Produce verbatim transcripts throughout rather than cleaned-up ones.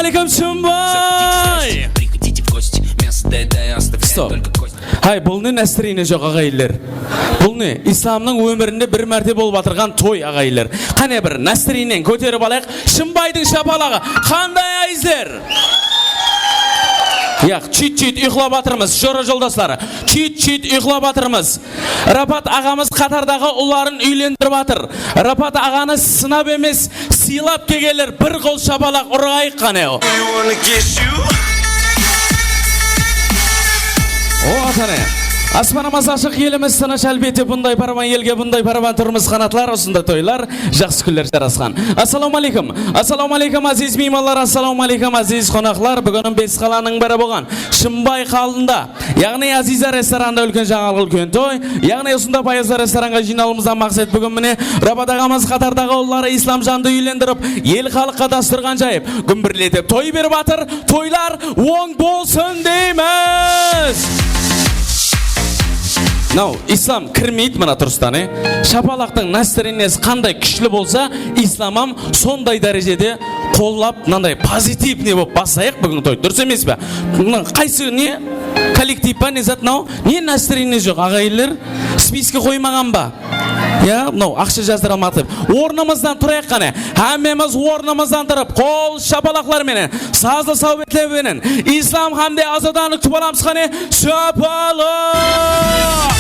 Assalawma aleykum, Shımbay! Stop. Hay, bul ne, настроение joq, aǵayinler? Bul ne? Islamnıń ómirinde bir márte bolıp atırǵan toy, aǵayinler. Qáne, bir настроениeni kóterip alayıq. Shımbaydıń shapalaǵı. Qanday, azizler? Yaq, chit-chit uyıqlap atırmız, jora-joldaslar. Chit-chit uyıqlap atırmız. Rapat aǵamız qatardaǵı ulların úylendirip atır. Rapat aǵanı sınap emes, sıylap kelgenler, bir qol shapalaq urǵayıq qáne. O, atane. Aspanımız ashıq, elimiz tınısh, álbette, bunday paraban elge, bunday paraban turmıs qanatlar, usınday toylar, jaqsı kúnler jarasqan. Assalawma aleykum. Assalawma aleykum, aziz miymanlar, assalawma aleykum, aziz qonaqlar. Búgin Bes qalanıń biri bolǵan Shımbay qalında, yaǵnıy Aziza restoranda úlken jańalıq, úlken toy. Yaǵnıy usında Payızlar restoranǵa jıynalıwımızdan maqset búgin mine Rabat aǵamız qatardaǵı ulları Islamjandı úylendirip, el-xalıqqa dasturxan jayıp, gúmbirletip toy berip atır. Toylar oń bolsın deymiz! Mınaw, Islam kirmeydi mına turıstan, e. Shapalaqtıń настроениesi qanday kúshli bolsa, Islam hám sonday dárejede qollap, mınanday pozitivnıy bolıp baslayıq búgin toydı, durıs emes pe? Mına qaysı ne? Kollektiv pa, ne zat mınaw? Ne настроение joq, aǵayinler? Spiske qoymaǵan ba? Ya, mınaw aqsha jazdıra almadı dep. Ornımızdan turayıq qáne. Hámmemiz ornımızdan turıp, qol shapalaqlar menen, sazlı sáwbetler menen Islam hám de Azadanı kútip alamız qáne. Shapalaq!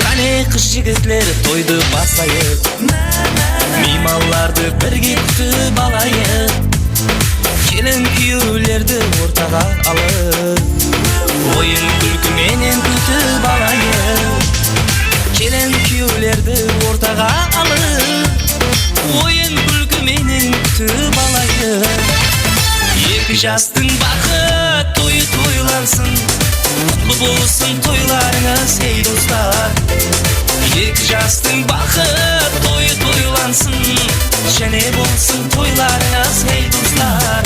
Qáne, qız-jigitler, toydı baslayıq. Miymanlardı birge kútip alayıq. Kelin-kúyewlerdi ortaǵa alıp, oyın-kúlki menen kútip alayıq. Kelin-kúyewlerdi ortaǵa alıp, oyın-kúlki menen kútip alayıq. Eki jastıń baxıt toyı toylansın, qutlı bolsın toylarıńız, ey doslar. Eki jastıń baxıt toyı toylansın, jáne bolsın toylarıńız, ey doslar.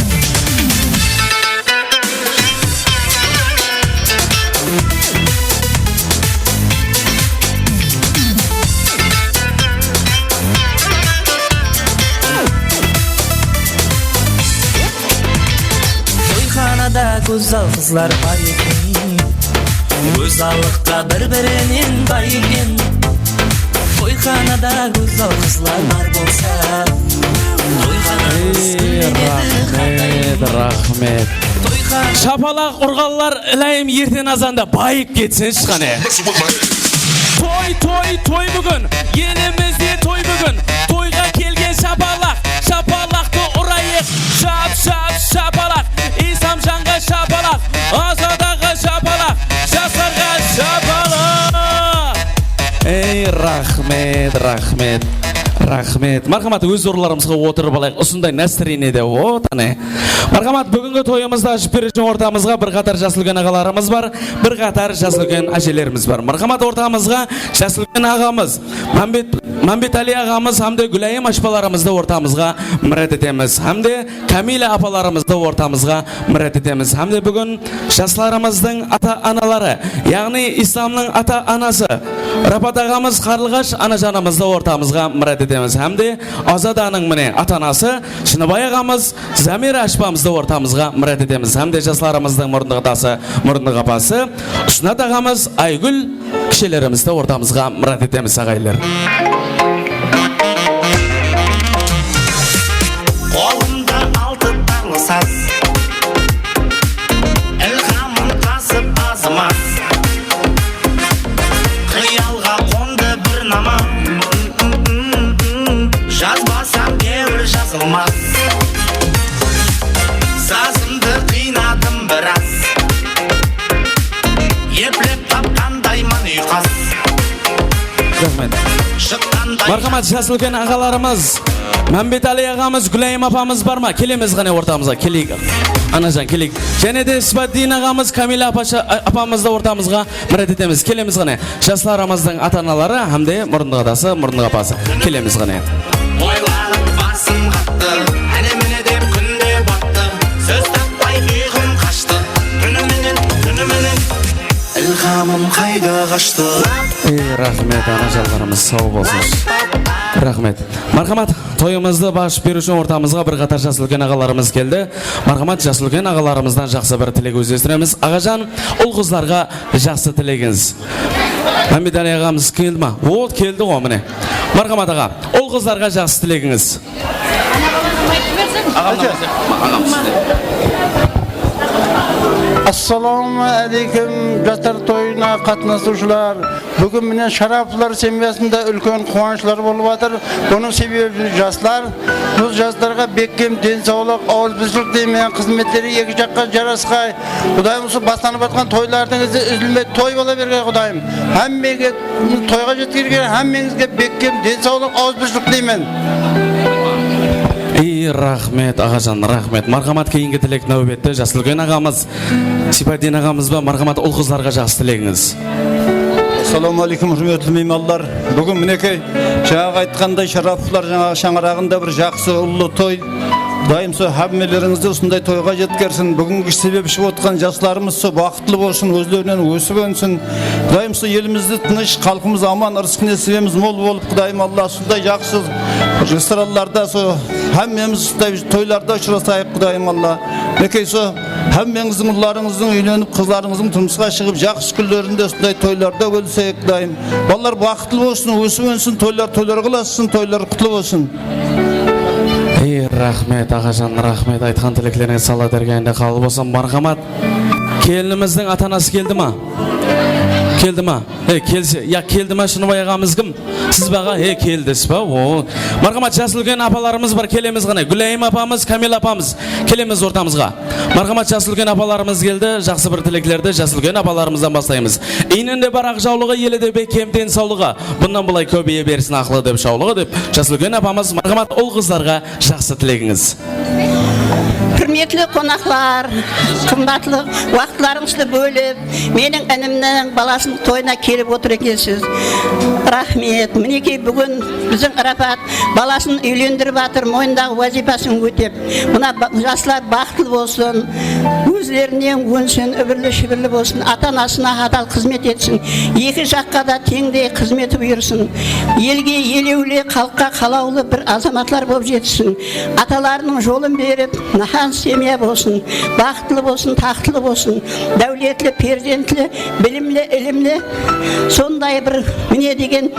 Toyxanada gózzal qızlar bar eken, gózzallıqqa bir-birinen bay eken. Toyxanada gózzal qızlar bar bolsa, toyxanamız gúllenedi. Ey, raxmet, raxmet. Toyxana. Shapalaq urǵanlar, ilayım, erten azanda bayıp ketsinshi qáne. Toy, toy, toy búgin. Elimizde toy búgin. Toyǵa kelgen shapalaq, shapalaqtı urayıq. Shap, shap, shapalaq. Islamjanǵa shapalaq. Azadaǵa shapalaq. Jaslarǵa shapalaq. Ey, raxmet, raxmet, raxmet. Marhamat, óz orınlarımızǵa otırıp alayıq. Usınday настроениеde, o, qáne. Marhamat, búgingi toyımızdı ashıp beriwshi ortamızǵa bir qatar jas úlken aǵalarımız bar, bir qatar jas úlken ájelerimiz bar. Marhamat, ortamızǵa jas úlken aǵamız, Mámbet, Mámbetali aǵamız hám de Gúlayım ashpalarımızdı ortamızǵa mirát etemiz. Hám de Kamila apalarımızdı ortamızǵa mirát etemiz. Hám de búgin jaslarımızdıń ata-anaları, yaǵnıy Islamnıń ata-anası Rapat aǵamız Qarlıǵash anajanımızdı ortamızǵa mirát etemiz. Hám de Azadanıń, mine, ata-anası Shınıbay aǵamız Zamira ashpamızdı ortamızǵa mirát etemiz. Hám de jaslarımızdıń murındı atası, murındı apası Usnat aǵamız, Aygúl kishelerimizdi ortamızǵa mirát etemiz, aǵayinler. Qolımda altı tarlı saz, ilhamım tazıp azımaz. Qıyalǵa qondı bir nama, jazbasam, dewir jazılmas. Sazımdı qıynadım biraz, eplep tapqandayman uyqas. Raxmet. Shıqqanday. Marhamat, jas úlken aǵalarımız, Mámbetali aǵamız, Gúlayım apamız bar ma? Kelemiz qáne ortamızǵa, keleyik. Anajan, keleyik. Jáne de Isbaddin aǵamız, Kamila apasha-, a-, apamızdı ortamızǵa mirát etemiz. Kelemiz qáne. Jaslarımızdıń ata-anaları hám de murındı atası, murındı apası. Kelemiz qáne. Oylanıp basım qattı, áne-mine dep kún de battı. Sóz tappay uyqım qashtı, kúni menen, kúni menen. Ilhamım qayda qashtı? Ey, Raxmet, anajanlarımız, saw bolsın. Raxmet. Marhamat, toyımızdı baslap beriw ushın ortamızǵa bir qatar jas úlken aǵalarımız keldi. Marhamat, jas úlken aǵalarımızdan jaqsı bir tilek ózlestiremiz. Aǵajan, ul-qızlarǵa jaqsı tilegińiz. Hámidali aǵamız keldi ma? O, keldi ǵo, mine. Marhamat aǵa, ul-qızlarǵa jaqsı tilegińiz. Assalawma áleykum, jaslar toyına qatnasıwshılar. Búgin mine Sharapovlar semyasında úlken quwanıshlar bolıp atır. Bunıń sebebi jaslar. Bul jaslarǵa bekkem densawlıq, awızbirshilік deymen, xızmetleri eki jaqqa jarasqay. Qudayım, usı baslanıp atqan toylardıń izi úzilmey toy bola bergey, Qudayım. Hámmege toyǵa jetkergen, hámmeńizge bekkem densawlıq, awızbirshilік deymen. Ey, raxmet, aǵajan, raxmet. Marhamat, keyingi tilek náwbette jas úlken aǵamız Siypaddin aǵamız ba? Marhamat, ul-qızlarǵa jaqsı tilegińiz. Assalawma áleykum, húrmetli miymanlar. Búgin, minekey, jańaǵı aytqanday, Sharapovlar jańaǵı shańaraǵında bir jaqsı, ullı toy. Qudayım sol hámmelerińizdi usınday toyǵa jetkersin. Búgingi sebepshi otqan jaslarımız sol baxıtlı bolsın, ózlerinen ósip ónsin. Qudayım sol elimizdi tınısh, xalqımız aman, ırısqı nesibemiz mol bolıp, Qudayım Alla, usınday jaqsı restoranlarda sol hámmemiz usınday toylarda ushırasayıq, Qudayım Alla. Minekey sol hámmeńizdiń ullarıńızdıń úylenip, qızlarıńızdıń turmısqa shıǵıp, jaqsı kúnlerinde usınday toylarda bóliseyik, Qudayım. Balalar baxıtlı bolsın, ósip ónsin, toylar toylarǵa ulasın, toylar qutlı bolsın. Ey, raxmet, aǵajan, raxmet. Aytqan tileklerińiz Alla dárgayında qabıl bolsın. Marhamat, kelinimizdiń ata-anası keldi ma? Keldi ma? He, kelse, ya keldi ma, Shınıbay aǵamız kim? Siz be aǵa? He, keldi, siz be? O. Marhamat, jas úlken apalarımız bar, kelemiz qáne. Gúlayım apamız, Kamila apamız, kelemiz ortamızǵa. Marhamat, jas úlken apalarımız keldi. Jaqsı bir tileklerdi jas úlken apalarımızdan baslaymız. Iyninde bar aq jawlıǵı, elide bekkem densawlıǵı. Bunnan bılay kóbeye bersin aqlı dep, shawlıǵı dep. Jas úlken apamız, marhamat, ul-qızlarǵa jaqsı tilegińiz. Húrmetli qonaqlar, qımbatlı waqıtlarıńızdı bólip, meniń inimniń balasınıń toyına kelip otır ekensiz. Raxmet. Minekey, búgin biziń Irapat balasın úylendirip atır, moynındaǵı wazıypasın ótep. Mına ba-, jaslar baxıtlı bolsın, ózlerinen ónsin, úbirli-shúbirli bolsın, ata-anasına hadal xızmet etsin, eki jaqqa da teńdey xızmeti buyırsın. Elge elewli, xalıqqa qalawlı bir azamatlar bolıp jetissin. Atalarınıń jolın berip, nahan semya bolsın, baxıtlı bolsın, taxtlı bolsın, dáwletli, perzentli, bilimli, ilimli, sonday bir mine degen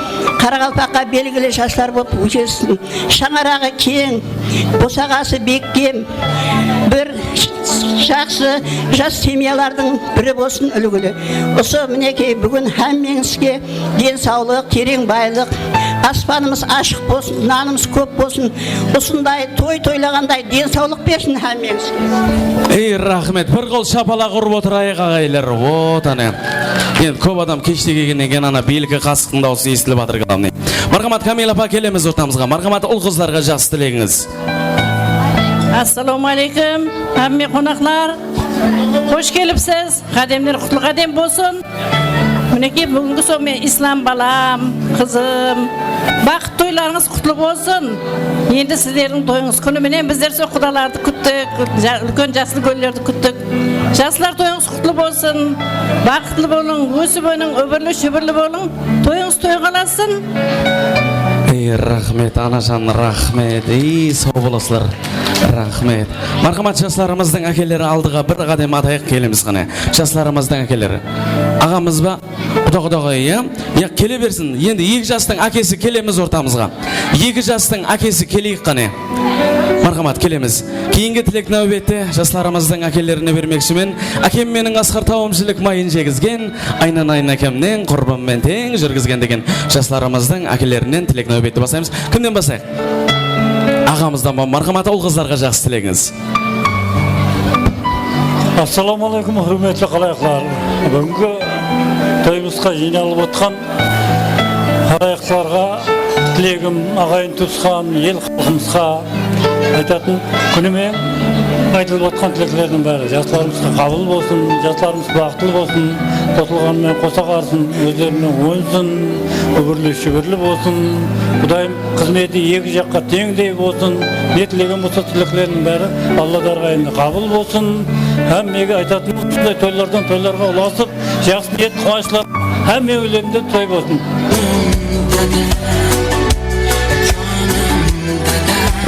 qaraqalpaqqa belgili jaslar bolıp óssin. Shańaraǵı keń, bosaǵası bekkem, bir jaqsı jas semyalardıń biri bolsın, úlgili. Usı, minekey, búgin hámmeńizge densawlıq, tereń baylıq, aspanımız ashıq bolsın, nanımız kóp bolsın. Usınday toy toylaǵanday densawlıq bersin hámmeńizge. Ey, raxmet. Bir qol shapalaq urıp otırayıq, aǵaylar. Вот, áne. Endi kóp adam keshte kelgennen keyin ana belki qasıqtıń dawısı esitilip atır, главный. Marhamat, Kamila apa, kelemiz ortamızǵa. Marhamat, ul-qızlarǵa jaqsı tilegińiz. Assalawma áleykum, hámme qonaqlar. Xosh kelipsiz. Qádemler qutlı qádem bolsın. Minekey, búgingi soń men Islam balam, qızım, baxıt toylarıńız qutlı bolsın. Endi sizlerdiń toyıńız kúni menen bizler sol qudalardı kúttik, ja-, úlken jaslı úlkenlerdi kúttik. Jaslar, toyıńız qutlı bolsın. Baxıtlı bolıń, ósip óniń, úbirli-shúbirli bolıń. Toyıńız toyǵa ulasın. Ey, raxmet, anajan, raxmet. Ey, saw bolasızlar. Raxmet. Marhamat, jaslarımızdıń ákeleri aldıǵa bir qádem atayıq, kelemiz qáne. Jaslarımızdıń ákeleri. Aǵamız ba? Quda-qudaǵı, ya? Ya, kele bersin. Endi eki jastıń ákesi, kelemiz ortamızǵa. Eki jastıń ákesi, keleyik qáne. Marhamat, kelemiz. Keyingi tilek náwbette jaslarımızdıń ákelerine bermekshimen. Ákem meniń asqar tawım jilik mayın jegizgen, aynanayın ákemniń qurbın men teń júrgizgen degen jaslarımızdıń ákelerinen tilek náwbetti baslaymız. Kimnen baslayıq? Aǵamızdan ba? Marhamat, ul-qızlarǵa jaqsı tilegińiz. Assalawma áleykum, húrmetli qalayıqlar. Búgingi toyımızǵa jıynalıp otqan qalayıqlarǵa tilegim, aǵayin-tuwısqan, el-xalqımızǵa aytatın kúni menen Aytılıp atqan tileklerdiń bári jaslarımızǵa qabıl bolsın, jaslarımız baxıtlı bolsın, qosılǵanı menen qosa qarsın, ózleri menen ónsin, úbirli-shúbirli bolsın. Qudayım xızmeti eki jaqqa teńdey bolsın. Ne tilegen bolsa tilekleriniń bári Alla dárgayında qabıl bolsın. Hámmege aytatınımız usınday toylardan toylarǵa ulasıp, jaqsı niyet, quwanıshlar, hámme úylerinde toy bolsın.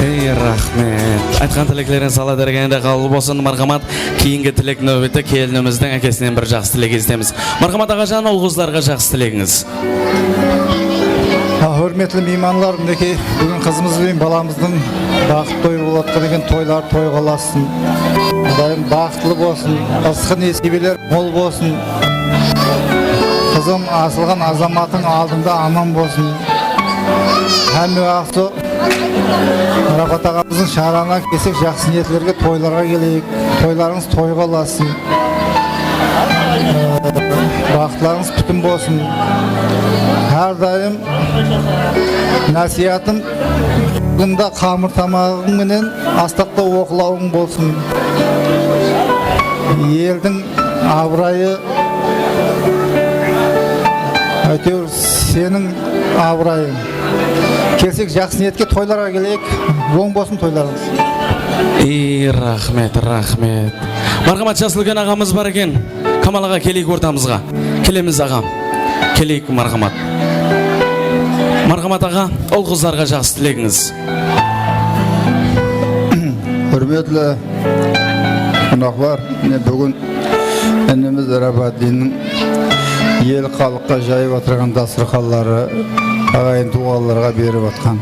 Ey, raxmet. Aytqan tileklerińiz Alla dárgayında qabıl bolsın. Marhamat, keyingi tilek náwbeti kelinimizdiń ákesinen bir jaqsı tilek esitemiz. Marhamat, aǵajan, ul-qızlarǵa jaqsı tilegińiz. Ha, húrmetli miymanlar, minekey, búgin qızımız benen balamızdıń baxıt toyı bolıp atqan eken, toylar toyǵa ulasın. Qudayım baxıtlı bolsın, ızqı nesiybeler mol bolsın. Qızım, asılǵan azamatıń aldında aman bolsın. Hámme waqıt sol Marafat aǵamızdıń shańaraǵına kelsek, jaqsı niyetlerge, toylarǵa keleyik. Toylarıńız toyǵa ulasın. Ee, baxıtlarıńız pútin bolsın. Hár dayım násiyatım, aldında qamır tamaǵıń menen astaqta oqlawıń bolsın. Eldiń abırayı, áytewir, seniń abırayıń. Kelsek, jaqsı niyetke, toylarǵa keleyik. Oń bolsın toylarıńız. Ey, raxmet, raxmet. Marhamat, jası úlken aǵamız bar eken. Kamal aǵa, keleyik ortamızǵa. Kelemiz, aǵam. Keleyik, marhamat. Marhamat, aǵa, ul-qızlarǵa jaqsı tilegińiz. Húrmetli qonaqlar, mine, búgin inimiz Rabaddinniń el-xalıqqa jayıp atırǵan dasturxanları, aǵayin-tuwǵanlarǵa berip atqan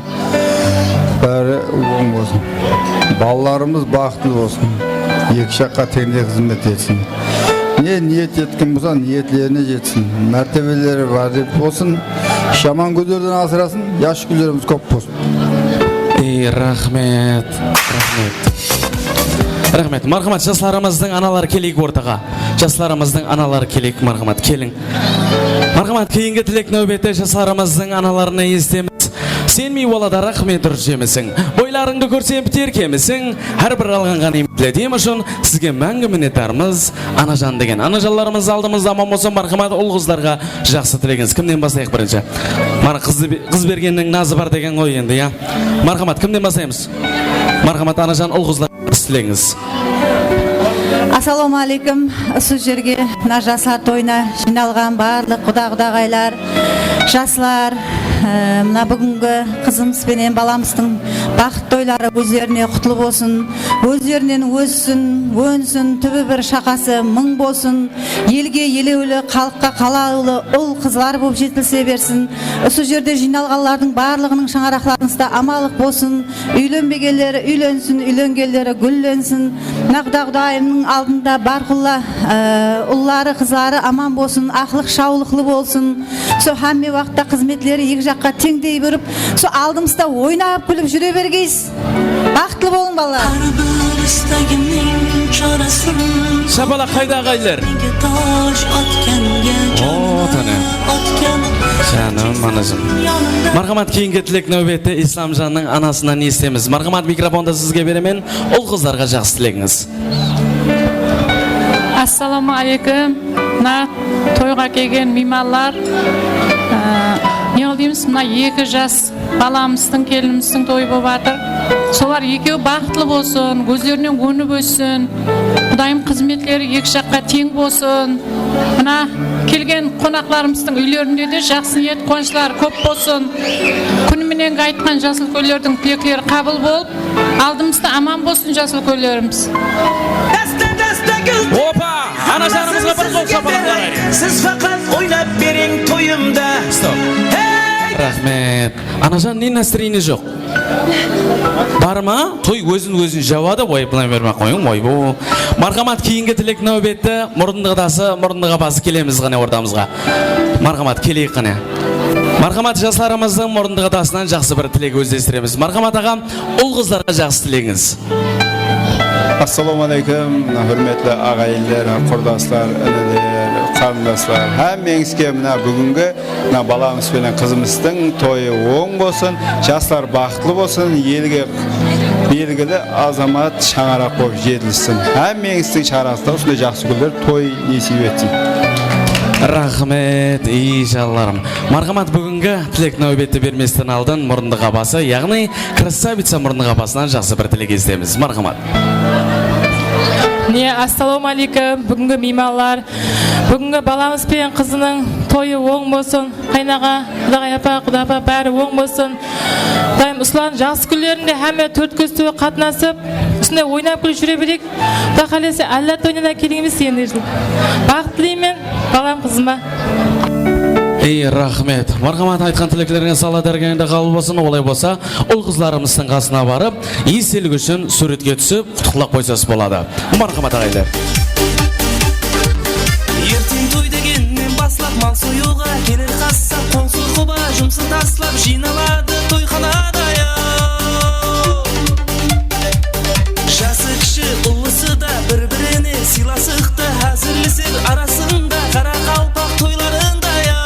bári oń bolsın. Balalarımız baxıtlı bolsın. Eki jaqqa teńdey xızmet etsin. Ne niyet etken bolsa, niyetlerine jetsin. Mártebeleri bar dep bolsın. Jaman gúnlerden asırasın, jaqsı gúnlerimiz kóp bolsın. Ey, raxmet, raxmet. Raxmet. Marhamat, jaslarımızdıń analar keleyik ortaǵa. Jaslarımızdıń analar keleyik, marhamat, keliń. Marhamat, keyingi tilek náwbeti jaslarımızdıń analarına esitemiz. Sen miywalada raxmet ur jemisiń. Boylarıńdı kórsem biter kemisiń. Hár bir alǵan ǵániymetli dem ushın sizge máńgi minnetdarmız, anajan, degen. Anajanlarımız aldımızda aman bolsın, marhamat, ul-qızlarǵa jaqsı tilegińiz. Kimnen baslayıq birinshi? Mana, qızdı be-, qız bergenniń nazı bar degen ǵoy endi, ya. Marhamat, kimnen baslaymız? Marhamat, anajan, ul-qızlar, jaqsı tilegińiz. Assalawma áleykum. Usı jerge, mına jaslar toyına jıynalǵan barlıq quda-qudaǵaylar, jaslar, e, mına búgingi qızımız benen balamızdıń baxıt toyları ózlerine qutlı bolsın, ózlerinen óssin, ónsin, túbi bir, shaqası mıń bolsın. Elge elewli, xalıqqa qalawlı ul-qızlar bolıp jetilise bersin. Usı jerde jıynalǵanlardıń barlıǵınıń shańaraqlarıńızda amanlıq bolsın. Úylenbegenleri úylensin, úylengenleri gúllensin. Mına quda-qudayımnıń aldında barqulla, e, ulları, qızları aman bolsın, aqlıq-shawlıqlı bolsın. Sol hámme waqıtta xızmetleri eki jaqqa teńdey burıp, sol aldımızda oynap-kúlip júre bergeysiz. Baxıtlı bolıń, balalar. Shapalaq qayda, aǵayinler? O, tane. Janım, anajım. Marhamat, keyingi tilek náwbeti Islamjannıń anasınan esitemiz. Marhamat, mikrofondı sizge beremen. Ul-qızlarǵa jaqsı tilegińiz. Assalawma áleykum. Mına toyǵa kelgen miymanlar, ıı, ne qıl deymiz, mına eki jas balamızdıń, kelinimizdiń toyı bolıp atır. Solar ekewi baxıtlı bolsın, ózlerinen ónip óssin. Qudayım xızmetleri eki jaqqa teń bolsın. Mına kelgen qonaqlarımızdıń úylerinde de jaqsı niyet, quwanıshlar kóp bolsın. Kúni menen aytqan jas úlkenlerdiń tilekleri qabıl bolıp, aldımızda aman bolsın jas úlkenlerimiz. Opa! Anajanımızǵa bir qol shapalaq bereyik. Siz faqat oynap beriń toyımda. Stop. Hey! Raxmet. Anajan, ne, настроение joq? Bar ma? Toy ózin-ózi jawadı, oy, bılay bermey-aq qoyıń, oy, bu. Marhamat, keyingi tilek náwbeti, murındı qudası, murındı qapası, kelemiz qáne ortamızǵa. Marhamat, keleyik qáne. Marhamat, jaslarımızdıń murındı qudasınan jaqsı bir tilek ózlestiremiz. Marhamat, aǵam, ul-qızlarǵa jaqsı tilegińiz. Assalawma áleykum, húrmetli aǵayinler, qurdaslar, iniler, qarındaslar. Hámmeńizge mına búgingi mına balamız benen qızımızdıń toyı oń bolsın, jaslar baxıtlı bolsın, elge Belgili azamat shańaraq bolıp jetilissin. Hámmeńizdiń shańaraǵıńızda usınday jaqsı kúnler, toy nesiyp etsin. Raxmet, ey janlarım. Marhamat, búgingi tilek náwbetti bermesten aldın murındı qabası, yaǵnıy krasavitsa murındı qabasınan jaqsı bir tilek esitemiz. Marhamat. Mine, assalawma áleykum, búgingi miymanlar. Búgingi balamız benen qızınıń toyı oń bolsın. Qaynaǵa, qudaǵay apa, quda apa, bári oń bolsın. Qudayım, usılardıń jaqsı kúnlerinde hámme tórtkóz toyǵa qatnasıp, usınday oynap kúlip júre bereyik. Quday qálese, Alla toyına da kelińmiz endi. Baxıt tileymen balam, qızıma. Ey, raxmet. Marhamat, aytqan tileklerińiz Alla dárgahıńda qabıl bolsın. Olay bolsa, ul-qızlarımızdıń qasına barıp, estelik ushın súwretke túsip, qutıqlap qoysaz boladı. Marhamat, aǵaylar. Erteń toy degennen baslap mal soyıwǵa keler qassap, qońsı-qoba jumısın taslap jıynaladı toyxanada, yaw. Jası kishi, ullısı da bir-birine sıylasıqtı házirleser arasında qaraqalpaq toylarında, yaw.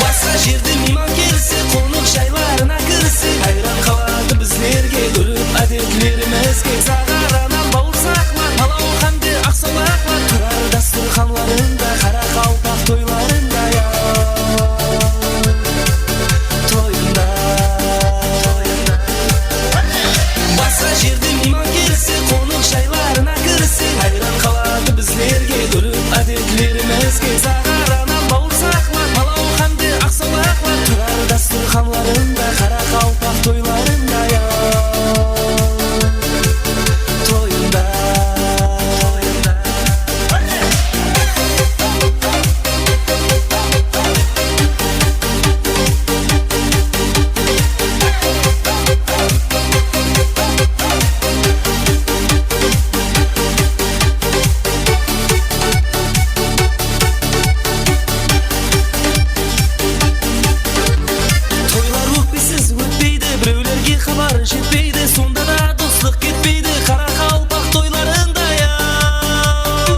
Basqa jerde miyman kelse, qonaq jaylarına kirse, hayran qaladı bizlerge, úrp-ádetlerimizge. Zaǵaranan bawırsaqlar, palaw hám de aqsawlaqlar turar dasturxanlarında, qaraqalpaq toylarında, yaw. Toyında, toyında. Basqa jerde miyman kelse, qonaq jaylarına kirse, hayran qaladı bizlerge, úrp-ádetlerimizge. Zaǵaranan bawırsaqlar, palaw hám de aqsawlaqlar turar dasturxanlarında, qaraqalpaq toylarında, yaw. Toyında, toyında. Toylar ókpesiz ótpeydi, birewlerge xabar jetpeydi, sonda da doslıq ketpeydi qaraqalpaq toylarında, yaw.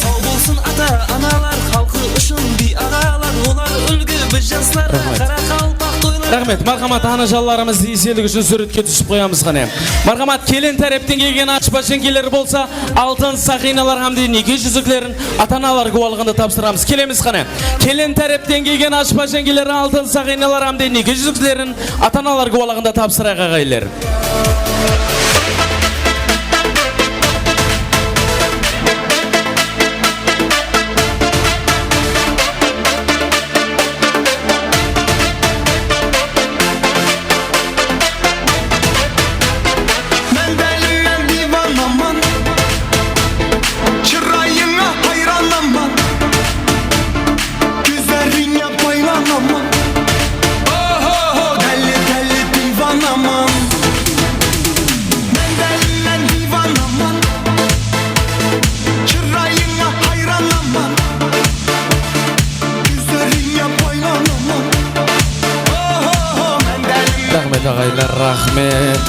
Saw bolsın ata-analar, xalqı ushın biy aǵalar, olar úlgi biz jaslarǵa. Raxmet. Qaraqalpaq toyları. Raxmet, marhamat, anajanlarımız estelik ushın súwretke túsip qoyamız qáne. Marhamat, kelin tárepten kelgen ashpa-jeńgeler bolsa, altın saqıynalar hám de neke júziklerin ata-analar gúwalıǵında tapsıramız. Kelemiz qáne. Kelin tárepten kelgen ashpa-jeńgeler altın saqıynalar hám de neke júziklerin ata-analar gúwalıǵında tapsırayıq, aǵaylar. Mán dálim, mán diywanaman, shırayıńa hayranaman. Kózlerińe baylanaman. Oho-ho, dálle-dálle diywanaman. Mán dálim, mán diywanaman. Shırayıńa hayranaman. Kózlerińe baylanaman. Oho-ho, mán dálim. Raxmet, aǵaylar, raxmet.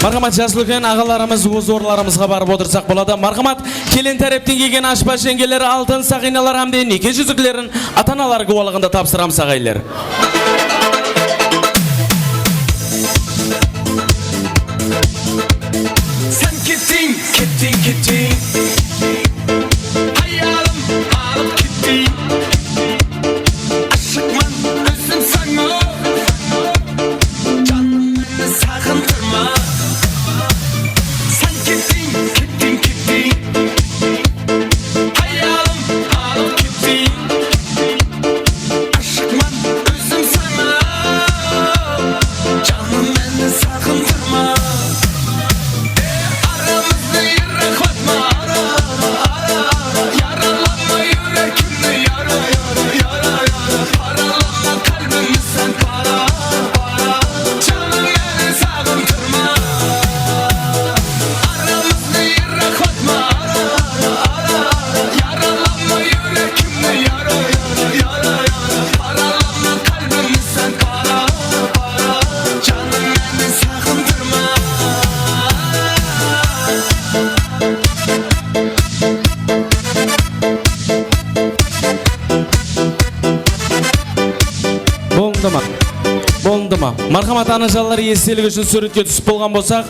Marhamat, jası úlken aǵalarımız óz orınlarımızǵa barıp otırsaq boladı. Marhamat, kelin tárepten kelgen ashpa-jeńgeler altın saqıynalar hám de neke júziklerin ata-analar gúwalıǵında tapsıramız, aǵaylar. Sen kettiń, kettiń, kettiń. Hayalım alıp kettiń. Ashıqman ózim sańa. Janım, meni saǵındırma. Sen kettiń, kettiń, kettiń. Hayalım alıp kettiń. Ashıqman ózim sańa. Janım, meni saǵındırma. Aramızdı yıraqlatma, ara, ara, ara, ara. Yaralama júregimdi, yara, yara, yara, yara. Paralama qálbimdi sen, para, para. Janım, meni saǵındırma. Aramızdı yıraqlatma. Marhamat, anajanlar, esteligi ushın súwretke túsip bolǵan bolsaq,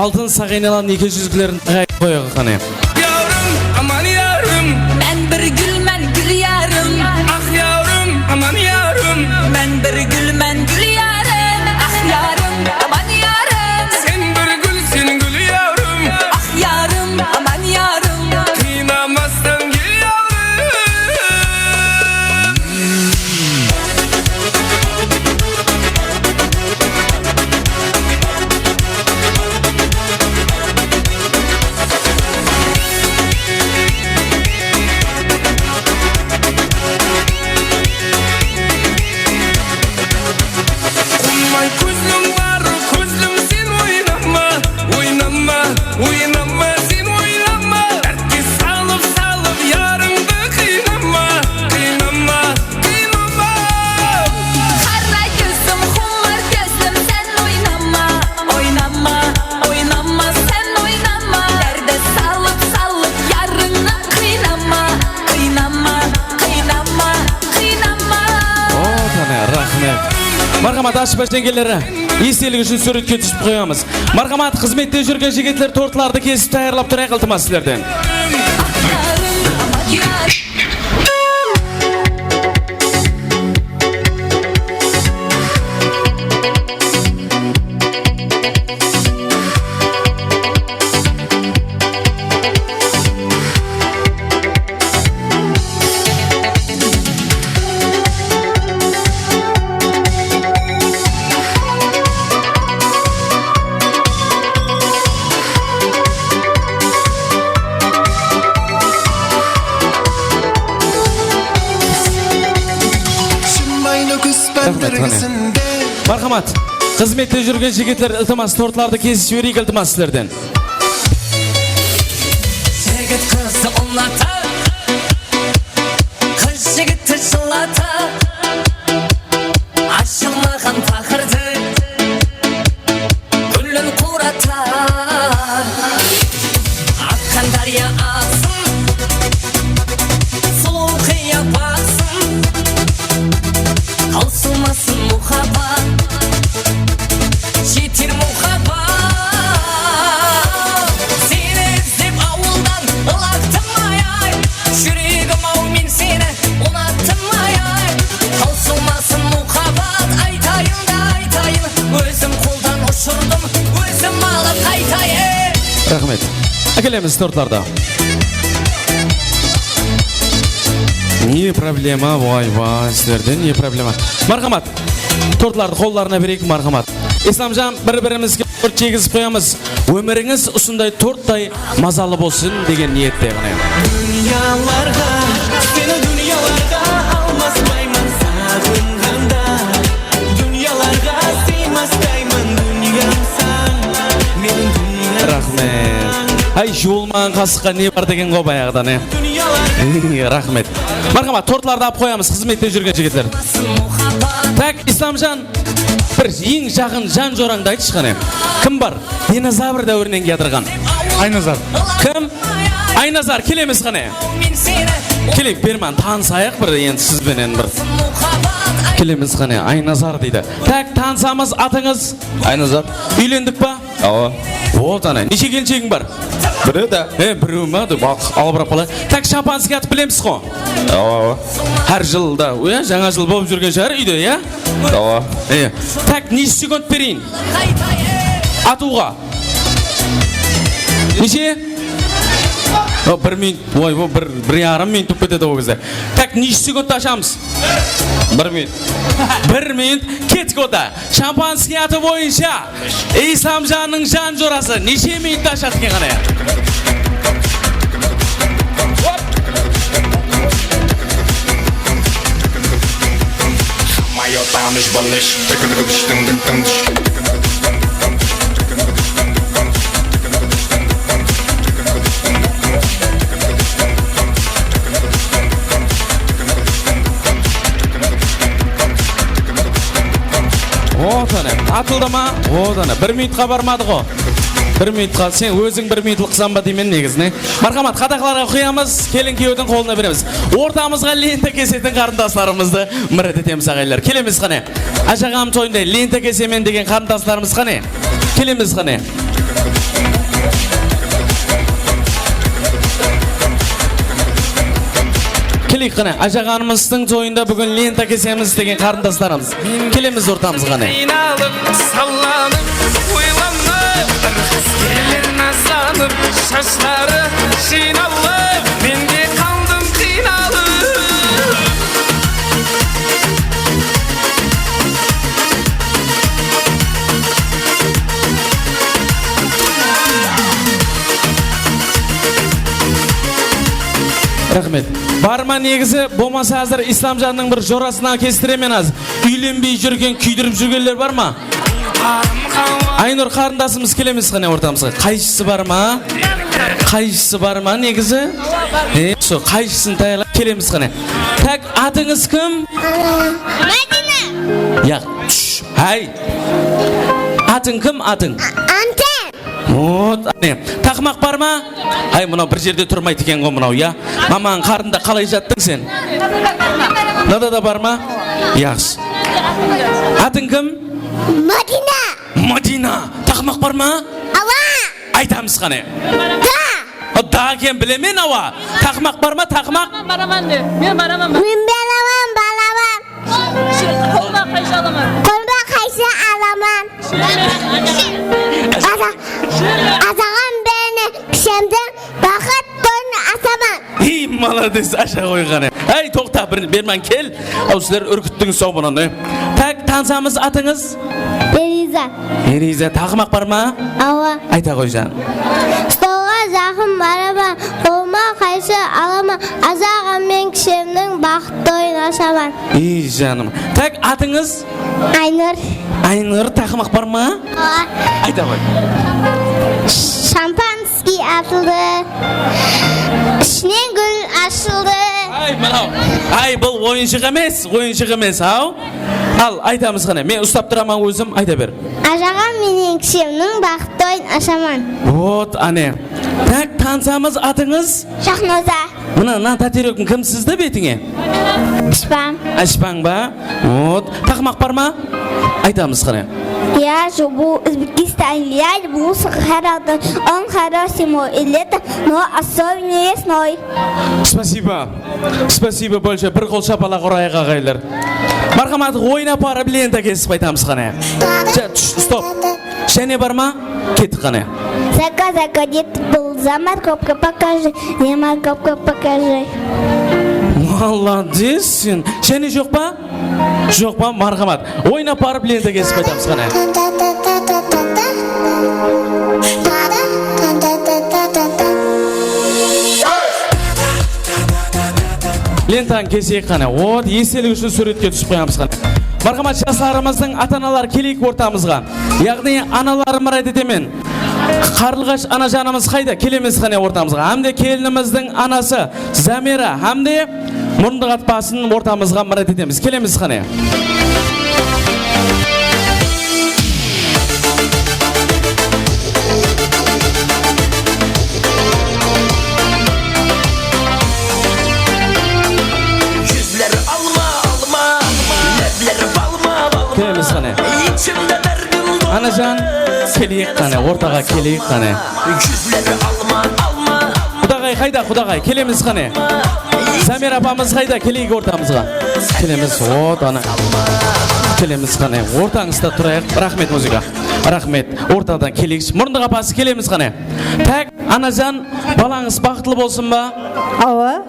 altın saqinalan neke júziklerin taǵayın qoyayıq, qáne. Yarım, aman yarım. Men bir gúlmen, gúlyarım. Ah yarım, aman yarım. Men bir gúlmen, gúlyarım. Ah yarım, aman yarım. Sen bir gúlsen, gúlyarım. Ah yarım, aman yarım. Qıynamastan gel yarım. Qummay kózliń bar, kózlim, sen oynama, oynama, oynama, sen oynama. Dártke salıp, salıp yarıńdı qıynama, qıynama. Qara kózim, xumar kózlim, sen oynama, oynama, oynama, sen oynama. Dárdi salıp, salıp yarıńnı qıynama, qıynama, qıynama, qıynama. O, qáne, raxmet. Marhamat, ashıp bársheńgeleri, esteligi ushın súwretke túsip qoyamız. Marhamat, xızmette júrgen jigitler tortlardı kesip tayarlap turayıq, iltimas, sizlerden. Raxmet, qáne. Marhamat. Xızmette júrgen jigitler, iltimas, tortlardı kesip jibereyik, iltimas, sizlerden. Jigit qızdı unata, qız jigitti jıllata, ashılmaǵan paqırdıń gúlin qurata. Aqqan dárya aǵsın, sulıw qıya baǵsın, tawsılmasın muhabbat. Jeter muhabbat, seni izlep awıldan ılaqtım ay-ay. Júregim-aw, men seni unattım ay-ay. Tawsılmasın muhabbat, aytayın da aytayın. Ózim qoldan ushırdım, ózim alıp qaytayın. Raxmet. Ákelemiz tortlardı. Ne problema, vay, vay, sizlerden ne problema. Marhamat. Tortlardı qollarına bereyik, marhamat. Islamjan, bir-birimizge tort jegizip qoyamız. Ómirińiz usınday torttay mazalı bolsın degen niyette, qáne. Dúnyalarǵa, seni dúnyalarǵa almaspayman saǵınǵanda. Dúnyalarǵa sıymastayman dúnyamsań, meniń dúnyamsań. Raxmet. Háy, juwılmaǵan qasıqqa ne bar degen ǵo bayaǵıdan, e? Dúnyalar. Raxmet. Marhamat, tortlardı alıp qoyamız, xızmette júrgen jigitler. Tak, Islamjan, bir eń jaqın jan jorańdı aytshı qáne. Kim bar? Dinozavr dáwirinen kiyatırǵan. Aynazar. Kim? Aynazar, kelemiz qáne. Keleyik, berman, tanısayıq bir, endi siz benen bir. Kelemiz qáne, Aynazar deydi. Tak, tanısamız, atıńız? Aynazar. Úylendik pa? Awa. Boldı, ana. Neshe kelinshegin bar? Birew da. E, birew ma? Dep, al-, alıp barıp qalay. Tak, shampanskiy atıp bilemiz ǵo? Awa, awa. Hár jılda, ya, jańa jıl bolıp júrgen shıǵar úyde, ya? Awa. E, tak, neshe sekund bereyin? Atıwǵa. Neshe? O, bir minut, oy, bu bir, bir yarım minut bolıp ketedi ol gezde. Tak, neshe sekundta ashamız? Bir minut. Bir minut, kettik onda. Shampanskiy atı boyınsha Islamjannıń jan jorası neshe minutta ashadı eken qáne? Моё там лишь баллиш. Вот ana, atıldı ma? Вот ana, bir minutqa barmadı ǵo. Bir minutqa, sen óziń bir minutlıqsań ba deymen negizine. Marhamat, qadaqlarǵa quyamız, kelin kúyewdiń qolına beremiz. Ortamızǵa lenta kesetin qarındaslarımızdı mirát etemiz, aǵayinler. Kelemiz qáne. Ájaǵam toyında lenta kesemen degen qarındaslarımız qáne? Kelemiz qáne. Keleyik qáne. Ájaǵanımızdıń toyında búgin lenta kesemiz degen qarındaslarımız. Kelemiz ortamızǵa qáne. Qıynalıp, sallanıp, oylanıp, bir qız keler nazlanıp, shashları jıynalıp, men de qaldım qıynalıp. Raxmet. Bar ma negizi, bolmasa házir Islamjannıń bir jorasına kestiremen az. Úylenbey júrgen, kúydirip júrgenler bar ma? Aynur qarındasımız, kelemiz qáne ortamızǵa. Qayshısı bar ma? Qayshısı bar ma negizi? E, so, qayshısın tayarlap kelemiz qáne. Tak, atıńız kim? Madina. Ya, túsh, háy. Atıń kim, atıń? Anten. Ot, áne. Taqmaq bar ma? Háy, mınaw bir jerde turmaydı eken ǵo mınaw, ya. Mamań qarnında qalay jattıń sen? Mınada da bar ma? Yaqshı. Atıń kim? Madina. Madina. Taqmaq bar ma? Awa. Aytamız qáne. Da. Da eken, bilemen, awa. Taqmaq bar ma, taqmaq? Baraman de. Men baraman. Men baraman, baraman. Qolına qayshı alaman. Qolına qayshı alaman. Aza-, azaǵan beni kishemdiń baxıt toyın asaman. Ey, malades, asha ǵoy qáne. Áy, toqta, bir, berman kel. Aw, sizler úrkittińiz-aw bunı, ne? Tak, tanısamız, atıńız? Eliza. Eliza, taqmaq bar ma? Awa. Ayta ǵoy, janım. Stolǵa jaqın baraman, qolıma qayshı alaman, azaǵan men kishemniń baxıt toyın ashaman. Ey, janım. Tak, atıńız? Aynur. Aynur, taqmaq bar ma? Awa. Ayta ǵoy. Shampanskiy atıldı. Ishinen gúl ashıldı. Ay, mınaw. Ay, bul oyınshıq emes, oyınshıq emes, aw. Al, aytamız qáne. Men uslap turaman ózim, ayta ber. Azaǵan menen kishemniń baxıt toyın ashaman. Ot, áne. Tak, tanısamız, atıńız? Shahnoza. Mına, mına tátirekin kim sizdi betińe? Ashpań. Ashpań ba? Ot, taqmaq bar ma? Aytamız qáne. Я живу в Узбекистане, я люблю Сахару, он хороший мой лето, но особенно весной. Спасибо. Спасибо большое. Bir qol shapalaq urayıq, aǵaylar. Marhamat, oyın aparıp lenta kesip qaytamız qáne. Ja, túsh, stop. Jáne bar ma? Kettik qáne. Зайка, зайка, где ты был? За морковкой покажи, за морковкой покажи. Молодец sen. Jáne joq pa? Joq pa? Marhamat. Oyın aparıp lenta kesip qaytamız qáne. Lentanı keseyik qáne. Ot, estelik ushın súwretke túsip qoyamız qáne. Marhamat, jaslarımızdıń ata-analar keleyik ortamızǵa. Yaǵnıy analarım mirát etemen. Qarlıǵash anajanımız qayda? Kelemiz qáne ortamızǵa. Hám de kelinimizdiń anası Zamira hám de murındıq atpasın ortamızǵa mirát etemiz. Kelemiz qáne. Kelemiz qáne. Anajan, keleyik qáne, ortaǵa keleyik qáne. Qudaǵay qayda, qudaǵay? Kelemiz qáne. Zamir apamız qayda? Keleyik ortamızǵa. Kelemiz, ot, ana. Kelemiz qáne. Ortańızda turayıq. Raxmet, muzıka. Raxmet. Ortadan keleyikshi. Murındıq apası, kelemiz qáne. Tak, anajan, balańız baxıtlı bolsın ba? Awa.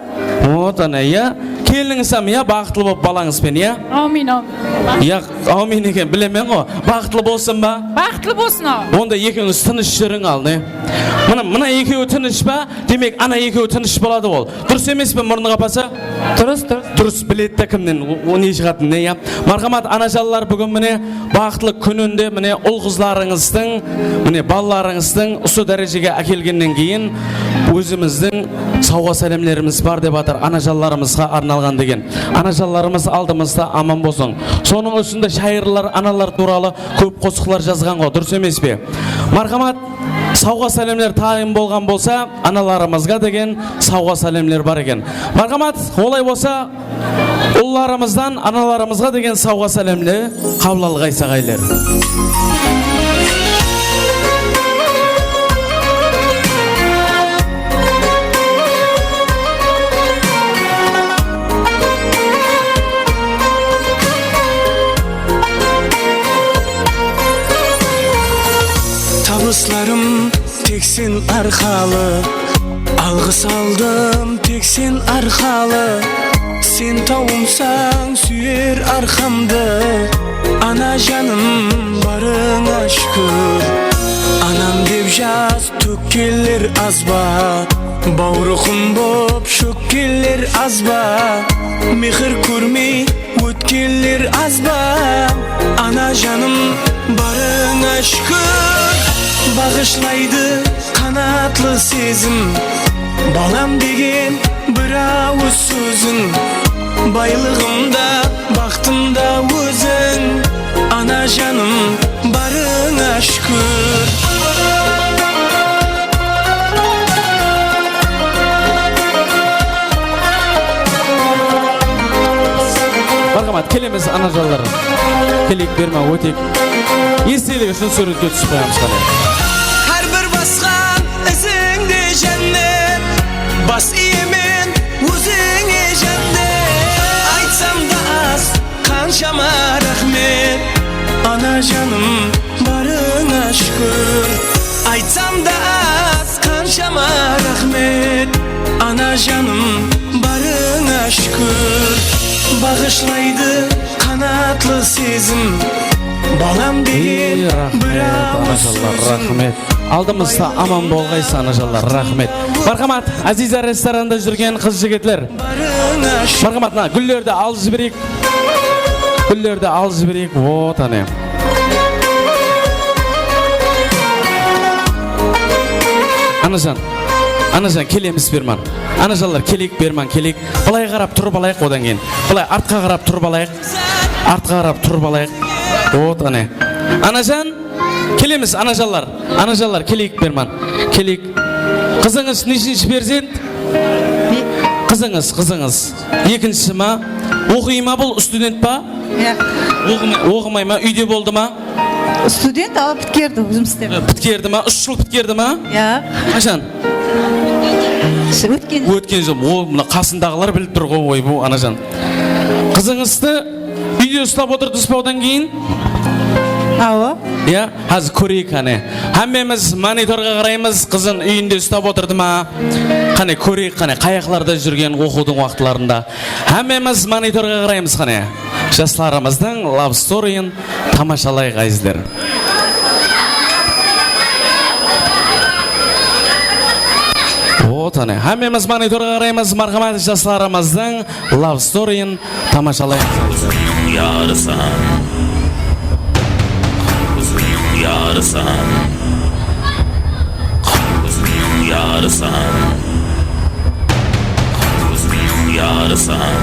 Ot, ana, ya. Kelinińiz hám, ya, baxıtlı bolıp balańız benen, ya. Áwmin, áwmin. Ya, áwmin eken, bilemen ǵo. Baxıtlı bolsın ba? Baxıtlı bolsın, awa. Onda ekewińiz tınısh júriń al, ne? Mına, mına ekewi tınısh pa? Demek, ana ekewi tınısh boladı ol. Durıs emes pe, murınıq apası? Durıs, durıs. Durıs, biledi de kimnen, o, o ne shıǵatın, ne, ya? Marhamat, anajanlar, búgin mine baxıtlı kúninde mine ul-qızlarıńızdıń, mine balalarıńızdıń usı dárejege ákelgennen keyin ózimizdiń sawǵa-sálemlerimiz bar dep atır, anajanlarımızǵa arnalǵan degen. Anajanlarımız aldımızda aman bolsın. Sonıń ústinde shayırlar analar tuwralı kóp qosıqlar jazǵan ǵo, durıs emes pe? Marhamat, sawǵa sálemler tayın bolǵan bolsa, analarımızǵa degen sawǵa sálemler bar eken. Marhamat, olay bolsa, ullarımızdan analarımızǵa degen sawǵa sálemni qabıl alǵayıq, aǵaylar. Tabıslarım tek sen arqalı, alǵıs aldım tek sen arqalı. Sen tawımsań súyer arqamdı, ana janım, barıńa shúkir. Anam dep jas tókkenler az ba? Bawrıqım bop shókkenler az ba? Mehir kórmey ótkenler az ba? Ana janım, barıńa shúkir. Baǵıshlaydı qanatlı sezim, balam degen bir awız sóziń. Baylıǵım da, baxtım da óziń, ana janım, barıńa shúkir. Marhamat, kelemiz, anajanlar. Keleyik, berman, óteyik. Estelik ushın súwretke túsip qoyamız, qáne. Hár bir basqan izińde jánnet, bas iyemen ózińe jánnet. Aytsam da az, qanshama raxmet, ana janım, barıńa shúkir. Aytsam da az, qanshama raxmet, ana janım, barıńa shúkir. Baǵıshlaydı qanatlı sezim, balam degen bir awız sóziń. Ey, raxmet, anajanlar, raxmet. Aldımızda aman bolǵaysız, anajanlar, raxmet. Marhamat, Aziza restoranda júrgen qız-jigitler. Marhamat, mına gúllerdi alıp jibereyik. Gúllerdi alıp jibereyik. Вот, áne. Anajan, anajan, kelemiz, berman. Anajanlar, keleyik, berman, keleyik. Bılay qarap turıp alayıq, odan keyin. Bılay artqa qarap turıp alayıq. Artqa qarap turıp alayıq. Вот, áne. Anajan, kelemiz, anajanlar. Anajanlar, keleyik, berman. Keleyik. Qızıńız neshinshi perzent? Ne? Qızıńız, qızıńız. Ekinshisi ma? Oqıy ma bul, student pa? Iya. Oqımay, oqımay ma? Úyde boldı ma? Student, al, pitkerdi, jumıs islep. E, pitkerdi ma? Úsh jıl pitkerdi ma? Iya. Qashan? Ótken. Ótken jıl. O, mına qasındaǵılar bilip tur ǵoy, oy, bu anajan. Qızıńızdı úyde uslap otırdıńız ba odan keyin? Awa. Iya, házir kóreyik, qáne. Hámmemiz monitorǵa qaraymız, qızın úyinde uslap otırdı ma? Qáne, kóreyik, qáne, qayaqlarda júrgen oqıwdıń waqıtlarında. Hámmemiz monitorǵa qaraymız, qáne. Jaslarımızdıń love story'in tamashalayıq, ázizler. Вот, áne. Hámmemiz monitorǵa qaraymız, marhamat, jaslarımızdıń love story'in tamashalayıq. Qara gózimniń yarısań, qara gózimniń yarısań, qara gózimniń yarısań, qara gózimniń yarısań.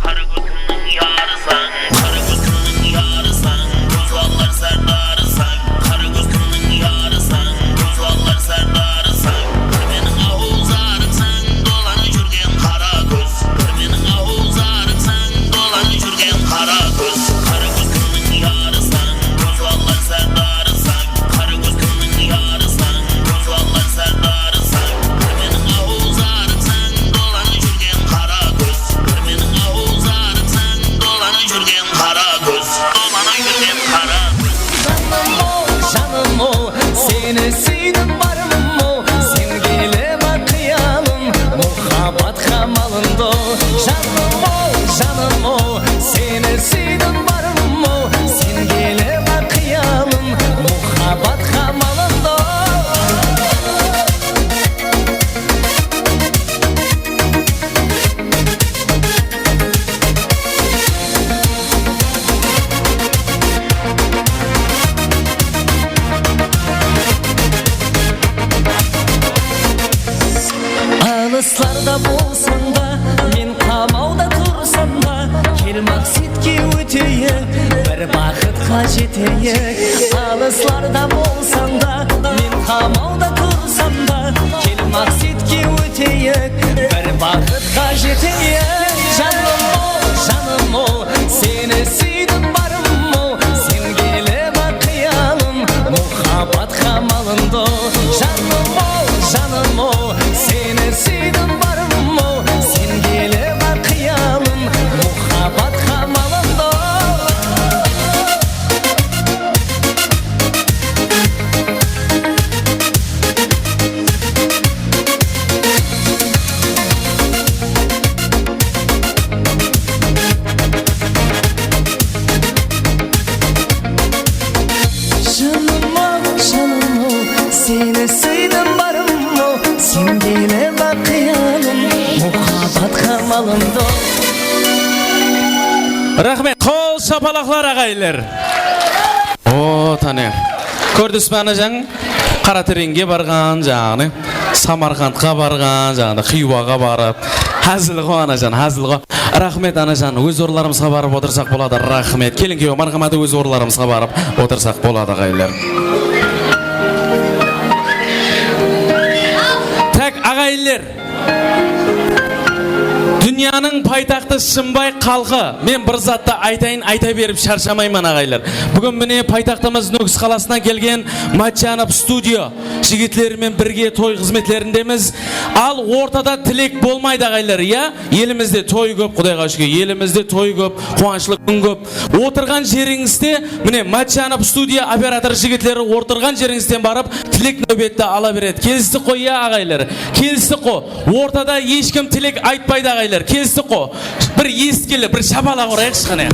Qara gózimniń yarısań, qara gózimniń yarısań, buzbalar sárdarısań. Qara gózimniń yarısań, buzbalar sárdarısań. Bir meniń awılzarımsań, dolanıp júrgen qara kóz. Bir meniń awılzarımsań, dolanıp júrgen qara kóz. Qara gózimniń yarısań, buzbalar sárdarısań. Qara gózimniń yarısań, buzbalar sárdarısań. Bir meniń awılzarımsań, dolanıp júrgen qara kóz. Bir meniń awılzarımsań, dolanıp júrgen qara kóz. Dolanıp júrgen qara kóz. Janım-ow, janım-ow, seni súydim, barım-ow. Sen kele ma qıyalım, muhabbat qamalında. Janım-ow, janım-ow, seni súydim, barım-ow. Sen kele ma qıyalım, muhabbat qamalında. Alıslarda bolsań da, men qamawda tursam da, kel, Maqsetke óteyik, bir baxıtqa jeteyik. Alıslarda bolsań da, men qamawda tursam da, kel, Maqsetke óteyik, bir baxıtqa jeteyik. Janım-ow, janım-ow, seni súydim, barım-ow, sen kele baq, qıyalım, muhabbat qamalında. Janım-ow, janım-ow, seni súydim, barım-ow, sen kele baq, qıyalım, muhabbat qamalında. Janım-ow, janım-ow, seni súydim, barım-ow, sen kele baq, qıyalım, muhabbat qamalında. Raxmet, qol shapalaqlar, aǵayinler. O, táne. Kórdińiz be, anajan? Qaratereńge barǵan, jaǵılı, Samarqandqa barǵan, jaǵılı, Xiywaǵa barıp. Házil ǵo, anajan, házil ǵo. Raxmet, anajan, óz orınlarımızǵa barıp otırsaq boladı. Raxmet. Kelin-kúyew, marhamat, óz orınlarımızǵa barıp otırsaq boladı, aǵayinler. Tak, aǵayinler. Dúnyanıń paytaxtı Shımbay xalqı. Men bir zattı aytayın, ayta berip sharshamayman, aǵaylar. Búgin, mine, paytaxtımız Nókis qalasınan kelgen Matjanov studio jigitleri menen birge toy xızmetlerindemiz. Al, ortada tilek bolmaydı, aǵaylar, iya? Elimizde toy kóp, Qudayǵa shúkir, elimizde toy kóp, quwanıshlı kún kóp. Otırǵan jerińizde, mine, Matjanov studiya operator jigitleri otırǵan jerińizden barıp, tilek náwbetti ala beredi. Kelistik ǵoy, iya, aǵaylar? Kelistik ǵo. Ortada hesh kim tilek aytpaydı, aǵaylar. Kelistik ǵo. Bir esitkenler, bir shapalaq urayıqshı, qáne.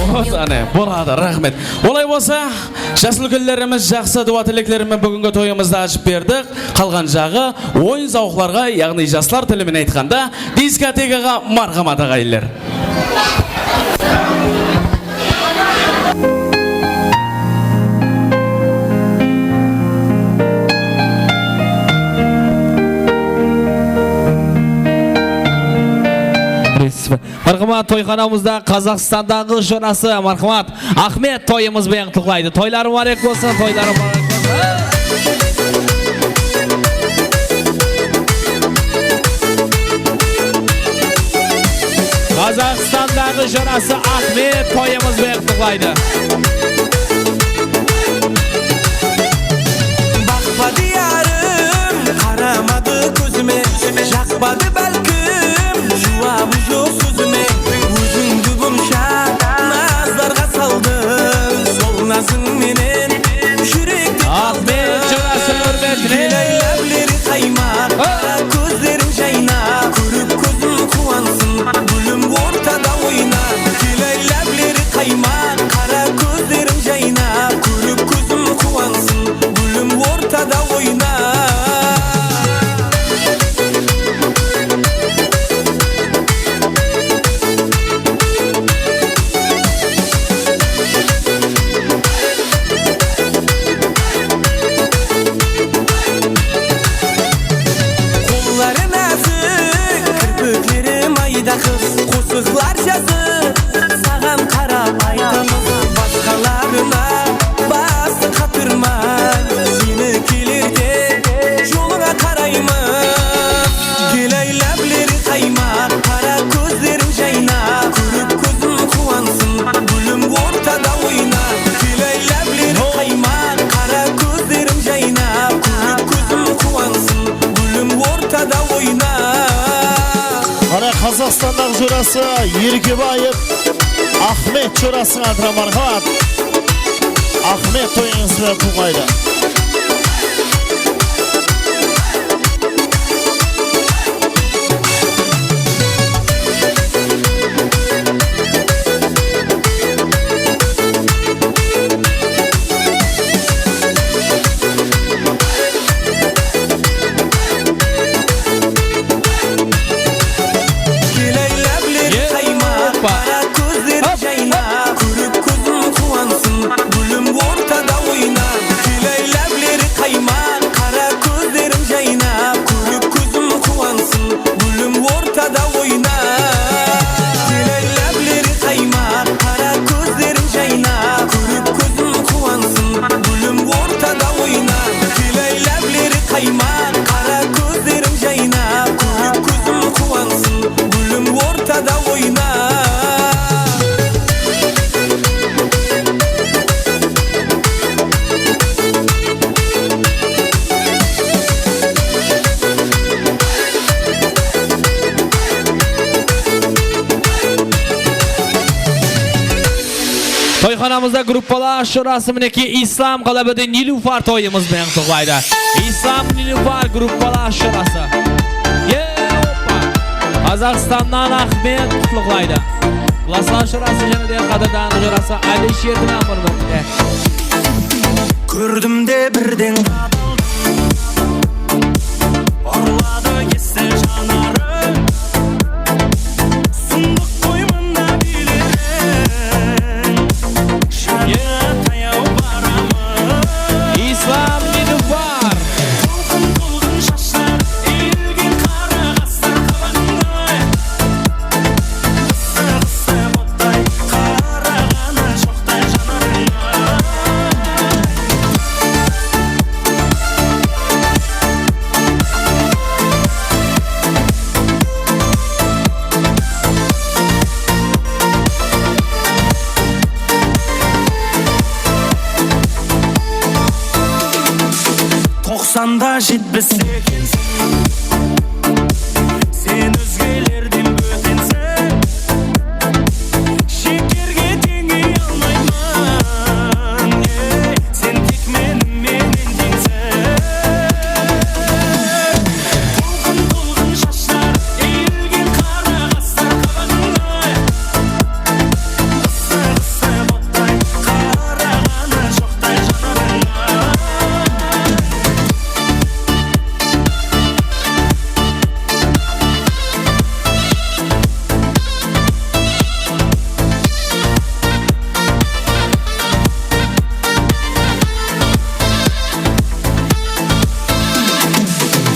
Boladı, áne, boladı, raxmet. Olay bolsa, jas úlkenlerimiz jaqsı duwa tilekleri menen búgingi toyımızdı ashıp berdik. Qalǵan jaǵı oyın-zawıqlarǵa, yaǵnıy jaslar tili menen aytqanda, diskotegaǵa marhamat, aǵayinler. Marhamat, toyxanamızda Qazaqstandaǵı jorası, marhamat, Axmet toyımız benen qutlıqlaydı. Toyları múbárek bolsın, toyları múbárek bolsın. Qazaqstandaǵı jorası Axmet toyımız benen qutlıqlaydı. Baqpadı yarım, qaramadı kózime, jaqpadı bálkim, juwabı joq sózime. Ózińdi bunsha nazlarǵa saldım, sol nazıń menen júrekte qaldım. Axmet jorasınıń húrmetine. Gel, ay, lábleri qaymaq, qara kózleriń jaynap, kórip kózim quwansın, gúlim ortada oynap. Gel, ay, lábleri qaymaq, qara kózleriń jaynap, kórip kózim quwansın, gúlim ortada oynap. Qolları názik, kirpikleri mayda qız, qosıqlar jazıp, saǵan qarap aytamız. Basqalarına bastı qatırmay, seni kelerde jolıńa qaraymız. Gel, ay, lábleri qaymaq, qara kózleriń jaynap, kórip kózim quwansın, gúlim ortada oynap. Gel, ay, lábleri qaymaq, qara kózleriń jaynap, kórip kózim quwansın, gúlim ortada oynap. Mana, Qazaqstandaǵı jorası Erkebaev Axmet jorasıń atına marhamat. Axmet toyıńız benen qutlıqlaydı. Gel, ay, lábleri qaymaq, qara kózleri jaynap, kórip kózim quwansın, gúlim ortada oynap. Gel, ay, Aramızda gruppalar shurası, minekey, Islam, ǵalebede Nilufar toyımız benen qutlıqlaydı. Islam, Nilufar gruppalar shurası. Ye, oppa. Qazaqstannan Ahmet qutlıqlaydı. Klaslar shurası jáne de qádirdan jurası Alisherdiń húrmetine. Kórdim de birden qapıldım. Urladı esti janarım. Sundıq qoy mına biyleriń. Janıma tayaw baramız. Islam Nilufar. Tolqın-tolqın shashlar, ilgen qara qaslar qabaǵıńday. Qıssı-qıssı botday, qaraǵanı joqtay janarıńa. Toqsanda jetpis ekensiń. Sen ózgelerden bótensiń. Shekerge teńey almayman, ey, sen tek menim menen teńsiń. Tolqın-tolqın shashlar, ilgen qara qaslar qabaǵıńday. Qıssı-qıssı botday, qaraǵanı joqtay janarıńa.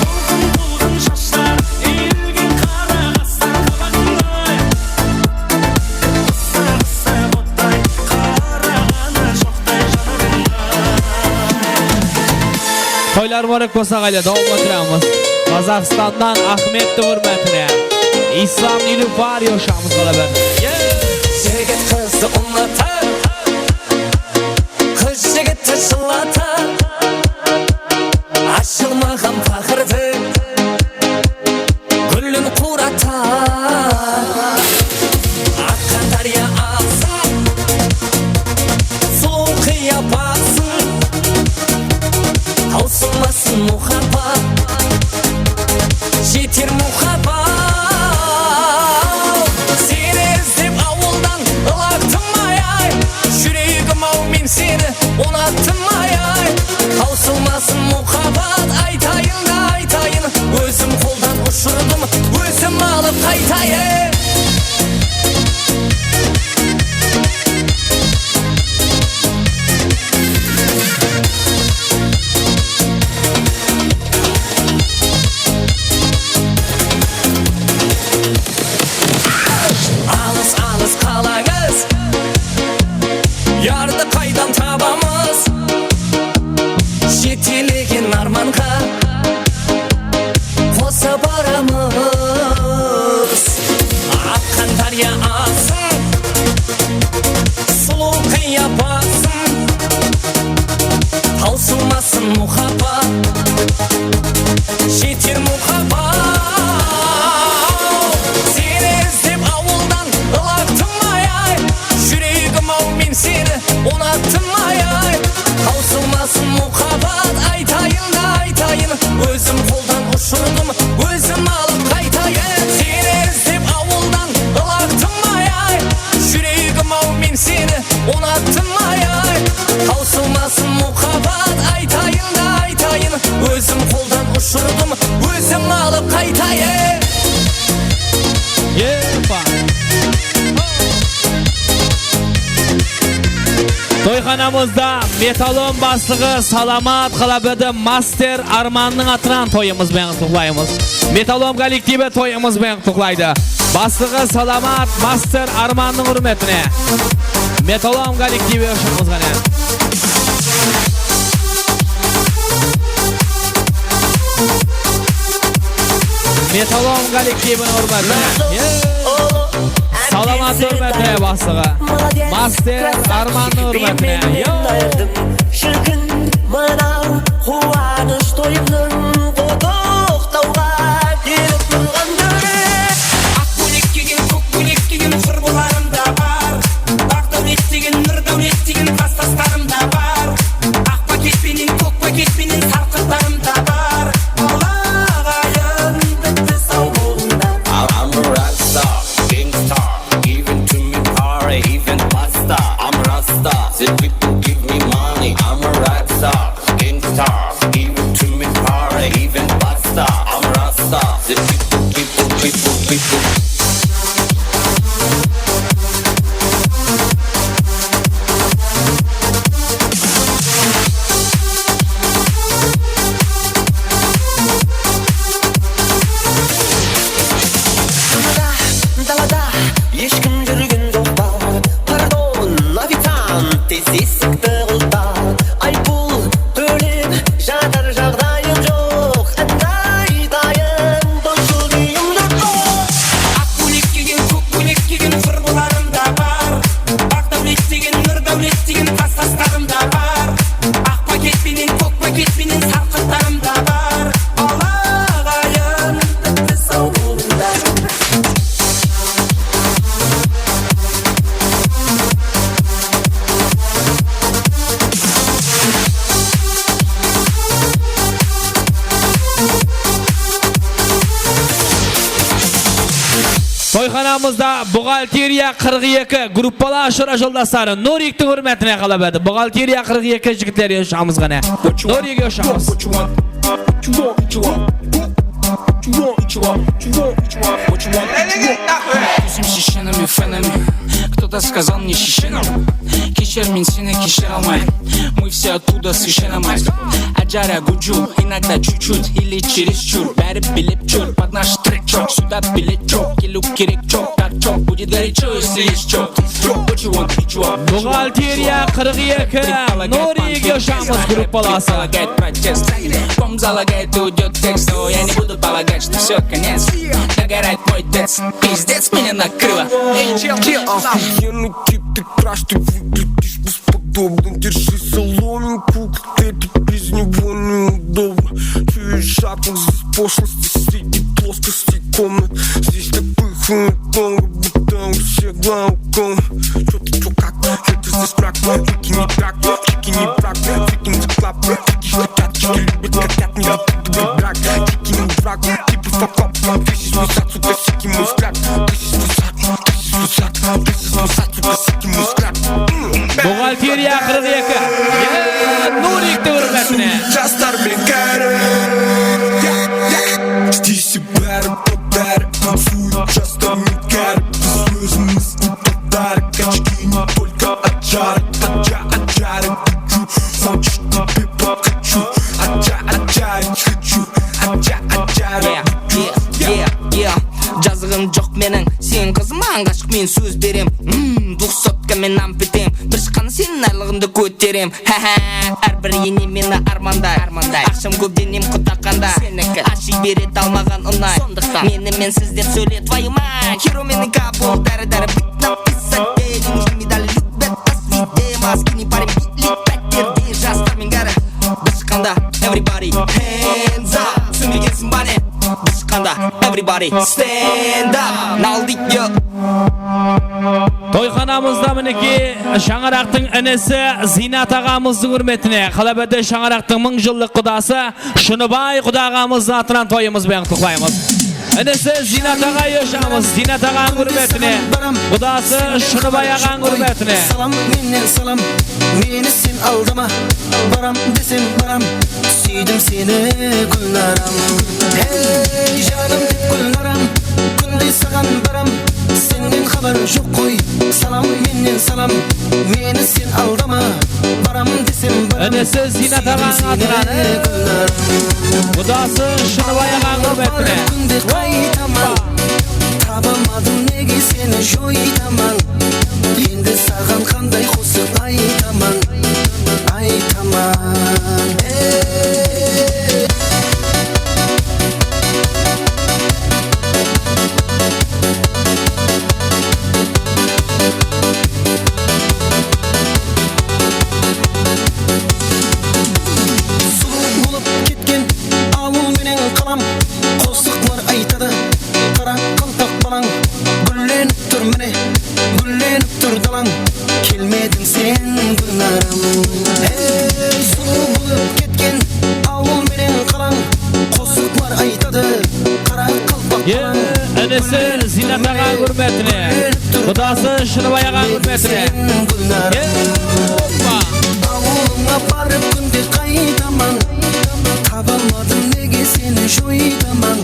Tolqın-tolqın shashlar, ilgen qara qaslar qabaǵıńday. Qıssı-qıssı botday, qaraǵanı joqtay janarıńa. Toylar múbarek bolsın, ǵáyle, dawam ettiramız. Qazaqstannan Ahmettiń húrmetine. Islam Nilufar yoshamız ǵalaba. Jigit qızdı unatar, qız jigitti jıllatar. Ashılmaǵan paqırdıń gúlin quratar. Aqqan dárya aǵsın, sulıw qıyapatın, tawsılmasın muhabbat, jeter muhabbat. Seni izlep awıldan ılaqtım ay-ay, júregim-aw, men seni unattım ay-ay. Tawsılmasın muhabbat, aytayın da aytayın, ózim qoldan ushırdım, ózim alıp qaytayın. Alıs-alıs qalańız, yardı qaydan tabamız? Jetelegen armanǵa qosa baramız. Aqqan dárya aǵsın, sulıw qıyapatın, tawsılmasın muhabbat, jeter muhabbat. Seni izlep awıldan ılaqtım ay-ay, júregim-aw, men seni unattım ay-ay. Tawsılmasın muhabbat, aytayın da aytayın, ózim qoldan ushırdım, ózim alıp qaytayın. Seni izlep awıldan ılaqtım ay-ay, júregim-aw, men seni unattım ay-ay. Tawsılmasın muhabbat, aytayın da aytayın, ózim qoldan ushırdım, ózim alıp qaytayın. Epa! Toyxanamızda Metallom baslıǵı Salamat Qalabedi master Armannıń atınan toyımız benen qutlıqlaymız. Metallom kollektivi toyımız benen qutlıqlaydı. Baslıǵı Salamat master Armannıń húrmetine. Metallom kollektivi ushın ǵáne. Metallom kollektiviniń húrmetine. Salamat húrmetine baslıǵı. Master Armannıń húrmetine. Yo! Shirkin mınaw quwanısh toyımnıń qutıqlawǵa kelip turǵan dóre. Aq kóylek kiygen, kók kóylek kiygen qurbularım da bar. Baq-dáwlet degen, nur-dáwlet Qılta, ayıppul tólep jatır jaǵdayım joq. Endi aytayın, bul júldeyimdi toq. Aq kóylek kiygen, kók kóylek kiygen qurbalarım da bar. Baq dáwlet degen, nur dáwlet degen tas-taslarım da bar. Aq paket penen, kók paket penen sarqıtlarım da bar. Al aǵayın, bitti saw boldılar. Toyxanamızda Buxgalteriya qırq eki gruppalar ashıra joldasları Noriktiń húrmetine qalap edi. Buxgalteriya qırq eki jigitler yoshamiz qáne. Norikke yoshamiz. What you want? What you want? What you want? What you want? What you want? What you want? What you want? What you want? Ózim sheshenmen, fenmen. Кто-то сказал мне шешенам. Keshir, men seni keshire almayman. Мы все оттуда с Ишенамай. Аджара гуджу, иногда чуть-чуть или чересчур. Bári bilip júr, под наш трек joq, сюда билет joq, keliw kerek joq, так joq, будет горячо, если есть чё. What you want, what you want, what you want? Buxgalteriya qırq eki, Norikge yoshamiz gruppaları. Предполагает протест. Ком залагает, уйдёт текст, но я не буду полагать, что всё, конец. Догорает мой текст, пиздец, меня накрыло. Эй, чел, чел, Охуенный тип, ты краш, ты выглядишь бесподобно. Держи соломинку, как это без него неудобно. Чё я шатал, здесь пошлости среди плоскостей комнат. Здесь так пахнет много, будто у всех глаукома. Чё ты, чё как? Это здесь мрак, выкини так, чики не брак, выкинь за клап, чики хотят, чики любят, хотят, не любят, брак, чики не брак, типа факап, this is my сад, сука, сики мой взгляд, this is my сад, this is my сад, this is my сад, сука, сики мой взгляд. Buxgalteriya qırq eki. Ye, Noriktiń húrmetine. Jaslar menen kári. Ya, ya. Isteyse bári, bári. Kayfuyıp jaslar menen kári. Biz ózimiz upadarı. Очки не только от жары. От жа-, от жары. Хочу, хочешь, тебе покачу. От жа-, от жары. Хочу, от жа-, от жары. Yeah, yeah, yeah, yeah. Jazıǵım joq meniń, sen qızıma ǵashıq men sóz berem. Hmm, двухсотка men ampetem, bir shıqqanı seniń aylıǵıńdı kóterem. Há-há, hár bir ene meni armanday, armanday. Aqsham kóp, denem qutaqanda, seniki. Ashıy beredi almaǵan unay. Sondıqtan meni mensiz dep sóyle, твою мать. Hero meniń kabul, dári-dári. Быт написать, не нужны медали, любят нас везде. Маски не парим, били пятер, jaslar men kári. Bir shıqqanda, everybody, hands up. Túsinbegensiń ba ne? Bir shıqqanda, everybody, stand up. Naldik, yo. Toyxanamızda, minekey, shańaraqtıń inisi Zinat aǵamızdıń húrmetine, qálebede shańaraqtıń mıń jıllıq qudası Shınıbay quda aǵamızdıń atınan toyımız benen qutlıqlaymız. Inisi Zinat aǵa yoshamiz, Zinat aǵanıń húrmetine, qudası Shınıbay aǵanıń húrmetine. Salam mennen salam, meni sen aldama, baram desem baram, súydim seni, Gúlnaram. Hey, janım dep Gúlnaram, kúnde saǵan baram, sennen xabar joq ǵoy. Salam mennen salam, meni sen aldama, baram desem baram. Inisi Zinat aǵanıń atınan, qudası Shınıbay aǵanıń húrmetine. Kúnde qaytaman, tabamadım nege seni joytaman. Endi saǵan qanday qosıq aytaman, aytaman. Ey. Sulıw bolıp ketken awıl menen qalam, qosıqlar aytadı qaraqalpaq balań. Gúllenip tur mine, gúllenip tur dalań, kelmediń sen, Gúlnaram. Hey, sulıw bolıp ketken awıl menen qalań, qosıqlar aytadı qaraqalpaq balań. Inisi Zinat aǵa húrmetine, qudası Shınıbay aǵa húrmetine. Ye, hoppa. Awılıńa barıp kúnde qaytaman, tabamadım nege seni joytaman.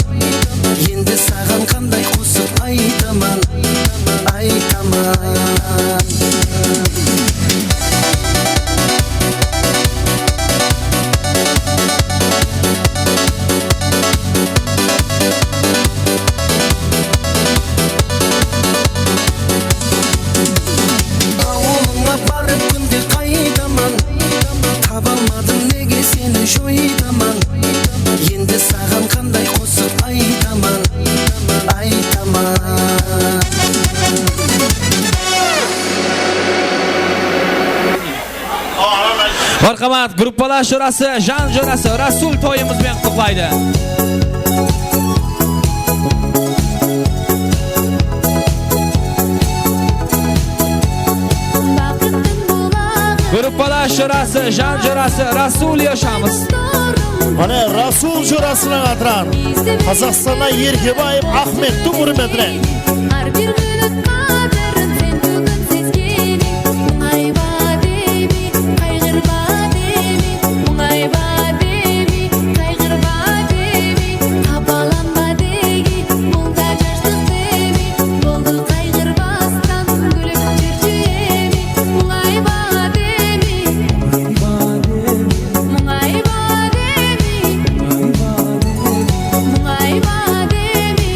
Endi saǵan qanday qosıq aytaman, aytaman. Awılıńa barıp kúnde qaytaman, Marhamat, gruppalar jorası, jan jorası Rasul toyımız benen qutlıqlaydı. Gruppalar jorası, jan jorası Rasul yoshamiz. Mine, Rasul jorasınıń atınan Qazaqstannan Erkebaev Axmettiń húrmetine. Hár bir minut qádirin sen búgin sezgeneń. Muńayba deme, qayǵırba deme, muńayba deme, qayǵırba deme, qapalanba dege, bul da jashtıq deme, boldı qayǵırbastan gúlip júrdi eme. Muńayba deme, muńayba deme, muńayba deme,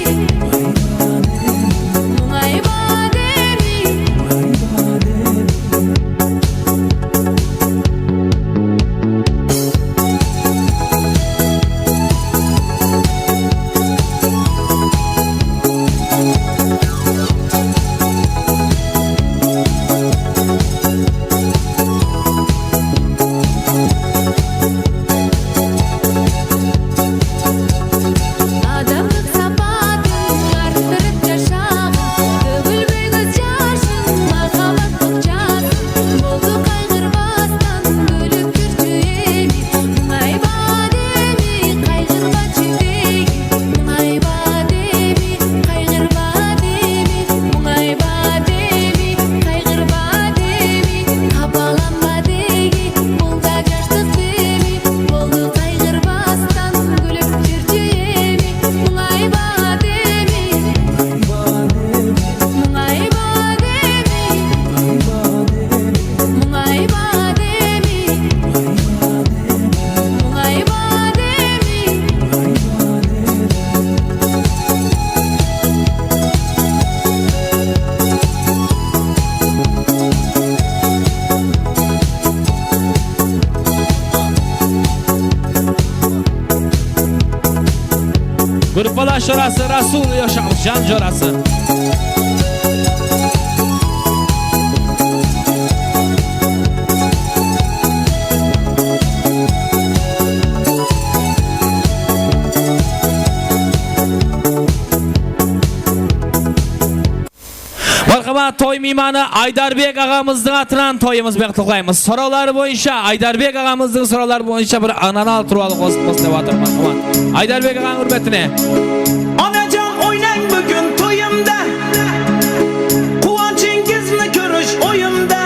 muńayba deme. Adamlıq sapatıń arttırıp jashaǵın, tógilbegil jashın, mahabbet boq jasın, boldı qayǵırbastan gúlip júrdi eme. Muńayba deme, qayǵırba júrdi eme. Muńayba deme, qayǵırba deme, muńayba deme, qayǵırba deme, qapalanba dege, bul da jashtıq deme, boldı qayǵırbastan gúlip júrdi eme. Muńayba deme, muńayba deme, muńayba deme, muńayba deme. Gruppalar jorası Rasul yoshamiz, jan jorası. Marhamat, toy miymanı Aydarbek aǵamızdıń atınan toyımız benen qutlıqlaymız. Sorawlar boyınsha, Aydarbek aǵamızdıń sorawları boyınsha bir ananal turbalı qosıq qoslap atır, marhamat. Aydarbek aǵań húrmetine. Onajan, oynań búgin toyımda, quwanshıńızdı kórish oyımda.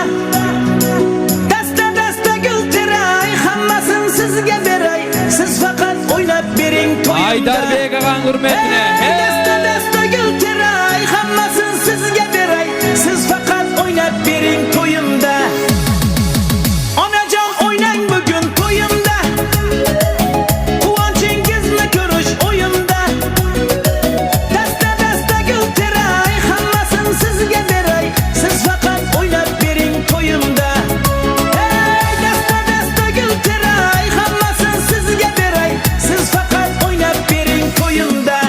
Dasta, dasta gúl teray, hammasın sizge beray. Siz faqat oynap beriń toyımda. Aydarbek aǵań húrmetine. Ey, dasta, dasta gúl teray, hammasın sizge beray. Siz faqat oynap beriń toyımda. Onajan, oynań búgin toyımda, quwanshıńızdı kórish oyımda. Dasta, dasta gúl teray, hammasın sizge beray. Siz faqat oynap beriń toyımda. Ey, dasta, dasta gúl teray, hammasın sizge beray. Siz faqat oynap beriń toyımda.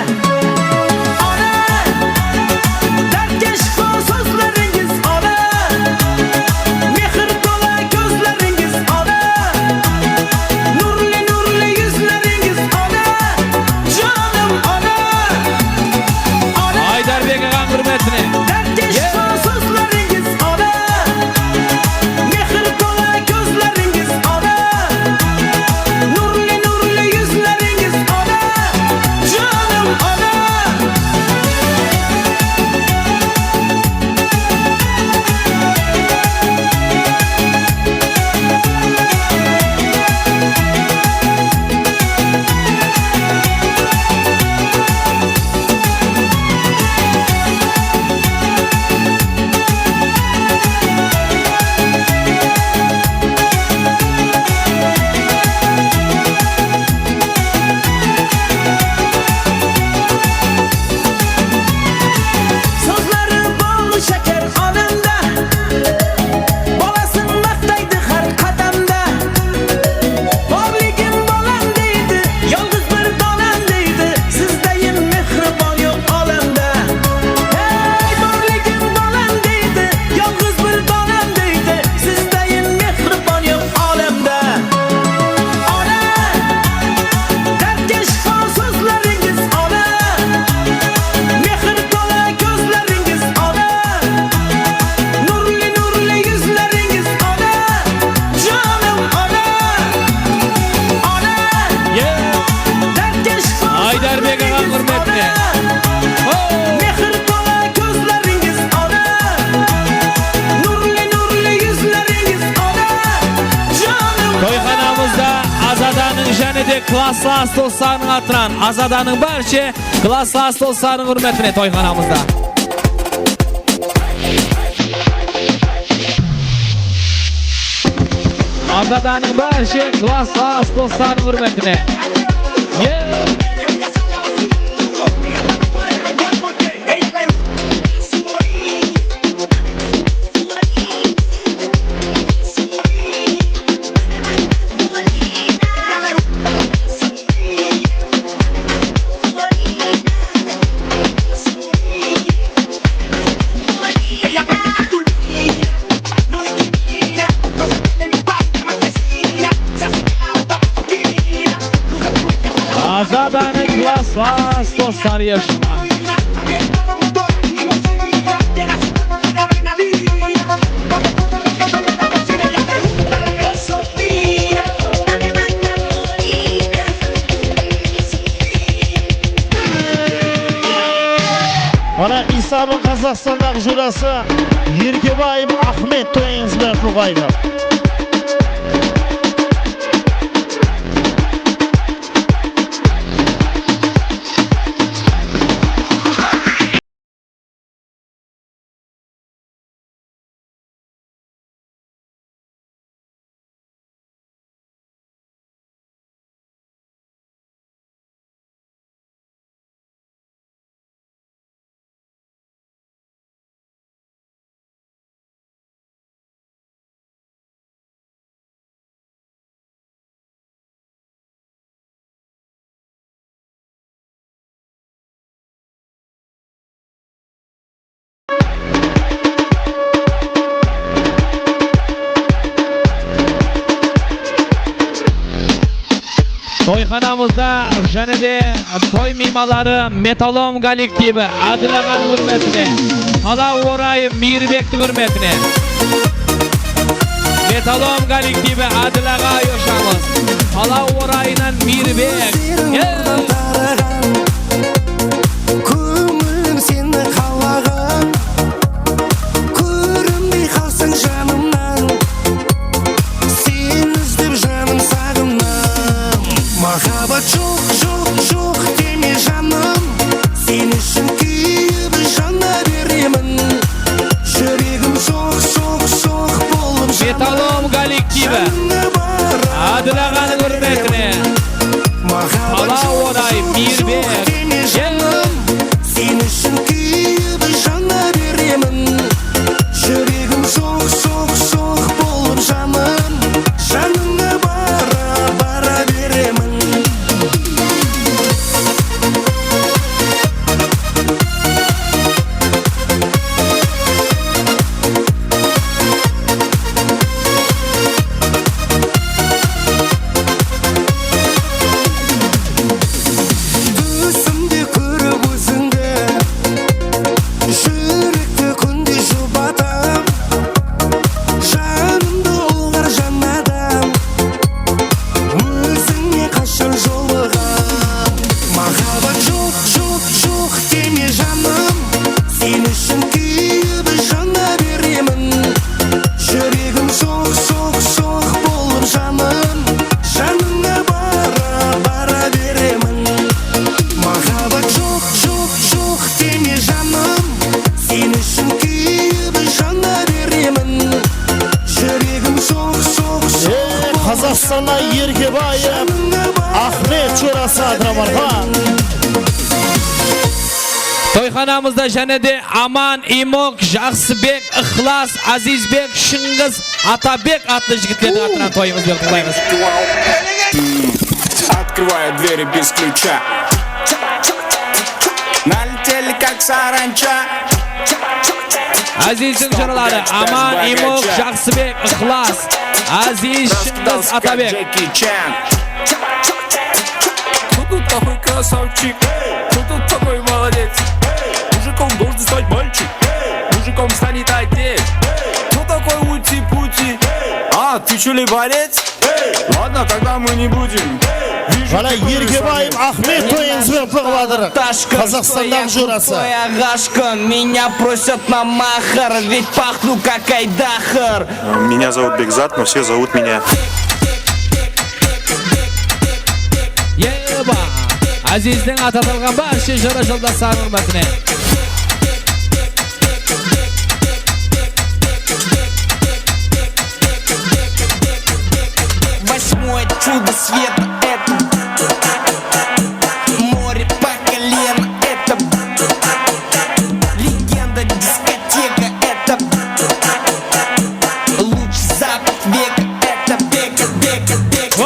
Jáne de klasslas doslarınıń atınan Azadanıń bárshe klasslas doslarınıń húrmetine toyxanamızda. Azadanıń bárshe klasslas doslarınıń húrmetine. Azadanıń klasslas dosları. Mana, Isabın Qazaqstandaǵı jurası Erkebaev Axmet toyıńız benen qutlıqlaydı. Toyxanamızda jáne de toy miymanları Metallom kollektivi Ádil aǵanıń húrmetine, Palaw orayı Miyirbektiń húrmetine. Metallom kollektivi Ádil aǵa, yoshamiz. Palaw orayınan Miyirbek. Ey! Kóńilim seni qalaǵan, kórinbey qalsań janımnan. Seni izlep janım saǵınam. Mahabat joq, joq, joq deme janım. Sen ushın kúyip jana beremen. Júregim soq, soq, soq bolıp janım. Metallom kollektivi. Ádil aǵanıń húrmetine. Palaw orayı Miyirbek. Sen ushın kúyip jana beremen. Júregim soq, soq, soq bolıp janım. Janıńa bara, bara beremen. Túsimde kórip ózińdi, júrekti kúnde jubatam. Janımdı ulǵar janadan, ózińe qashan jolıǵam. Mahabat joq, joq, joq deme janım. Sen ushın kúyip jana beremen. Júregim soq, soq, soq bolıp janım. Janıńa bara, bara beremen. Mahabat joq, joq, joq deme janım. Sen ushın kúyip jana beremen. Júregim soq, soq, soq. Ey, Qazaqstanda Erkebaev Axmet jorası, Atramarqa. Toyxanamızda jáne de Aman, Imok, Jaqsıbek, Iqlas, Azizbek, Shıńǵız, Atabek atlı jigitlerdiń atınan toyıńız benen qutlıqlaymız. Открываю двери без ключа. Налетели, как саранча. Azizdiń joraları Aman, Imok, Jaqsıbek, Iqlas, Aziz, Shıńǵız, Atabek. Кто тут такой красавчик? Кто тут такой молодец? Мужиком должен стать мальчик. Мужиком станет отец. Кто такой ути-пути? А, ты чё ли болец? Ладно, тогда мы не будем. Mana, Erkebaev Axmet toyıńız benen qutlıqlap atır. Qazaqstandaǵı jorası. Меня просят на махар, ведь пахну как айдахар. Меня зовут Бекзат, но все зовут меня. Azizdiń atı atalǵan bárshe jara joldaslarınıń húrmetine. Восьмое чудо света, это море по колено, это легенда дискотека, это лучший запах века, это бека, бека, бека, бека.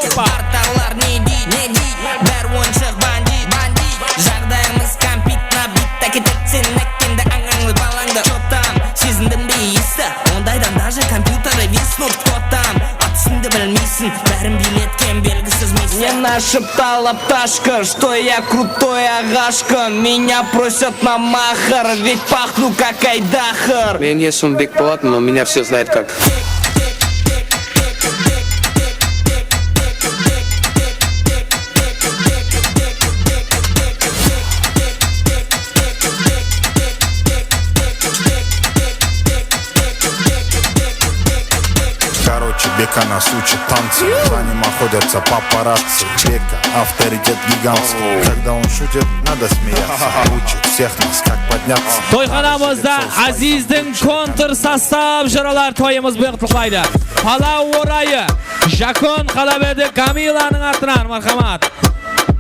Опа! Qartawlar ne deydi, ne deydi? Bári oyınshıq bandit, bandit. Jaǵdayımız kompyut nabit, áketersen ákkeńdi, ańańlı balańdı. Чё там, sezindiń be esti? Ondaydan даже kompyuterı виснут. Кто там, atısıńdı bilmeyseń, bárin biyletken belgisiz miysiń. Мен ашып талап ташкы, что я крутой ағашкы. Меня просят на махар, ведь пахну как айдахар. Meniń esimi Bekpolat, но меня все знают как. Короче, Бека нас учит танцам. За ним охотятся папарацци. Бека, авторитет гигантский. Когда он шутит, надо смеяться. Учит всех нас, как подняться. Toyxanamızda Azizdiń kontr sostav jıralar toyımız buyıqlıqlaydı. Palaw orayı, Jakon Qalabedi Kamilanıń atınan, marhamat.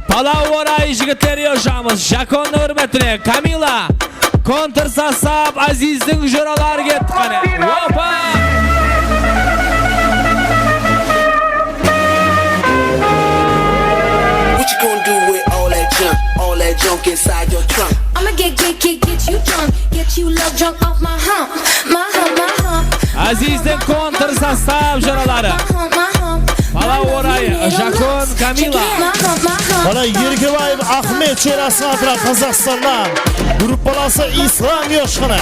Palaw orayı jigitler yoshamiz, Jakonnıń húrmetine, Kamila, kontr sostav, Azizdiń jıraları kettik qáne. Opa! What you gonna do with all that junk, all that junk inside your trunk? I'ma get, get, get, get you drunk, get you love drunk off my hump, my hump, my hump. Azizdiń kontr sostav jıraları. My hump, my hump. Palaw orayı, Jakon, Kamila. Mana Erkebaev Axmed jırasın atıran Qazaqstannan. Gruppaları Islam yoshqını.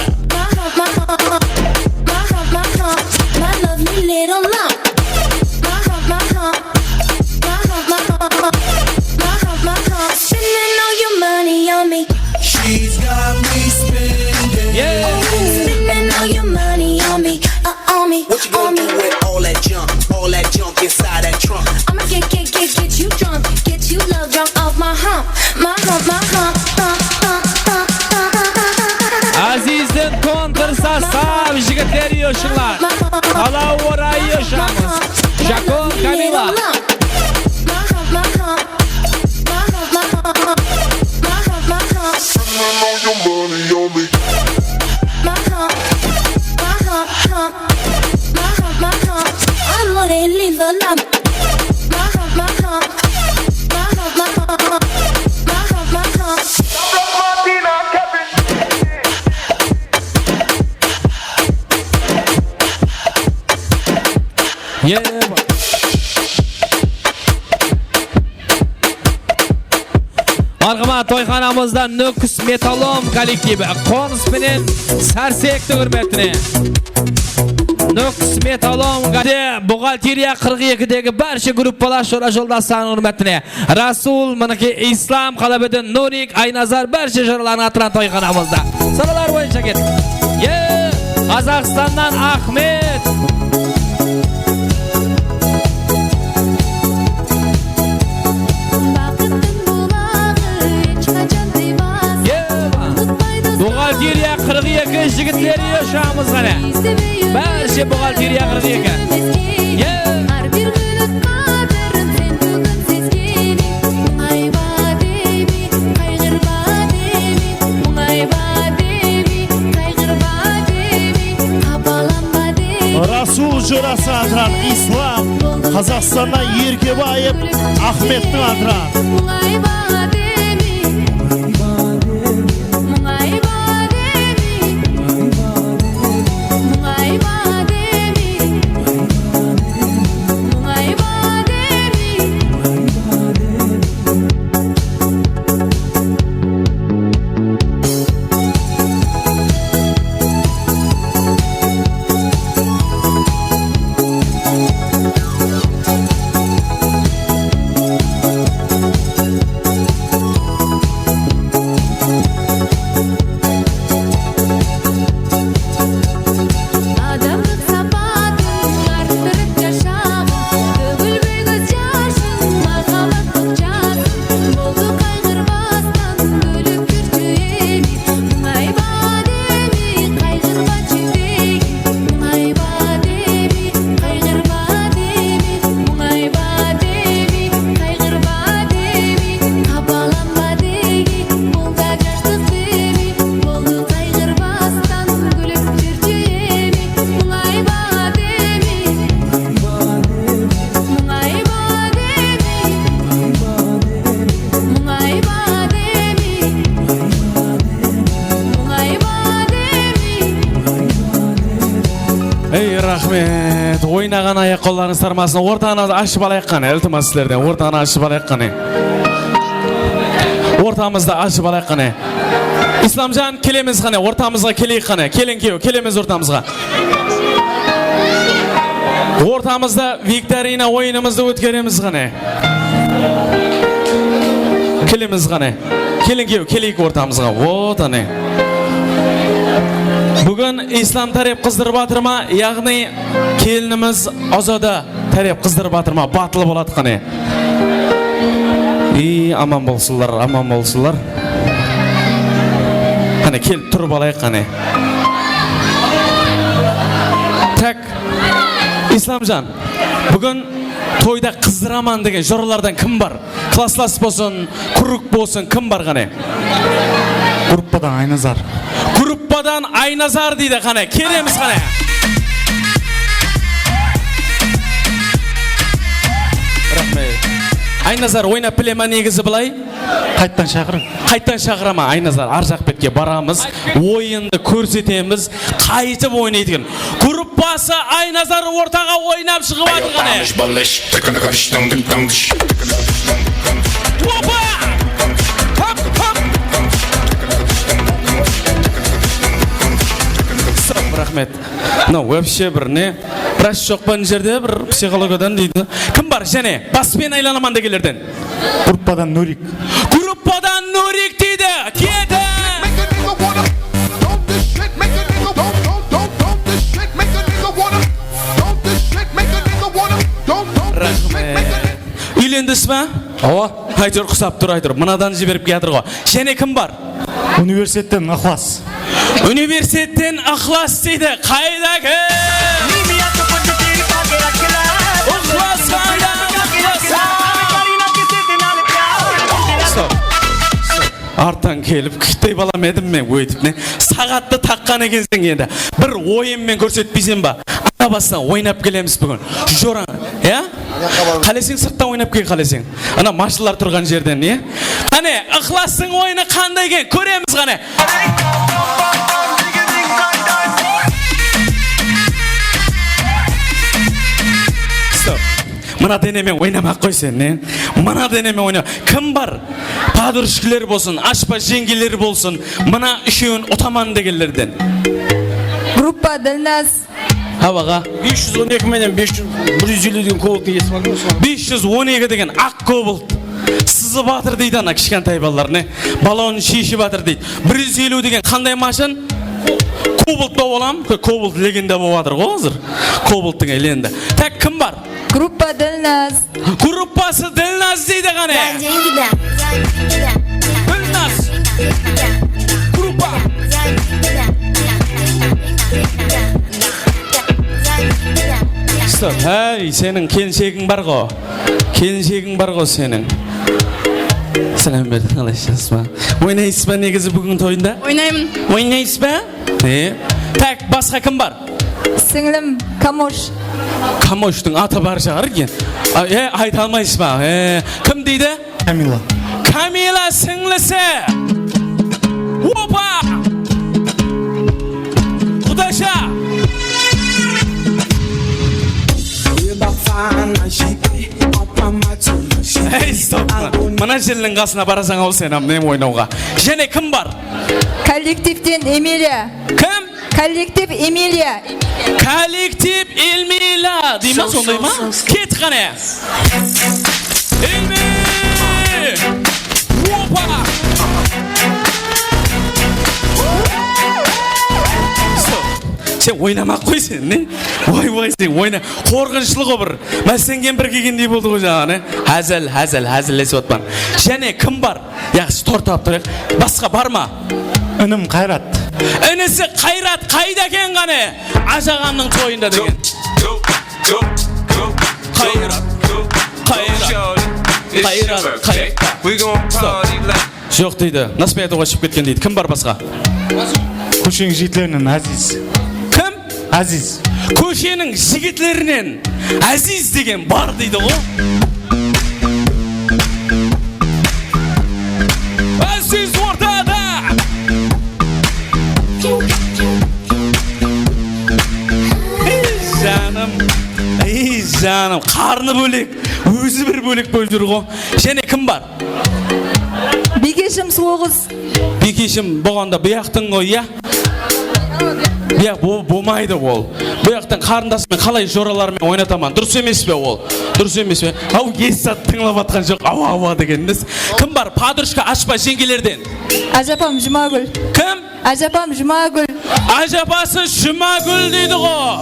Spending all your money on me. She's got me spending. Yeah. Spending all your money on me, uh, on me, on me. What you gonna do with all that junk, all that junk inside that trunk? I'ma get, get, get, get you drunk, get you love drunk off my hump, my hump, my hump, hump, hump, hump, hump, hump. Azizdiń kontr sostav jigitleri yoshılar. Palaw orayı yoshamiz. Jakon, Kamila. Marhamat, toyxanamızda Nókis Metallom kollektivi Qonıs penen Sársektiń húrmetine. Nókis Metallom kollektivi, buxgalteriya qırq ekidegi bárshe gruppalar, jora joldaslarınıń húrmetine. Rasul, mınıki Islam, Qalabedin, Nurik, Aynazar, bárshe jıralardıń atınan toyxanamızda. Sanalar boyınsha kettik. Ye, Qazaqstannan Axmed. Ye, buxgalteriya qırq eki jigitleri yoshamiz qáne. Bárshe buxgalteriya qırq eki. Ye. Hár bir minut qádirin sen búgin sezgening. Muńayba demey, qayǵırba demey, muńayba demey, qayǵırba demey, qapalanba demey. Rasul jırası atıran Islam, Qazaqstannan Erkebaev Axmedtiń atınan. Muńayba demey, muńayba demey, muńayba demey, muńayba demey. Raxmet. Oynaǵan ayaq-qollarıńız tarmasın. Ortanı ashıp alayıq qáne, iltimas sizlerden. Ortanı ashıp alayıq qáne. Ortamızdı ashıp alayıq qáne. Islamjan, kelemiz qáne, ortamızǵa keleyik qáne. Keliń, kiyew, kelemiz ortamızǵa. Ortamızda viktorina oyınımızdı ótkeremiz qáne. Kelemiz qáne. Keliń, kiyew, keleyik ortamızǵa. Vot, áne. Búgin Islam tárep qızdırıp atır ma, yaǵnıy kelinimiz Azada tárep qızdırıp atır ma, batılı boladı qáne. Iy, aman bolsınlar, aman bolsınlar. Qáne, kelip turıp alayıq qáne. Tak, Islamjan, búgin toyda qızdıraman degen jurılardan kim bar? Klasslas bolsın, krug bolsın, kim bar qáne? Gruppadan Aynazar. Gruppadan Aynazar deydi qáne, kelemiz qáne. Raxmet. Aynazar oynap bile ma negizi bılay? Qayttan shaqır. Qayttan shaqıraman, Aynazar, arjaq betke baramız, oyındı kórsetemiz, qaytıp oynaydı eken. Gruppası Aynazar ortaǵa oynap shıǵıp atır qáne. Opa! Hop, hop! Stop, raxmet. Mına, вообще bir ne? Biraz joq pa mına jerde bir psixologiyadan deydi. Kim bar jáne? Baspenen aylanaman degenlerden. Gruppadan Nurik. Gruppadan Nurik deydi. Kiyedi. Raxmet. Úylendińiz ba? Awa. Áytewir qusap tur, áytewir. Mınadan jiberip kiyatır ǵo. Jáne kim bar? Universitetten Iqlas. Universitetten Iqlas deydi. Qayda eken? Iqlas qayda? Iqlas. Stop. Stop. Arttan kelip, kittey balam edim men, óytip ne? Saǵattı taqqan ekenseń endi. Bir oyın men kórsetpeyseń ba? Ana bastan oynap kelemiz búgin. Jorań, ya? Qáleseń sırttan oynap kel, qáleseń. Ana mashinalar turǵan jerden, ne? Qáne, Iqlastıń oyını qanday eken? Kóremiz qáne. Stop. Mına denemen oynama-aq qoy sen, ne? Mına denemen oyna. Kim bar? Podrushkiler bolsın, ashpa jeńgeler bolsın. Mına úshewin utaman degenlerden. Gruppa Dilnaz. Hawaǵa. Bes júz on eki menen bes júz, bir júz eliw degen kobalttı esitip aldım. Bes júz on eki degen aq kobalt. Sızıp atır deydi ana kishkentay balalar, ne? Balonın sheship atır deydi. Bir júz eliw degen qanday mashın? Kobalt pa, balam? Kobalt legenda bolıp atır ǵo házir. Kobalttıń legenda. Tak, kim bar? Gruppa Dilnaz. Gruppası Dilnaz deydi qáne. Dilnaz. Gruppa. Stop. Háy, seniń kelinshegiń bar ǵo. Kelinshegiń bar ǵo seniń. Sálem berdi, qalayshısız ba? Oynaysız ba negizi búgin toyında? Oynaymın. Oynaysız ba? E? Tak, basqa kim bar? Sińlim, Kamosh. Kamoshtın atı bar shıǵar eken. A, e, ayta almaysız ba? E, kim deydi? Kamila. Kamila sińlisi. Opa! Qudasha! Ey, stop. Mına jeliniń qasına barasań-aw sen, am, nem oynawǵa. Jáne kim bar? Kollektivten Emiliya. Kim? Kollektiv Emiliya. Kollektiv Emiliya. Dey ma, sonday ma? Ket qáne. Emil! Opa! Stop. Sen oynama-aq qoy sen, ne? Oy, oy, sen oyna. Qorqınıshlı ǵo bir. Másengen bir kelgendey boldı ǵo jańa, ne? Házil, házil, házillesip atpan. Jáne kim bar? Yaqshı, tor tap turayıq. Basqa bar ma? Inim Qayrat. Inisi Qayrat qayda eken qáne? Ájaǵamnıń toyında degen. Qayrat, Qayrat, Qayrat, Qayrat. Stop. Joq deydi. Nasip aytıwǵa shıǵıp ketken deydi. Kim bar basqa? Kósheniń jigitlerinen Áziz. Kim? Áziz. Kósheniń jigitlerinen Áziz degen bar deydi ǵo. Áziz ortada. Ey, ja, Janım, qarnı bólek, ózi bir bólek bolıp júr ǵo. Jáne kim bar? Biykeshim Sulıwqız. Biykeshim bolǵanda buyaqtıń ǵoy, ya? Buyaq bo-, bolmaydı ol. Buyaqtıń qarındası men qalay joralar menen oynataman? Durıs emes pe ol? Durıs emes pe? Aw, hesh zat tıńlap atqan joq. Awa, awa degen emes. Kim bar? Padrushka, ashpa, jeńgelerden. Ájapam Jumagúl. Kim? Ájapam Jumagúl. Ájapası Jumagúl deydi ǵo.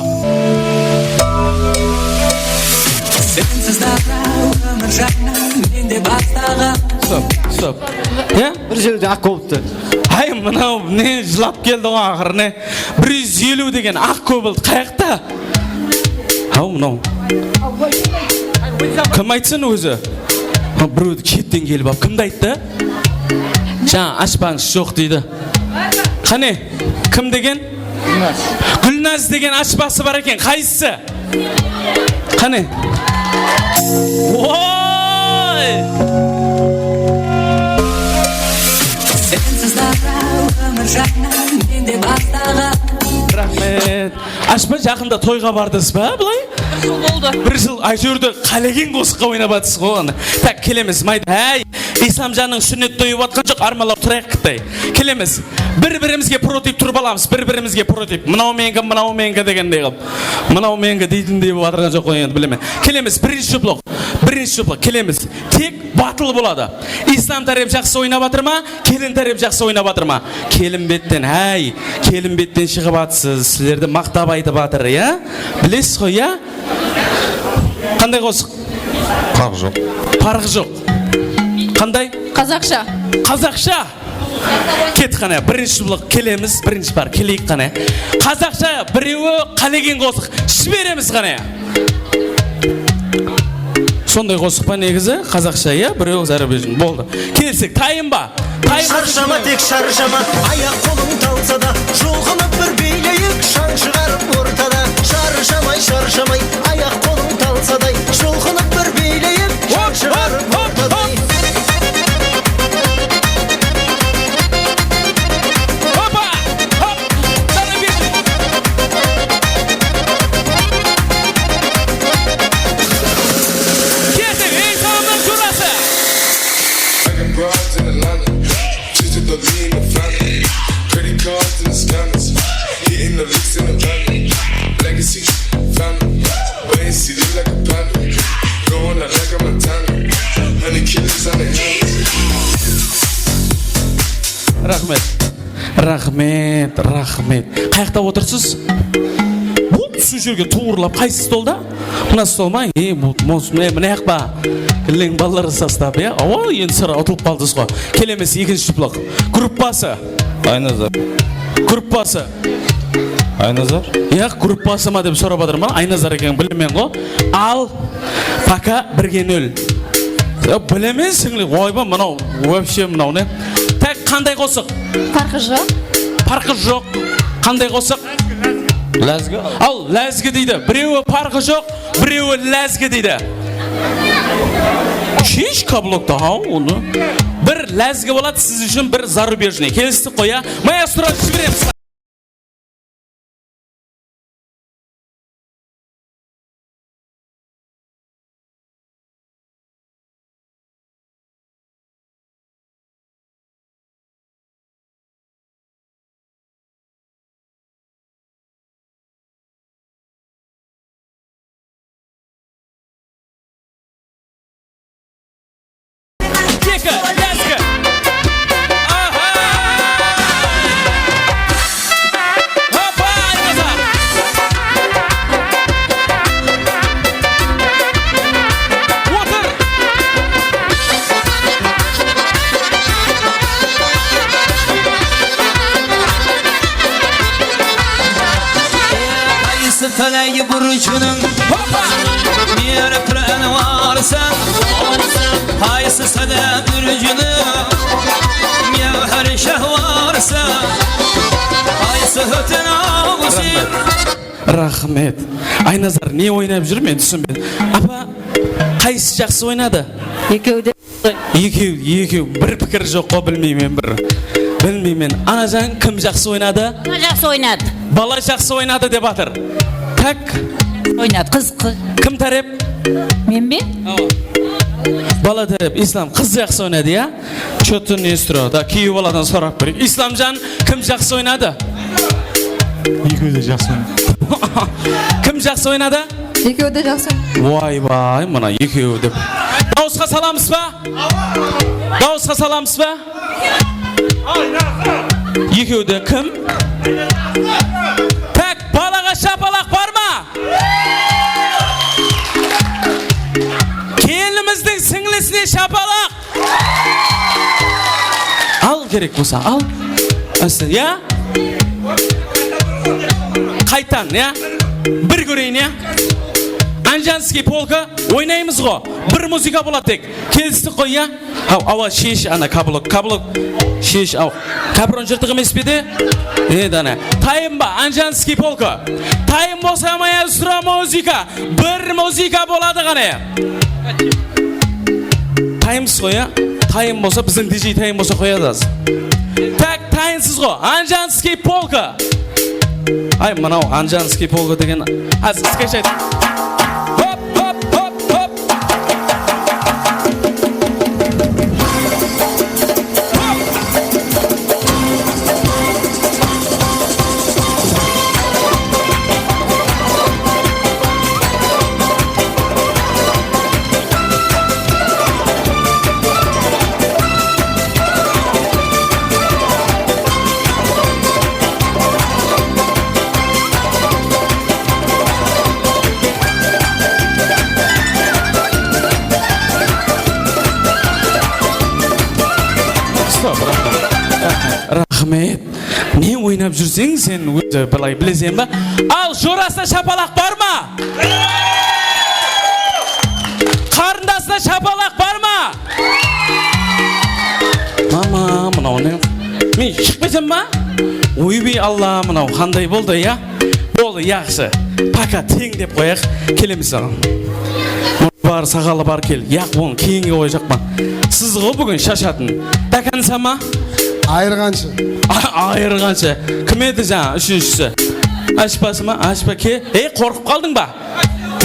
Sensiz dara ómir jaynan mende bastaǵan. Stop, stop. Ya? Bir jerde aq bolıptı. Ay, mınaw ne jılap keldi ǵo aqırı, ne? Bir júz eliw degen aq kobalt qayaqta? Haw, mınaw. Kim aytsın ózi? Ha, birewdi shetten kelip alıp kimdi ayttı? Jańa ashpańız joq deydi. Qáne, kim degen? Gúlnaz. Gúlnaz degen ashpası bar eken, qaysısı? Qáne? Oy! Sensiz dara ómir jaynan mende bastaǵan. Raxmet. Ashpa, jaqında toyǵa bardız ba, bılay? Bir jıl boldı. Bir jıl, áytewir de qálegen qosıqqa oynap atırsız ǵo onı. Tak, kelemiz, mayda. Háy, Islamjanıń súnnet toyı bolıp atqan joq, armanlap turayıq, Qıtay. Kelemiz. Bir-birimizge protip turıp alamız, bir-birimizge protip. Mınaw meniki, mınaw meniki degendey qılıp. Mınaw meniki deytindey bolıp atırǵan joq ǵoy endi, bilemen. Kelemiz, birinshi jublıq. Birinshi jublıq, kelemiz. Tek batıl boladı. Islam tárep jaqsı oynap atır ma? Kelin tárep jaqsı oynap atır ma? Kelin betten, háy, kelin betten shıǵıp atsız. Sizlerdi maqtap aytıp atır, ya? Bilesiz ǵoy, ya? Qanday qosıq? Parqı joq. Parqı joq. Qanday? Qazaqsha. Qazaqsha. Ket qáne, birinshi jublıq kelemiz, birinshi bar keleyik qáne. Qazaqsha birewi qálegen qosıq jiberemiz qáne. Sonday qosıq pa negizi? Qazaqsha, ya? Birew zarubejniy. Boldı. Kelsek, tayın ba? Tayın ba? Sharshama, tek sharshama, ayaq-qolıń talsa da, julqınıp bir biyleyik, shań shıǵarıp ortada. Sharshamay, sharshamay, ayaq-qolıń talsaday, julqınıp bir biyleyik, shań shıǵarıp ortaday. Hopa! Hop! Dana berdi. Keldik, ey, salamlar jurası. I got broads in Atlanta, just to throw me in the family. Credit cards and the scammers, hitting the licks in the van. Legacy, family, way city like a panda. Going out like a Montana, honey killers on the helmets. Raxmet. Raxmet, raxmet. Qayaqta otırsız? Hop, usı jerge tuwrılap, qaysı stolda? Mına stol ma? E, bu, mos-, mine, mine yaq pa? Killeńiz balalar sostavı, ya? Awa, endi sirá utılıp qaldız ǵo. Kelemiz, ekinshi jublıq. Gruppası? Aynazar. Gruppası? Aynazar. Yaq, gruppası ma dep sorap atırman, Aynazar ekenin bilemen ǵo. Al, Paka birge nol. Ya, bilemen, sińli, oyba, mınaw, вообще mınaw ne? Tak, qanday qosıq? Parqı joq. Parqı joq. Qanday qosıq? Lázgi. Al, lázgi deydi. Birewi parqı joq, birewi lázgi deydi. Hesh kablokta, ha, onı. Bir lázgi boladı, siz ushın bir zarubejniy. Kelistik ǵoy, ya? Maestro, jiberemiz. Eki, lázgi. Aha! Hoppa, Aynazar! Otır! Qaysı talay burjınıń, hoppa, merip ánvarsań? Qaysı sada burjınıń, mewhar shahvarsań? Qaysı ótin awzıń? Raxmet. Raxmet. Aynazar ne oynap júr, men túsinbedim. Apa, qaysı jaqsı oynadı? Ekewi de. Ekew, ekew, bir pikir joq ǵo, bilmeymen bir. Bilmeymen. Anajan kim jaqsı oynadı? Bala jaqsı oynadı. Bala jaqsı oynadı dep atır. Tak. Oynadı, qız, qız. Kim tárep? Men be? Awa. Bala tárep, Islam, qız jaqsı oynadı, ya? Chotın instru. Da, kúyew baladan sorap kóreyik. Islamjan, kim jaqsı oynadı? Ekewi de jaqsı oynadı. Kim jaqsı oynadı? Ekewi de jaqsı oynadı. Oybay, mına ekewi dep. Dawısqa salamız ba? Dawısqa salamız ba? Ekewi de kim? Tak, balaǵa shapalaq bar ma? Kelinimizdiń sińlisine shapalaq. Al, kerek bolsa, al. Asta, ya? Qaytan, ya? Bir kóreyin, ya? Anjanskiy polka oynaymız ǵo. Bir muzıka boladı tek. Kelistik ǵoy, ya? Haw, awa, shesh, ana, kablok, kablok. Shesh, aw. Kapron jırtıq emes pe de? E, dana. Tayın ba, Anjanskiy polka? Tayın bolsa, maestro, muzıka. Bir muzıka boladı ǵane. Tayınsız ǵoy, ya? Tayın bolsa, biziń D J tayın bolsa qoyadı házir. Tak, tayınsız ǵo. Anjanskiy polka. Ay, mınaw Anjanskiy polka degen házir sketch ayt. Hop, hop, hop, hop. Raxmet. Ne oynap júrseń sen ózi, bılay bileseń ba? Al, jorasına shapalaq bar ma? Qarındasına shapalaq bar ma? Mama, mınaw ne? Men shıqpaysam ba? Oybey, Alla, mınaw qanday boldı, ya? Boldı, yaqshı. Poka, teń dep qoyayıq. Kelemiz saǵan. Bar, saqalı bar, kel. Yaq, onı keyinge qoyajaqpan. Siz ǵo búgin shashadın. Dákansa ma? Ayırǵansha. A-, ayırǵansha. Kim edi jańa úshinshisi? Ashpası ma? Ashpa ke-, ey, qorqıp qaldıń ba?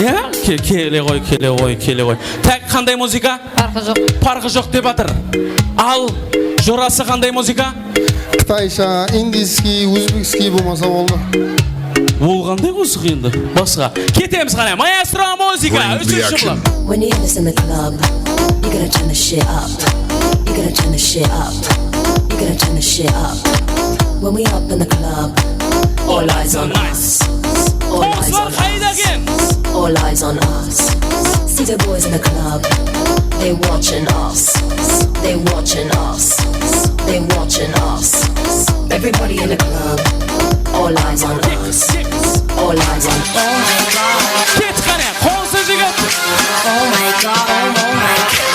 Ya? Ke-, kele ǵoy, kele ǵoy, kele ǵoy. Tak, qanday muzıka? Parqı joq. Parqı joq dep atır. Al, jorası qanday muzıka? Qıtaysha, indiyskiy, ózbekskiy bolmasa boldı. Ol qanday qosıq endi? Basqa. Ketemiz qáne. Maestro muzıka, úshinshi blok. When you have this in the club, you gotta turn the shit up. You gotta turn the shit up. You gotta turn the shit up. When we up in the club, all eyes on us. All eyes on us. All eyes on us. See the boys in the club. They watching us. They watching us. They watching us. Everybody in the club. All eyes on us. All eyes on us. Ket qáne, qońsı jigit. Oh my God, oh my God.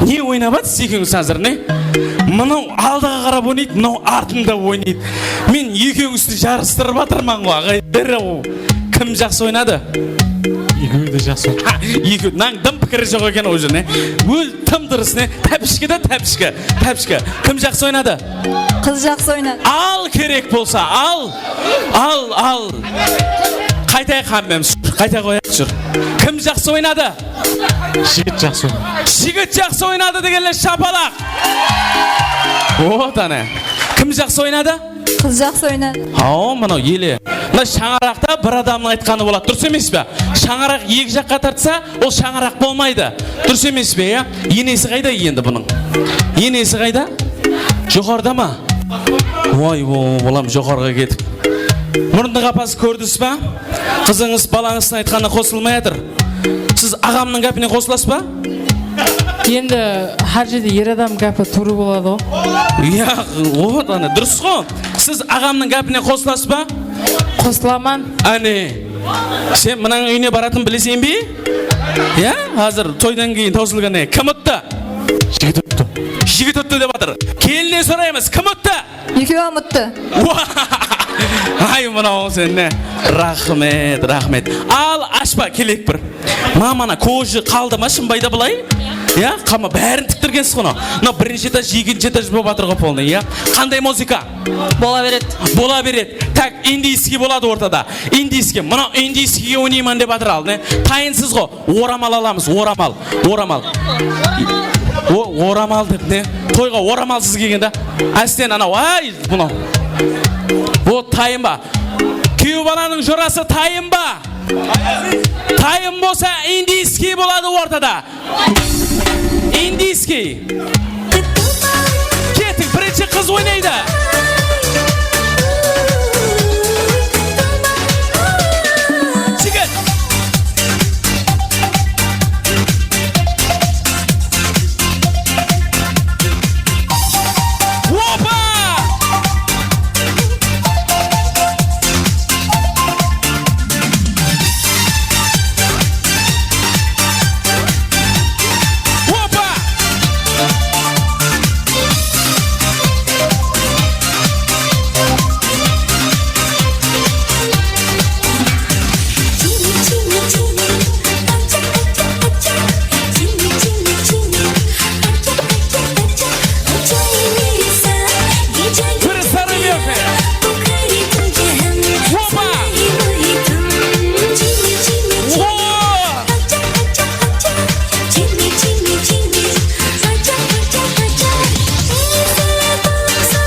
Ne oynap atırsız ekewińiz házir, ne? Mınaw aldıǵa qarap oynaydı, mınaw artında oynaydı. Men ekewińizdi jarıstırıp atırman ǵoy, aǵaylar-aw. Kim jaqsı oynadı? Ekewi de jaqsı oynadı. Ha, ekewi, mınań dım pikiri joq eken, o jerde, ne? Ól, tım durıs, ne? Tápishki de, tápishki, tápishki. Kim jaqsı oynadı? Qız jaqsı oynadı. Al, kerek bolsa, al. Al, al. Qaytayıq hámmemiz. Qayta qoyayıq, júr. Kim jaqsı oynadı? Jigit jaqsı oynadı. Jigit jaqsı oynadı degenler shapalaq. Вот ana. Kim jaqsı oynadı? Qız jaqsı oynadı. Haw, mınaw ele. Mına shańaraqta bir adamnıń aytqanı boladı, durıs emes pe? Shańaraq eki jaqqa tartsa, ol shańaraq bolmaydı. Durıs emes pe, ya? Enesi qayda endi bunıń? Enesi qayda? Joqarıda ma? Oy, o, balam joqarıǵa ketip. Murındıǵı apası kórdińiz ba? Qızıńız balańızdıń aytqanına qosılmay atır. Siz aǵamnıń gápine qosılasız ba? Endi hár jerde er adam gápi tuwrı boladı ǵo. Ya, o, ana, durıs ǵo. Siz aǵamnıń gápine qosılasız ba? Qosılaman. Áne. Sen mınanıń úyine baratın bileseń be? Ya, házir toydan keyin tawsılǵannan keyin. Kim uttı? Jigit uttı. Jigit uttı dep atır. Kelinen soraymız, kim uttı? Ekewi hám uttı. Ay, mınaw sen ne? Raxmet, raxmet. Al, ashpa, keleyik bir. Mamana, kojı qaldı ma shımbayda bılay? Ya, qama, bárin tiktirgensiz ǵo. Mına birinshi etaj, ekinshi etaj bolıp atır ǵo, polnıy, ya. Qanday muzıka? Bola beredi. Bola beredi. Tak, indiyskiy boladı ortada. Indiyskiy. Mına indiyskiyge oynayman dep atır al, ne? Tayınsız ǵo. Oramal alamız, oramal. Oramal. O, oramal dep, ne? Toyǵa oramalsız kelgen da. Ásten anaw, ay, mınaw. O, tayın ba? Kúyew balanıń jorası tayın ba? Tayın bolsa, indiyskiy boladı ortada. Indiyskiy. Ketiń, birinshi qız oynaydı. Jigit. Opa! Opa! Opa! O!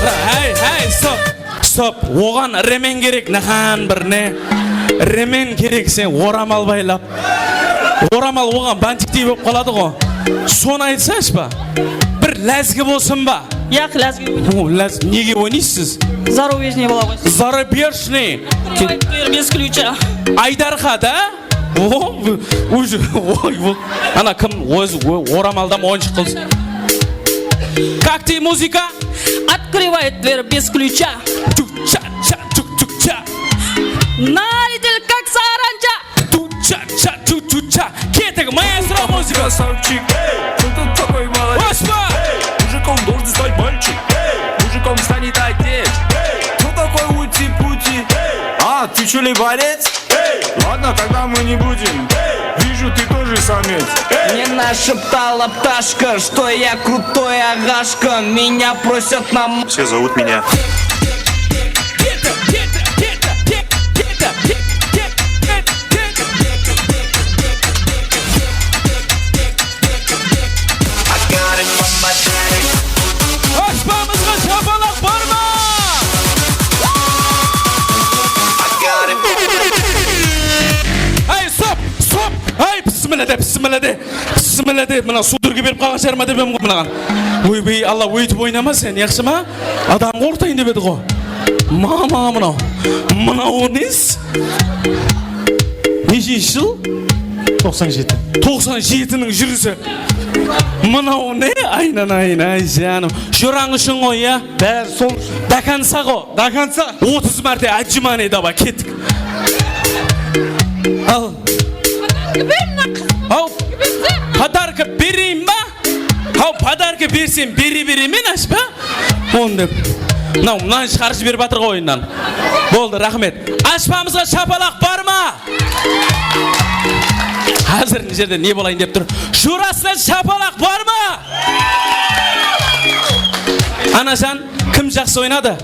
Bira, hey, hey, stop. Stop. Oǵan remen kerek, nahan bir ne? Remen kerek, sen oramal baylap. Oramal oǵan bantiktey bolıp qaladı ǵo. Sonı aytsashı ba? Bir lázgi bolsın ba? Yaq, lázgi oynayman. O, láz-, nege oynaysız siz? Зарубежный bola ǵoy. Зарубежный. Открывает дверь без ключа. Aydarqa da? O, bu, уже, oy, bu. Ana kim ózi, o, oramaldan oyınshıq qılsın. Как ты, музыка? Открывает дверь без ключа. Чук-ча, ча, чук-чук-ча. Налетели, как саранча. Чу-ча, ча, чу-чу-ча. Кеттік, маэстро музыка. Красавчик, кто тут такой молодец? Ошпа! Мужиком должен стать мальчик. Мужиком станет отец. Кто такой ути-пути? А, ты чё ли борец? Ладно, тогда мы не будем. Вижу, ты тоже самец. Мне нашептала пташка, что я крутой агашка. Меня просят на м- Все зовут меня. Ashpamızǵa shapalaq bar ma? Ay, stop, stop! Ay, bismilla de, bismilla de, bismilla de, mına sudırgı berip qalǵan shıǵar ma dep edim ǵo mınaǵan. Oybay, Alla, óytip oynama sen, yaqshı ma? Adam qorqıtayın dep edi ǵo. Mama, mınaw. Mınaw nesi? Neshinshi jıl? Toqsan jeti. Toqsan jetiniń júrisi. Mınaw ne? Aynanayın, ay, janım. Jorań ushın ǵoy, ya? Bári sol ushın. До конца ǵo. До конца. Otız márte отжимание давай, kettik. Al. Ber mına qız. Al. Podarka bereyin ba? Haw, podarka bersem, bere beremen, ashpa. Onı dep. Mınaw, mınanı shıǵarıp jiberip atır ǵoy oyınnan. Boldı, raxmet. Ashpamızǵa shapalaq bar ma? Házir mına jerde ne bolayın dep tur. Jurasına shapalaq bar ma? Anajan, kim jaqsı oynadı?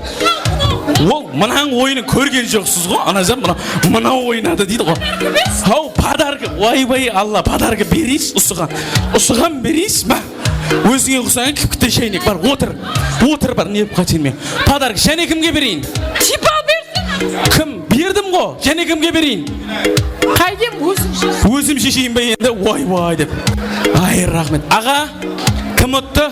Ol mınań oyının kórgen joqsız ǵo, anajan, mına, mına oynadı deydi ǵo. Haw, podarka, oybay, Alla, podarka bereyinshi usıǵan. Usıǵan bereyinshi, ma. Ózińe uqsaǵan kipkitli shaynek bar, otır. Otır, bir ne bolıp qatayın men. Podarka jáne kimge bereyin? Shıpa bersin. Kim? Berdim ǵo, jáne kimge bereyin? Qáydem, ózim shesheyin. Ózim shesheyin be endi, oybay dep. Ay, raxmet. Aǵa, kim uttı?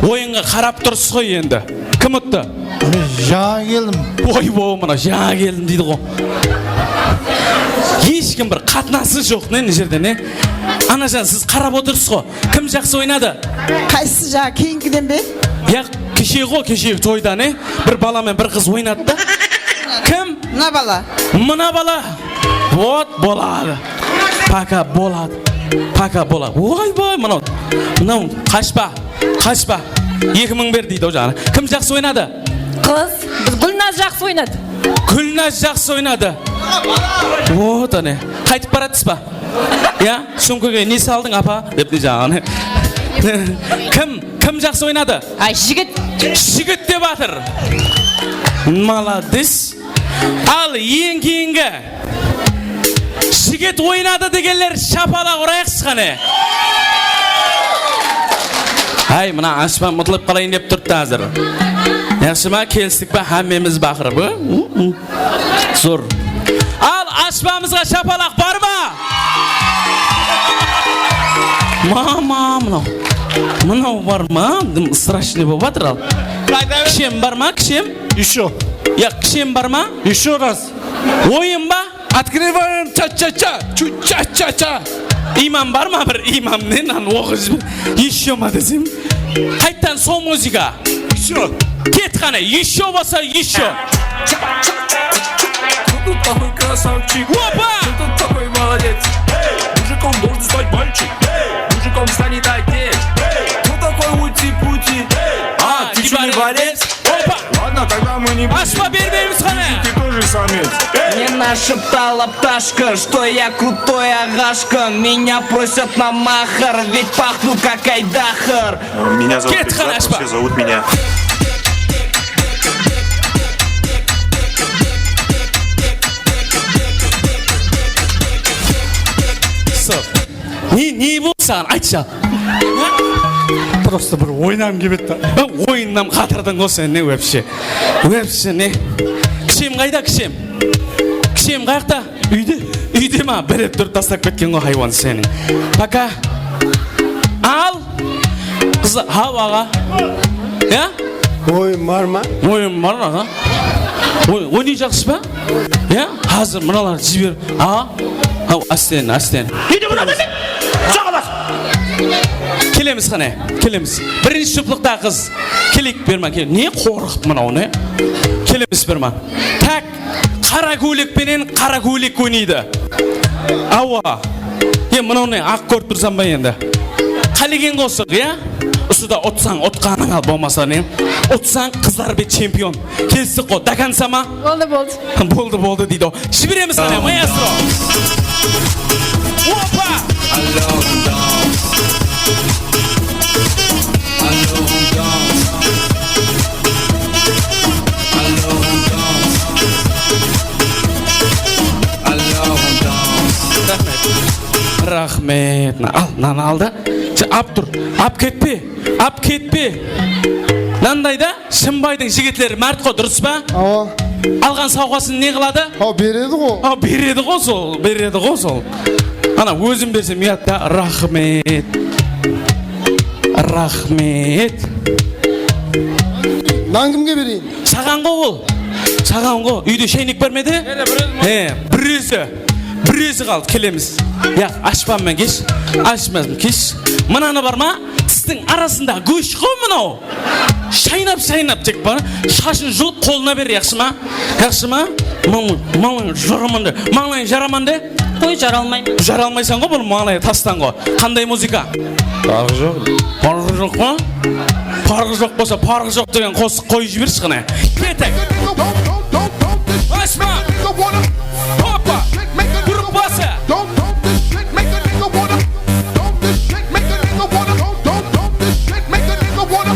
Oyınǵa qarap turıpsız ǵoy endi. Kim uttı? Men jańa keldim. Oy, bo, mına jańa keldim deydi ǵo. Hesh kim bir qatnası joq, ne, mına jerde, ne? Anajan, siz qarap otırsız ǵo. Kim jaqsı oynadı? Qaysı jańa, keyinkiden be? Ya, keshe ǵo, keshegi toyda, ne? Bir bala menen bir qız oynadı da. Kim? Mına bala. Mına bala. Вот, boladı. Пока boladı. Пока boladı. Oybay, mınaw. Mınaw, qashpa. Qashpa. Eki mıń ber deydi o jaǵına. Kim jaqsı oynadı? Qız. Biz Gúlnaz jaqsı oynadı. Gúlnaz jaqsı oynadı. Вот, áne. Qaytıp baratırsız ba? Ya, sumkaǵa ne saldıń, apa? Dep ne jaǵına. Kim, kim jaqsı oynadı? Ay, jigit. Jigit dep atır. Malades. Al, eń keyingi. Jigit oynadı degenler shapalaq urayıqshı qáne. Ay, mına Ashpam utılıp qalayın dep turıptı házir. Yaqshı ma, kelistik pa, hámmemiz baqırıp, ı? Zor. Al, Ashpamızǵa shapalaq bar ma? Mama, mınaw. Mınaw bar ma? Dım страшный bolıp atır al. Kishem bar ma, kishem? Ещё. Ya, kishem bar ma? Ещё раз. Oyın ba? Открываем ча-ча-ча, чу-ча-ча-ча. Imam bar ma bir imam, ne nan oqıp jiber. Ещё ma desem. Qayttan sol muzıka. Ещё. Ket qáne, ещё bolsa, ещё. Кто тут такой красавчик? Опа! Кто тут такой молодец? Мужиком должен стать мальчик. Мужиком станет отец. Кто такой ути-пути? А, ты чё, не борец? Opa! Ладно, тогда мы не будем. Ashpa bermeymiz qáne. Ты тоже самец. Мен ашып талап ташкы, что я крутой ағашкы. Меня просят на махар, ведь пахну как айдахар. Меня зовут Ильзат, все зовут меня. Stop. Ne, ne boldı saǵan? Aytshı. Просто bir oynam kelip etti. Oyınnam qatırdıń ǵo sen, ne, вообще. Вообще, ne? Kishem qayda, kishem? Kishem qayaqta? Úyde. Úyde ma? Birep turıp taslap ketken ǵo haywan seniń. Пока. Al. Qızlar, haw, aǵa. Ya? Oyın bar ma? Oyın bar, aǵa. Oy, oynayjaqsız ba? Ya? Házir mınalardı jiber. Aǵa. Haw, ásten, ásten. Úyde mınaw emes. Jaǵalas. Kelemiz qáne, kelemiz. Birinshi juplıqtaǵı qız. Keleyik, berman, kel. Ne qorqıp mınaw, ne? Kelemiz, berman. Tak. Qara kóylek penen qara kóylek oynaydı. Awa. E, mınaw ne, aq kórip tursań ba endi? Qálegen qosıq, ya? Usıda utsań, utqanıń al, bolmasa ne? Utsań, qızlar bet chempion. Kelistik ǵo, до конца ma? Boldı, boldı. Boldı, boldı deydi ǵo. Jiberemiz qáne, maestro. Opa! Raxmet. Raxmet. Al, nanı al da. Sen ap tur. Ap ketpe. Ap ketpe. Mınanday da, Shımbaydıń jigitleri márt ǵo, durıs pa? Awa. Alǵan sawǵasın ne qıladı? Aw, beredi ǵo. Aw, beredi ǵo sol, beredi ǵo sol. Ana, ózim bersem uyat ta, raxmet. Raxmet. Nan kimge bereyin? Saǵan ǵo ol. Saǵan ǵo. Úyde shaynek bar ma edi? He, bir ózi. Bir ózi qaldı, kelemiz. Ya, Ashpam menen kesh. Ashpam kesh. Mınanı bar ma? Tistiń arasında gósh ǵo mınaw. Shaynap, shaynap tek bar. Shashın julıp qolına ber, yaqshı ma? Yaqshı ma? Mańlayıń, mańlayıń jaraman de. Mańlayıń jaraman de. Qoy, jara almayman. Jara almaysań ǵo, bul mańlayı tastan ǵo. Qanday muzıka? Parqı joq. Parqı joq pa? Parqı joq bolsa, parqı joq degen qosıq qoyıp jibershi qáne. Ketek. Ashpa. Hoppa. Gruppası. Don't this shit make a nigga wanna? Don't this shit make a nigga wanna? Don't, don't, don't this shit make a nigga wanna?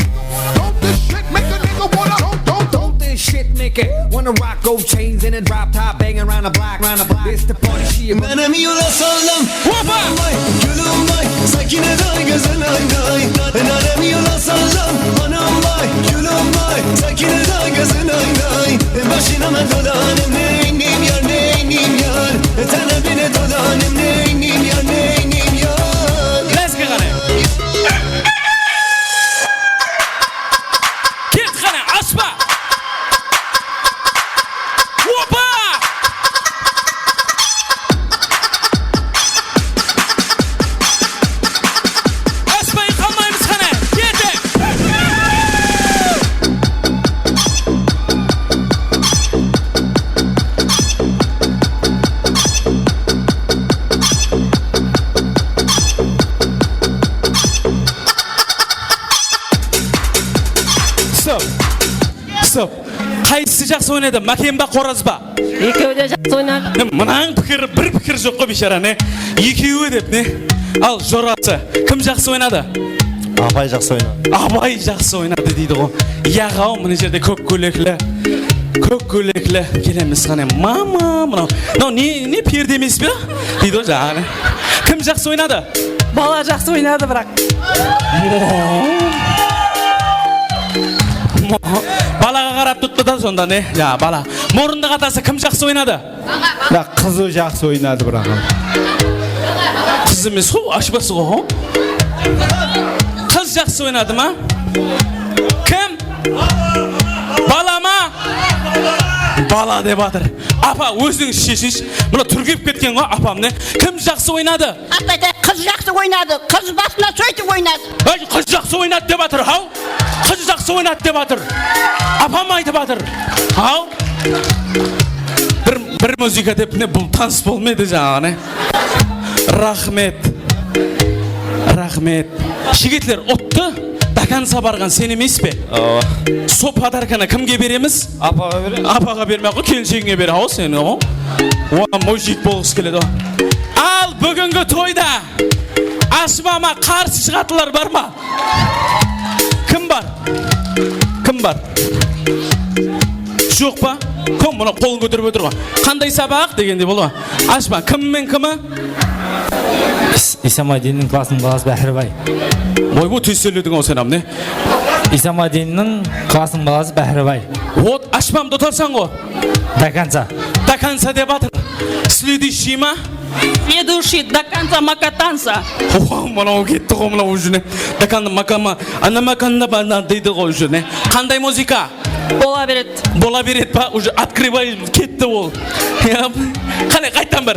Don't, don't, don't this shit make a nigga wanna? Don't, don't, don't this shit make it wanna rock gold chains and a drop top, banging around the block, around the block. It's the party shit. Mına miyula sallam. Opa! Vay, gúlim vay, Sakine day, gúzeli ay day. Mına miyula sallam, anam vay, gúlim vay, Sakine day, gúzeli ay day. Başına men dolanım, neynim yar, neynim yar. Tana beni dolanım, neynim yar, neynim yar. Let's go, qáne. Ket qáne, Ashpa! Opa! Ashpay qalmaymız qáne, ketek! Stop. Stop. Qaysı jaqsı oynadı? Máken ba, Qoraz ba? Ekewi de jaqsı oynadı. Ne, mınań pikiri, bir pikir joq ǵo, biyshara, ne? Ekewi dep, ne? Al, jorası. Kim jaqsı oynadı? Apay jaqsı oynadı. Apay jaqsı oynadı deydi ǵo. Yaǵaw, mına jerde kók kólekli. Kók kólekli. Kelemiz, qáne. Mama, mınaw. Mınaw ne, ne, perde emes pe? Deydi ǵo jańaǵı. Kim jaqsı oynadı? Bala jaqsı oynadı, biraq. Balaǵa qarap turıptı da, sonda ne? Ya, bala. Murındıq atası kim jaqsı oynadı? Ya, qızı jaqsı oynadı, biraq. Qız emes ǵo, ashpası ǵo. Qız jaqsı oynadı ma? Kim? Bala ma? Bala dep atır. Apa, óziń sheshinshi. Mına túrgep ketken ǵo apam, ne? Kim jaqsı oynadı? Apa, qız jaqsı oynadı. Qız basına sóytip oynadı. Ay, qız jaqsı oynadı dep atır, haw. Qız jaqsı oynadı dep atır. Apam aytıp atır. Haw. Bir, bir muzıka dep, ne, bul tanıs bolmaydı jańaǵı, ne? Raxmet. Raxmet. Jigitler uttı. До конца barǵan sen emes pe? Awa. Sol podarkanı kimge beremiz? Apaǵa beremiz. Apaǵa bermey-aq, kelinshegine ber, haw, sen, haw. Oǵan mujik bolǵısı keledi. Al, búgingi toyda ashpama qarsı shıǵatılar bar ma? Kim bar? Kim bar? Joq pa? Kim mına qolın kóterip otır ǵo. Qanday sabaq degendey boldı ǵo. Ashpa, kim men kimi? Is-, Isamadinnıń klasınıń balası Báhirbay. Oy, bu tez sóylediń-aw sen, am, ne? Isamadinnıń klasınıń balası Báhirbay. Ot, ashpamdı utarsań ǵo. До конца. До конца dep atır. Следующий ma? Следующий до конца макатанца. Oha, mınaw ketti ǵo, mınaw уже ne. До конца макама, ana makanda bana deydi ǵo уже ne. Qanday muzıka? Bola beredi. Bola beredi pa? Уже открываем ketti ol. Ya, qáne, qayttan bir.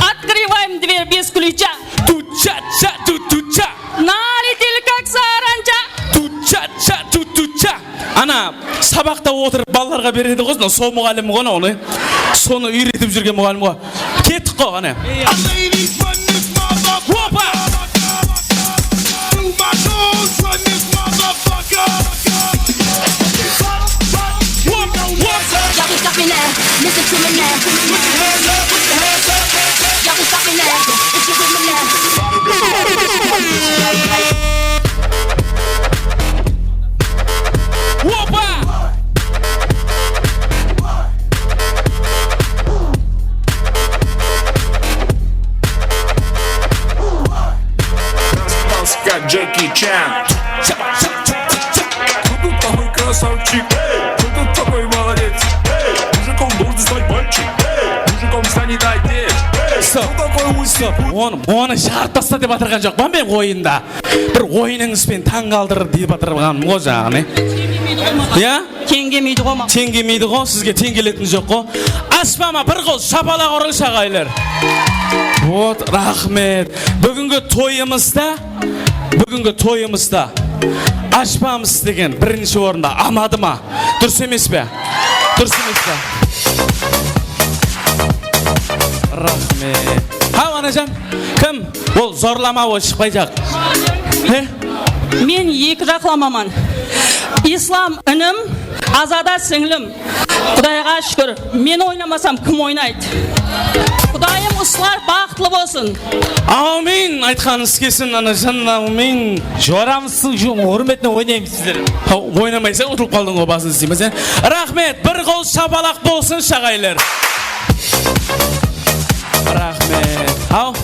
Открываем дверь без ключа. Tucha, cha, tu, tucha. Налетели, как саранча. Tucha, cha, tu, tucha. Ana, sabaqta otırıp balalarǵa beredi ǵo, sol muǵallim ǵo, onı. Sonı úyretip júrgen muǵallim ǵo. Kettik ǵo, qáne. Opa! Opa! Opa! Opa! Maska Джеки Чан. Кто тут такой красавчик? Кто тут такой молодец? Мужиком должен стать мальчик. Мужиком станет отец. Кто такой лысый? Onı, onı shıǵarıp tasta dep atırǵan joq pa men oyında? Bir oyınıńız benen tań qaldırır dep atırǵanım ǵo jańaǵı, ne? Ya? Teńgemeydi ǵo maǵan. Teńgemeydi ǵo, sizge teń keletin joq ǵo. Ashpama bir qol shapalaq urılshı, aǵaylar. Вот, raxmet. Búgingi toyımızda, búgingi toyımızda ashpamız degen birinshi orında amadı ma? Durıs emes pe? Durıs emes pe? Raxmet. Haw, anajan, kim? Ol zorlama, ol shıqpayjaq. He? Men eki jaqlamaman. Islam inim, Azada sińlim. Qudayǵa shúkir, men oynamasam, kim oynaydı? Qudayım usılar baxıtlı bolsın. Áwmin! Aytqanıńız kelsin, anajan, áwmin! Joramızdıń húrmetine oynaymız sizler. Ha, oynamaysań, utılıp qaldıń ǵo, basın isteymen sen. Raxmet, bir qol shapalaq bolsın, aǵaylar. Raxmet. Haw.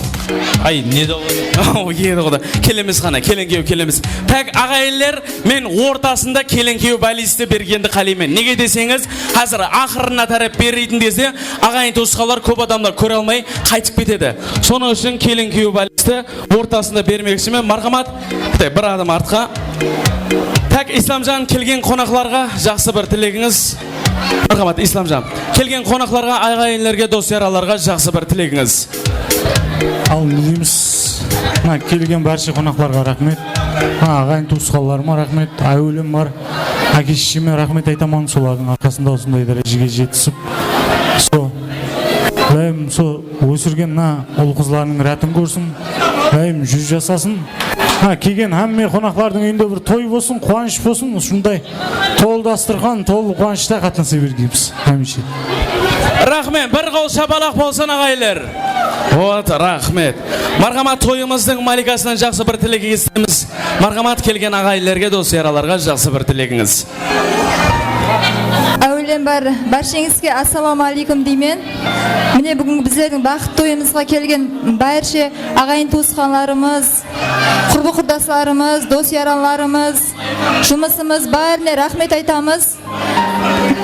Ay, ne de ol. Aw, edi ǵo da. Kelemiz qáne, kelin kiyew kelemiz. Tak, aǵayinler, men ortasında kelin kiyew balisti bergendi qáleymen. Nege deseńiz, házir aqırına tárep bereytin dese, aǵayin tuwısqanlar, kóp adamlar kóre almay qaytıp ketedi. Sonıń ushın kelin kiyew balisti ortasında bermekshimen. Marhamat, bir adam artqa. Tak, Islamjan, kelgen qonaqlarǵa jaqsı bir tilegińiz. Marhamat, Islamjan. Kelgen qonaqlarǵa, aǵayinlerge, dos-yaralarǵa jaqsı bir tilegińiz. Al, ne deymiz? Mına kelgen bárshe qonaqlarǵa raxmet. Mına aǵayin tuwısqanlarıma raxmet, áwelem bar. Áke-shesheme raxmet aytaman, solardıń arqasında usınday dárejege jetisip, so, Qudayım, so ósirgen mına ul-qızlarınıń rátin kórsin. Qudayım, júz jasasın. Ha, kelgen hámme qonaqlardıń úyinde bir toy bolsın, quwanısh bolsın, usınday tolı dasturxan, tolı quwanıshta qatnasa bergeymiz hámiyshe. Raxmet, bir qol shapalaq bolsın, aǵayinler. Ot, raxmet. Marhamat, toyımızdıń malikasınan jaqsı bir tilek isteymiz. Marhamat, kelgen aǵayinlerge, dos-yaralarǵa jaqsı bir tilegińiz. Áwelen bar, bársheńizge assalawma áleykum deymen. Mine, búgingi bizlerdiń baxıtlı toyımızǵa kelgen bárshe aǵayin tuwısqanlarımız, qurbi-qurdaslarımız, dos-yaranlarımız, jumısımız bárine raxmet aytamız.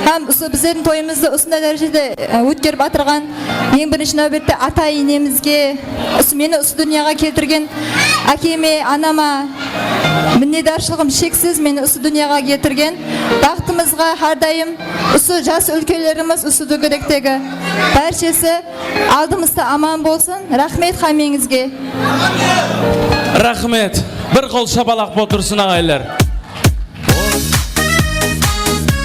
Hám usı bizlerdiń toyımızdı usınday dárejede, e, ótkerip atırǵan eń birinshi náwbette ata-enemizge, usı meni usı dúnyaǵa keltirgen ákeme, anama minnetdarshılıǵım sheksiz, meni usı dúnyaǵa keltirgen. Baxtımızǵa hár dayım usı jas úlkenlerimiz, usı dógerektegi bárshesi aldımızda aman bolsın. Raxmet hámmeńizge. Raxmet. Bir qol shapalaq bolıp tursın, aǵayinler.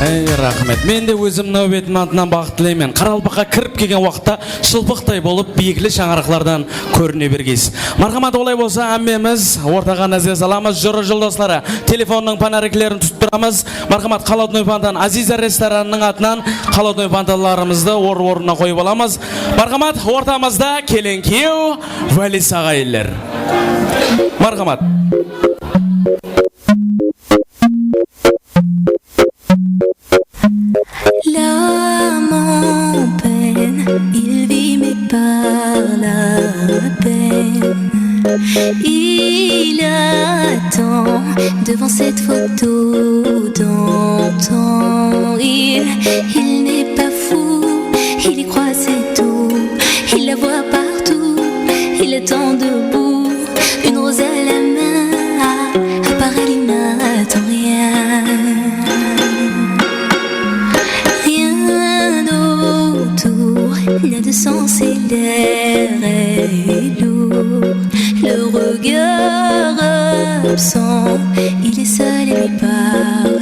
Ey, raxmet. Men de ózim náwbetim atınan baxıt tileymen. Qaraqalpaqqa kirip kelgen waqıtta shılpıqtay bolıp, biyikli shańaraqlardan kórine bergeysiz. Marhamat, olay bolsa, hámmemiz ortaǵa názer salamız. Jora joldasları, telefonnıń panariklerin tutıp turamız. Marhamat, Qala Odnoy fondan Aziza restoranınıń atınan Qala Odnoy fondanlarımızdı orın-ornına qoyıp alamız. Marhamat, ortamızda kelin-kúyew Vális aǵayinler. Marhamat. L'âme en peine, il vit mais par la peine. Il attend devant cette photo d'antan. Il, il n'est pas fou, il y croit, c'est tout. Il la voit partout, il attend debout. Une rose à la main, à, à part elle, il n'attend rien. Rien autour n'a de sens et l'air est lourd. Le regard absent, il est seul et lui parle.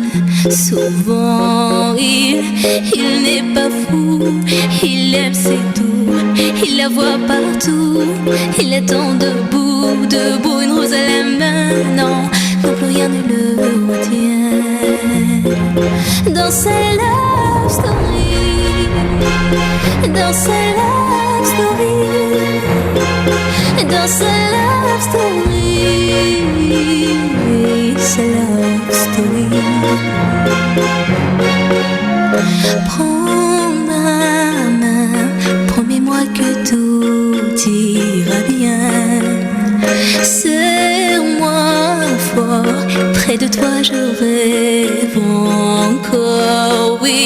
Souvent il, il n'est pas fou, il aime, c'est tout. Il la voit partout, il attend debout, debout, une rose à la main. Non, non, plus rien ne le retient. Dans sa love story, dans sa love story, dans sa love story, sa love story. Prends ma main, promets-moi que tout ira bien. Serre-moi fort, près de toi je rêve encore. Oui,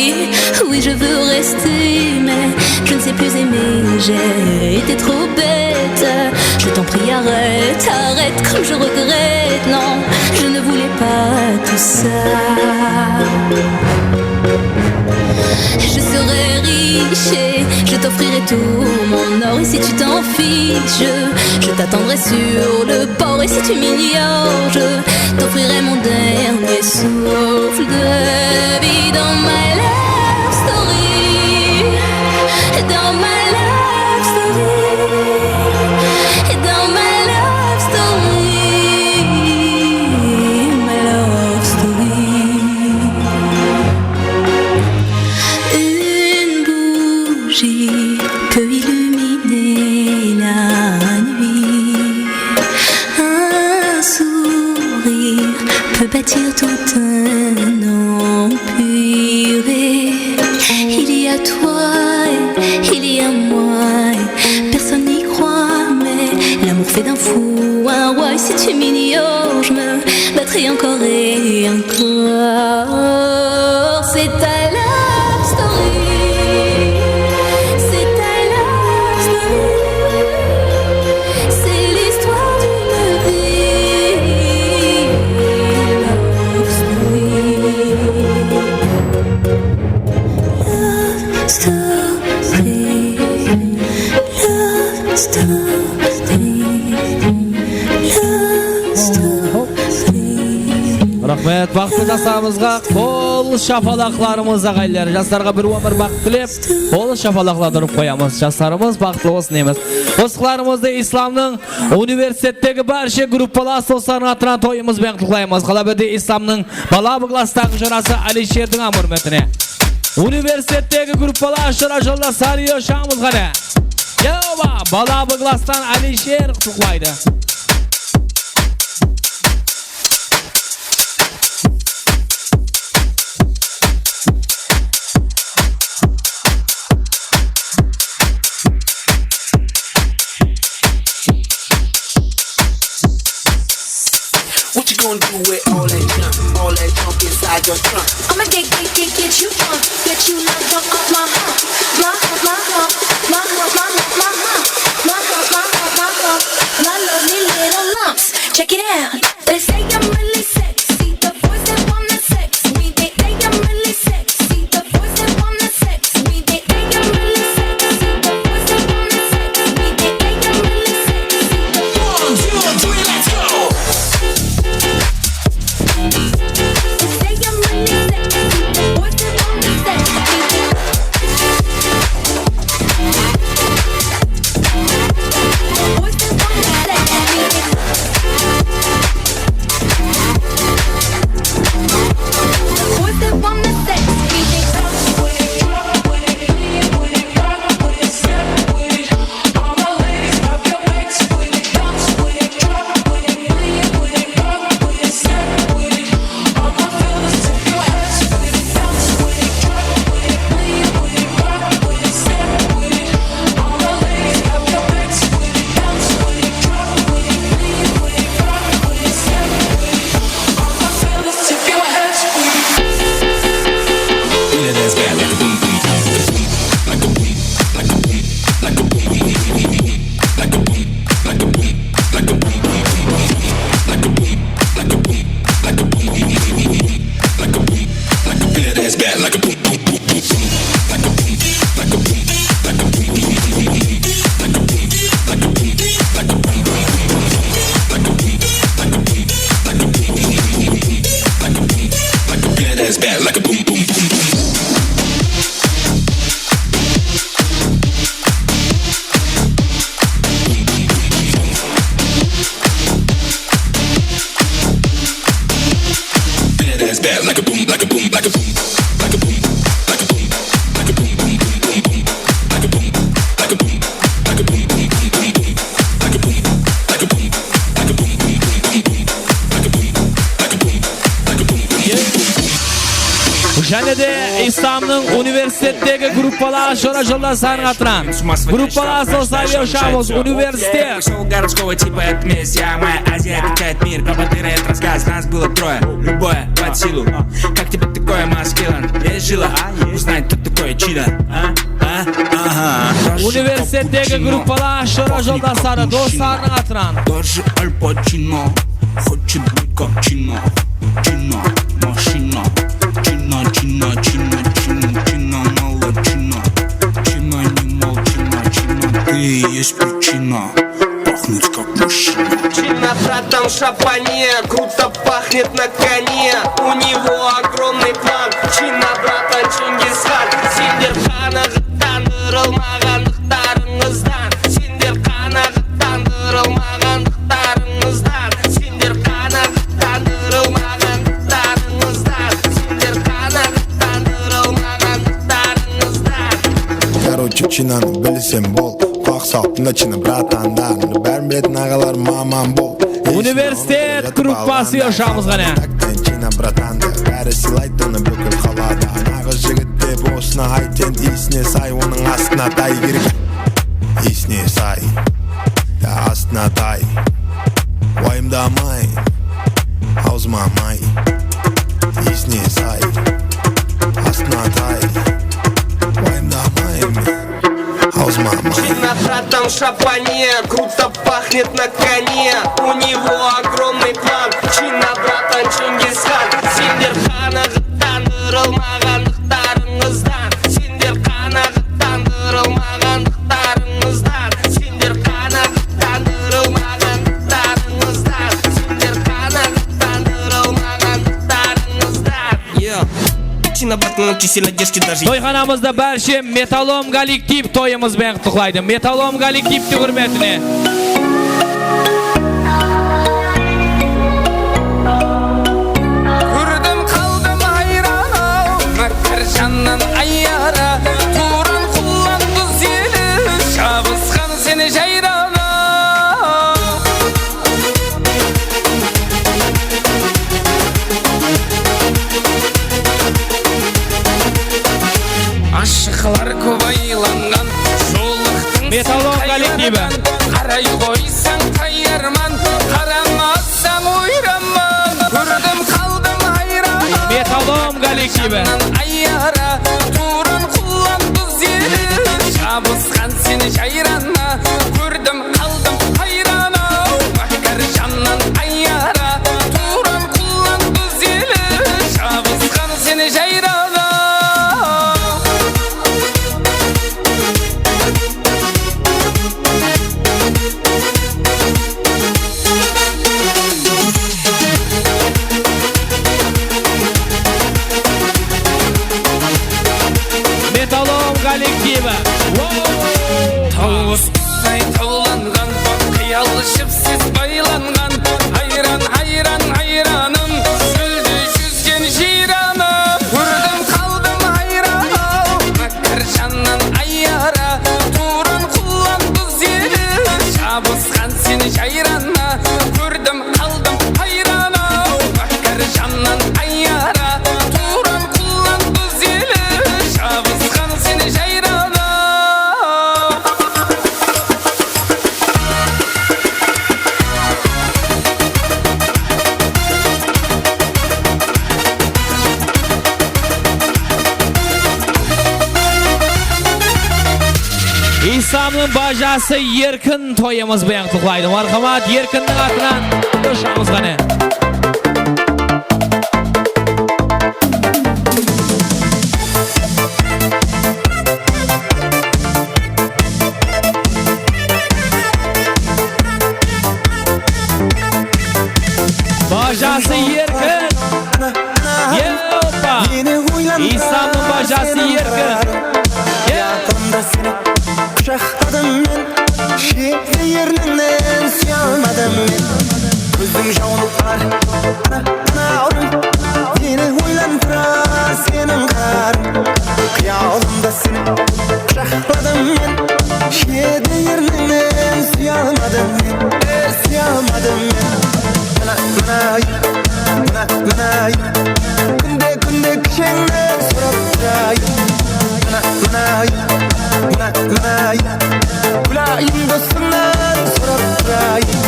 oui, je veux rester, mais je ne sais plus aimer. J'ai été trop bête. Je t'en prie, arrête, arrête, comme je regrette. Non, je ne voulais pas tout ça. Je serai riche et je t'offrirai tout mon or. Et si tu t'en fiches, je t'attendrai sur le port. Et si tu m'ignores, je t'offrirai mon dernier souffle de vie. Dans ma love story, dans ma love story, dans ma love story, ma love story. Une bougie peut illuminer la nuit. Un sourire peut bâtir tout un empire. Et il y a toi et il y a moi. Personne n'y croit, mais l'amour fait d'un fou un roi. Et si tu m'ignores, je me battrai encore et encore. C'est ta love story. C'est ta love story. C'est l'histoire d'une vie. Love story. Love story. Love story. Love story. Raxmet, baxıtlı jaslarımızǵa qol shapalaqlarımız, aǵayinler. Jaslarǵa bir ómir baxıt tilep, qol shapalaqlardı urıp qoyamız. Jaslarımız baxıtlı bolsın deymiz. Qosıqlarımızdı Islamnıń universitettegi bárshe gruppalas doslarınıń atınan toyımız benen qutlıqlaymız. Qalabedi Islamnıń bala klastaǵı jorası Alisherdiń ám húrmetine. Universitettegi gruppalas jora joldasları, shamız qáne. Yawa, Bala B klasstan Alisher qutlıqlaydı. What you gonna do with all that junk, all that junk inside your trunk? I'ma get, get, get, get you drunk, get you knocked off my hump, my hump, my hump, my hump, my hump, my hump, my hump, my hump, my hump, my lovely little lumps. Check it out. They say I'm really sexy. The boys that wanna sex me, they say I'm really sexy. The boys that wanna sex me, they say I'm really sexy. The boys that wanna sex me, they say I'm really sexy. One, two, three, let's go. They say I'm really sexy. The boys that wanna sex me. Jáne de Islamnıń universitettegi gruppalar Shora joldaslarınıń atınan. Gruppalar asıl sayı ushamiz, universitet. Пришёл городского типа, это месть, я моя Азия, качает мир, кабатыра, это рассказ, нас было трое, любое под силу. Как тебе такое, маскилан? Есть жила? Узнай, кто такой Чина? А? А? Ага. Universitettegi gruppalar Shora joldasları, doslarınıń atınan. Даже Аль Пачино хочет быть как Чина. Чина, машина. Чина, Чина, Чина, Чина, Чина, мало Чина. Чина, не мол Чина, Чина. Ты и есть причина. Пахнет как мужчина. Чина, братан, в шапане, круто пахнет на коне. У него огромный план. Чина, братан, Чингисхан. Сендер qanaǵıttandırılmaǵanlıqtarıńızdan. Sender qanaǵıttandırılmaǵanlıqtarıńızdan. Sender qanaǵıttandırılmaǵanlıqtarıńızdan. Sender qanaǵıttandırılmaǵanlıqtarıńızdan. Короче, Chinanı bilsem bol. Qulaq sal, tında China bratandan. Bárin biletin aǵalar, mamam bol. Universitet gruppası ushamiz qáne. China bratandı bári sıylaydı, onı búkip qaladı. Anaǵı jigit dep osını ayt, sen iyisine say, onıń astına tay kerek. Iyisine say, ya astına tay. Wayımdamay, awzıma may. Iyisine say, astına tay. Wayımdamay men, awzıma may. Чина, братан, в шапане, круто пахнет на коне. У него огромный план. Чина, братан, Чингисхан. Sender qanaǵıttandırılmaǵanlıqtarıńızdan. Sender qanaǵıttandırılmaǵanlıqtarıńızdan. Sender qanaǵıttandırılmaǵanlıqtarıńızdan. Sender qanaǵıttandırılmaǵanlıqtarıńızdan. Yo. China bratanın чисел одежки даже. Toyxanamızda bárshe Metallom kollektiv toyımız benen qutlıqlaydı. Metallom kollektivtiń húrmetine. Kórdim, qaldım hayran-aw, Mákkar jannan ayara. Quran, qullan, duz eli, shabısqa Qaray qoysań, tayarman, qaramassań, oyranman. Kórdim, qaldım hayran. Metallom kollektivi. Jannan ayara, tuwrın qullan duz eli. Jabısqan seni jayranına, kórdim, qaldım hayran-aw. Mákkar jannan ayara, tuwrın qullan duz eli. Jabısqan seni jayranına. Metallom kollektivi. Tawıstay tawlanǵan, qıyalı jipsiz baylanǵan, hayran, hayran, hayranım, shólde júzgen jıyranım. Kórdim, qaldım hayran-aw. Kir jannan ayara, tuwrın qullan duz eli. Jabısqan seni jayranına, kórdim, qaldım hayran-aw. Kir jannan ayara, tuwrın qullan duz eli. Jabısqan seni jayranına. Ísamnıń bajası Erkin toyımız benen qutlıqlaydı. Marhamat, Erkinniń atınan joshıramız qáne. Bajası Erkin. Yoppa! Ísamnıń bajası Erkin. Yaqında seni qushaqladım men, shete ernińnen súye almadım men. Kózdiń jawın alar, ana, ana, awrım. Seni oylantırar seniń qarıń. Qıyalımda seni qushaqladım men, shete ernińnen súye almadım men, e, súye almadım men. Mına, mına, mına, mına, kúnde, kúnde kisheńnen sorap turayın. Mına, mına, mına, mına, kúlayın dostıńnan sorap turayın.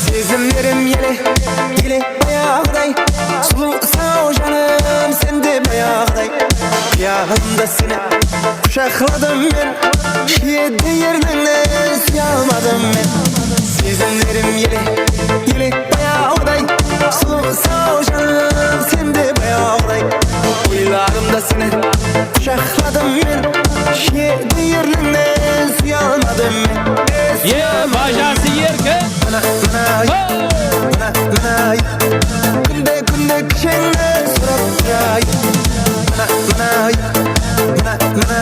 Sezimlerim ele, ele bayaǵıday. Sulıwsań-aw janım, sen de bayaǵıday. Qıyalımda seni qushaqladım men, shete ernińnen súye almadım men. Sezimlerim ele, ele bayaǵıday. Sulıwsań-aw janım, sen de bayaǵıday. Oylarımda seni qushaqladım men, shete ernińnen súye almadım men. Ye, bajası Erkin. Mına, mına, mına, mına, kúnde, kúnde kisheńnen sorap turayın. Mına, mına, mına, mına,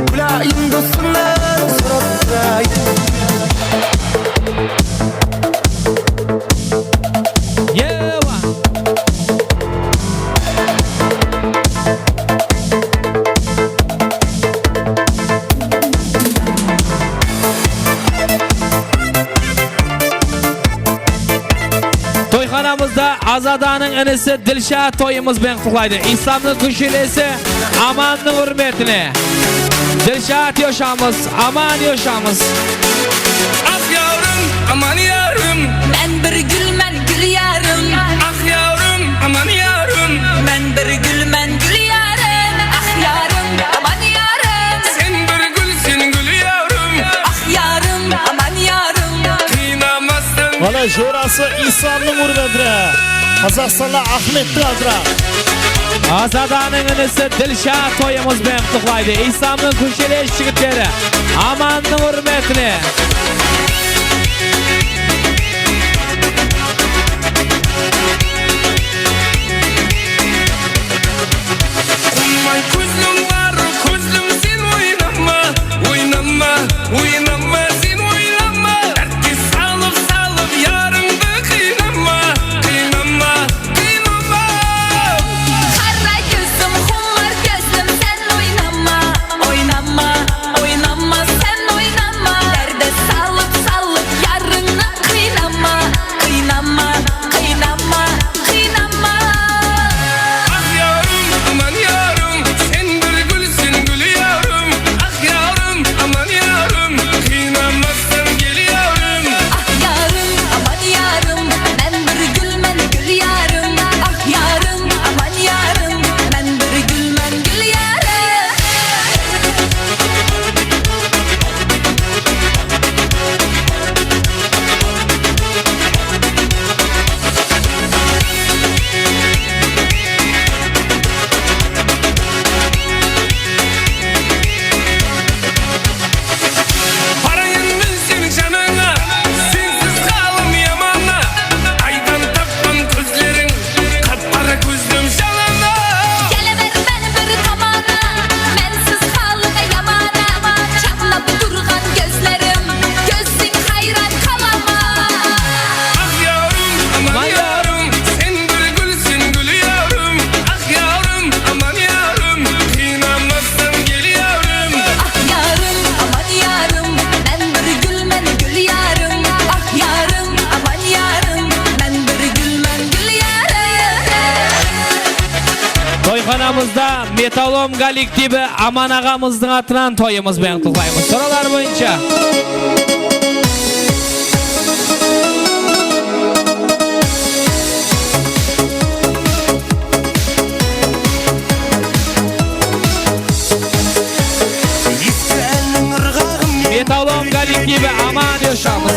kúlayın dostıńnan sorap turayın. Ewa! Toyxanamızda Azadanıń inisi Dilshad toyımız benen qutlıqlaydı. Ísamnıń kúnshelesi Amannıń húrmetine. Dilshad joshıramız, Aman joshıramız. Ah yarım, aman yarım. Men bir gúlmen, gúlyarım. Ah yarım, aman yarım. Men bir gúlmen, gúlyarım. Ah yarım, aman yarım. Sen bir gúlseń, gúlyarım. Ah yarım, aman yarım. Qıynamastan. Mana jorası Ísamnıń húrmetine. Qazaqstanda Ahmettiń atınan. Azadanıń inisi Dilshad toyımız benen qutlıqlaydı. Ísamnıń kúnsheles jigitleri Amannıń húrmetine. Qummay kózliń bar, kózlim, sen oynama, oynama, oynama, sen oynama. Dártke salıp, salıp yarıńdı qıynama, qıynama, qıynama. Qara kózlim, qumar kózlim, sen oynama, oynama, oynama, sen oynama. Aramızda Metallom kollektivi Aman aǵamızdıń atınan toyımız benen qutlıqlaymız. Sorawlar boyınsha. Metallom kollektivi Aman yaşamız.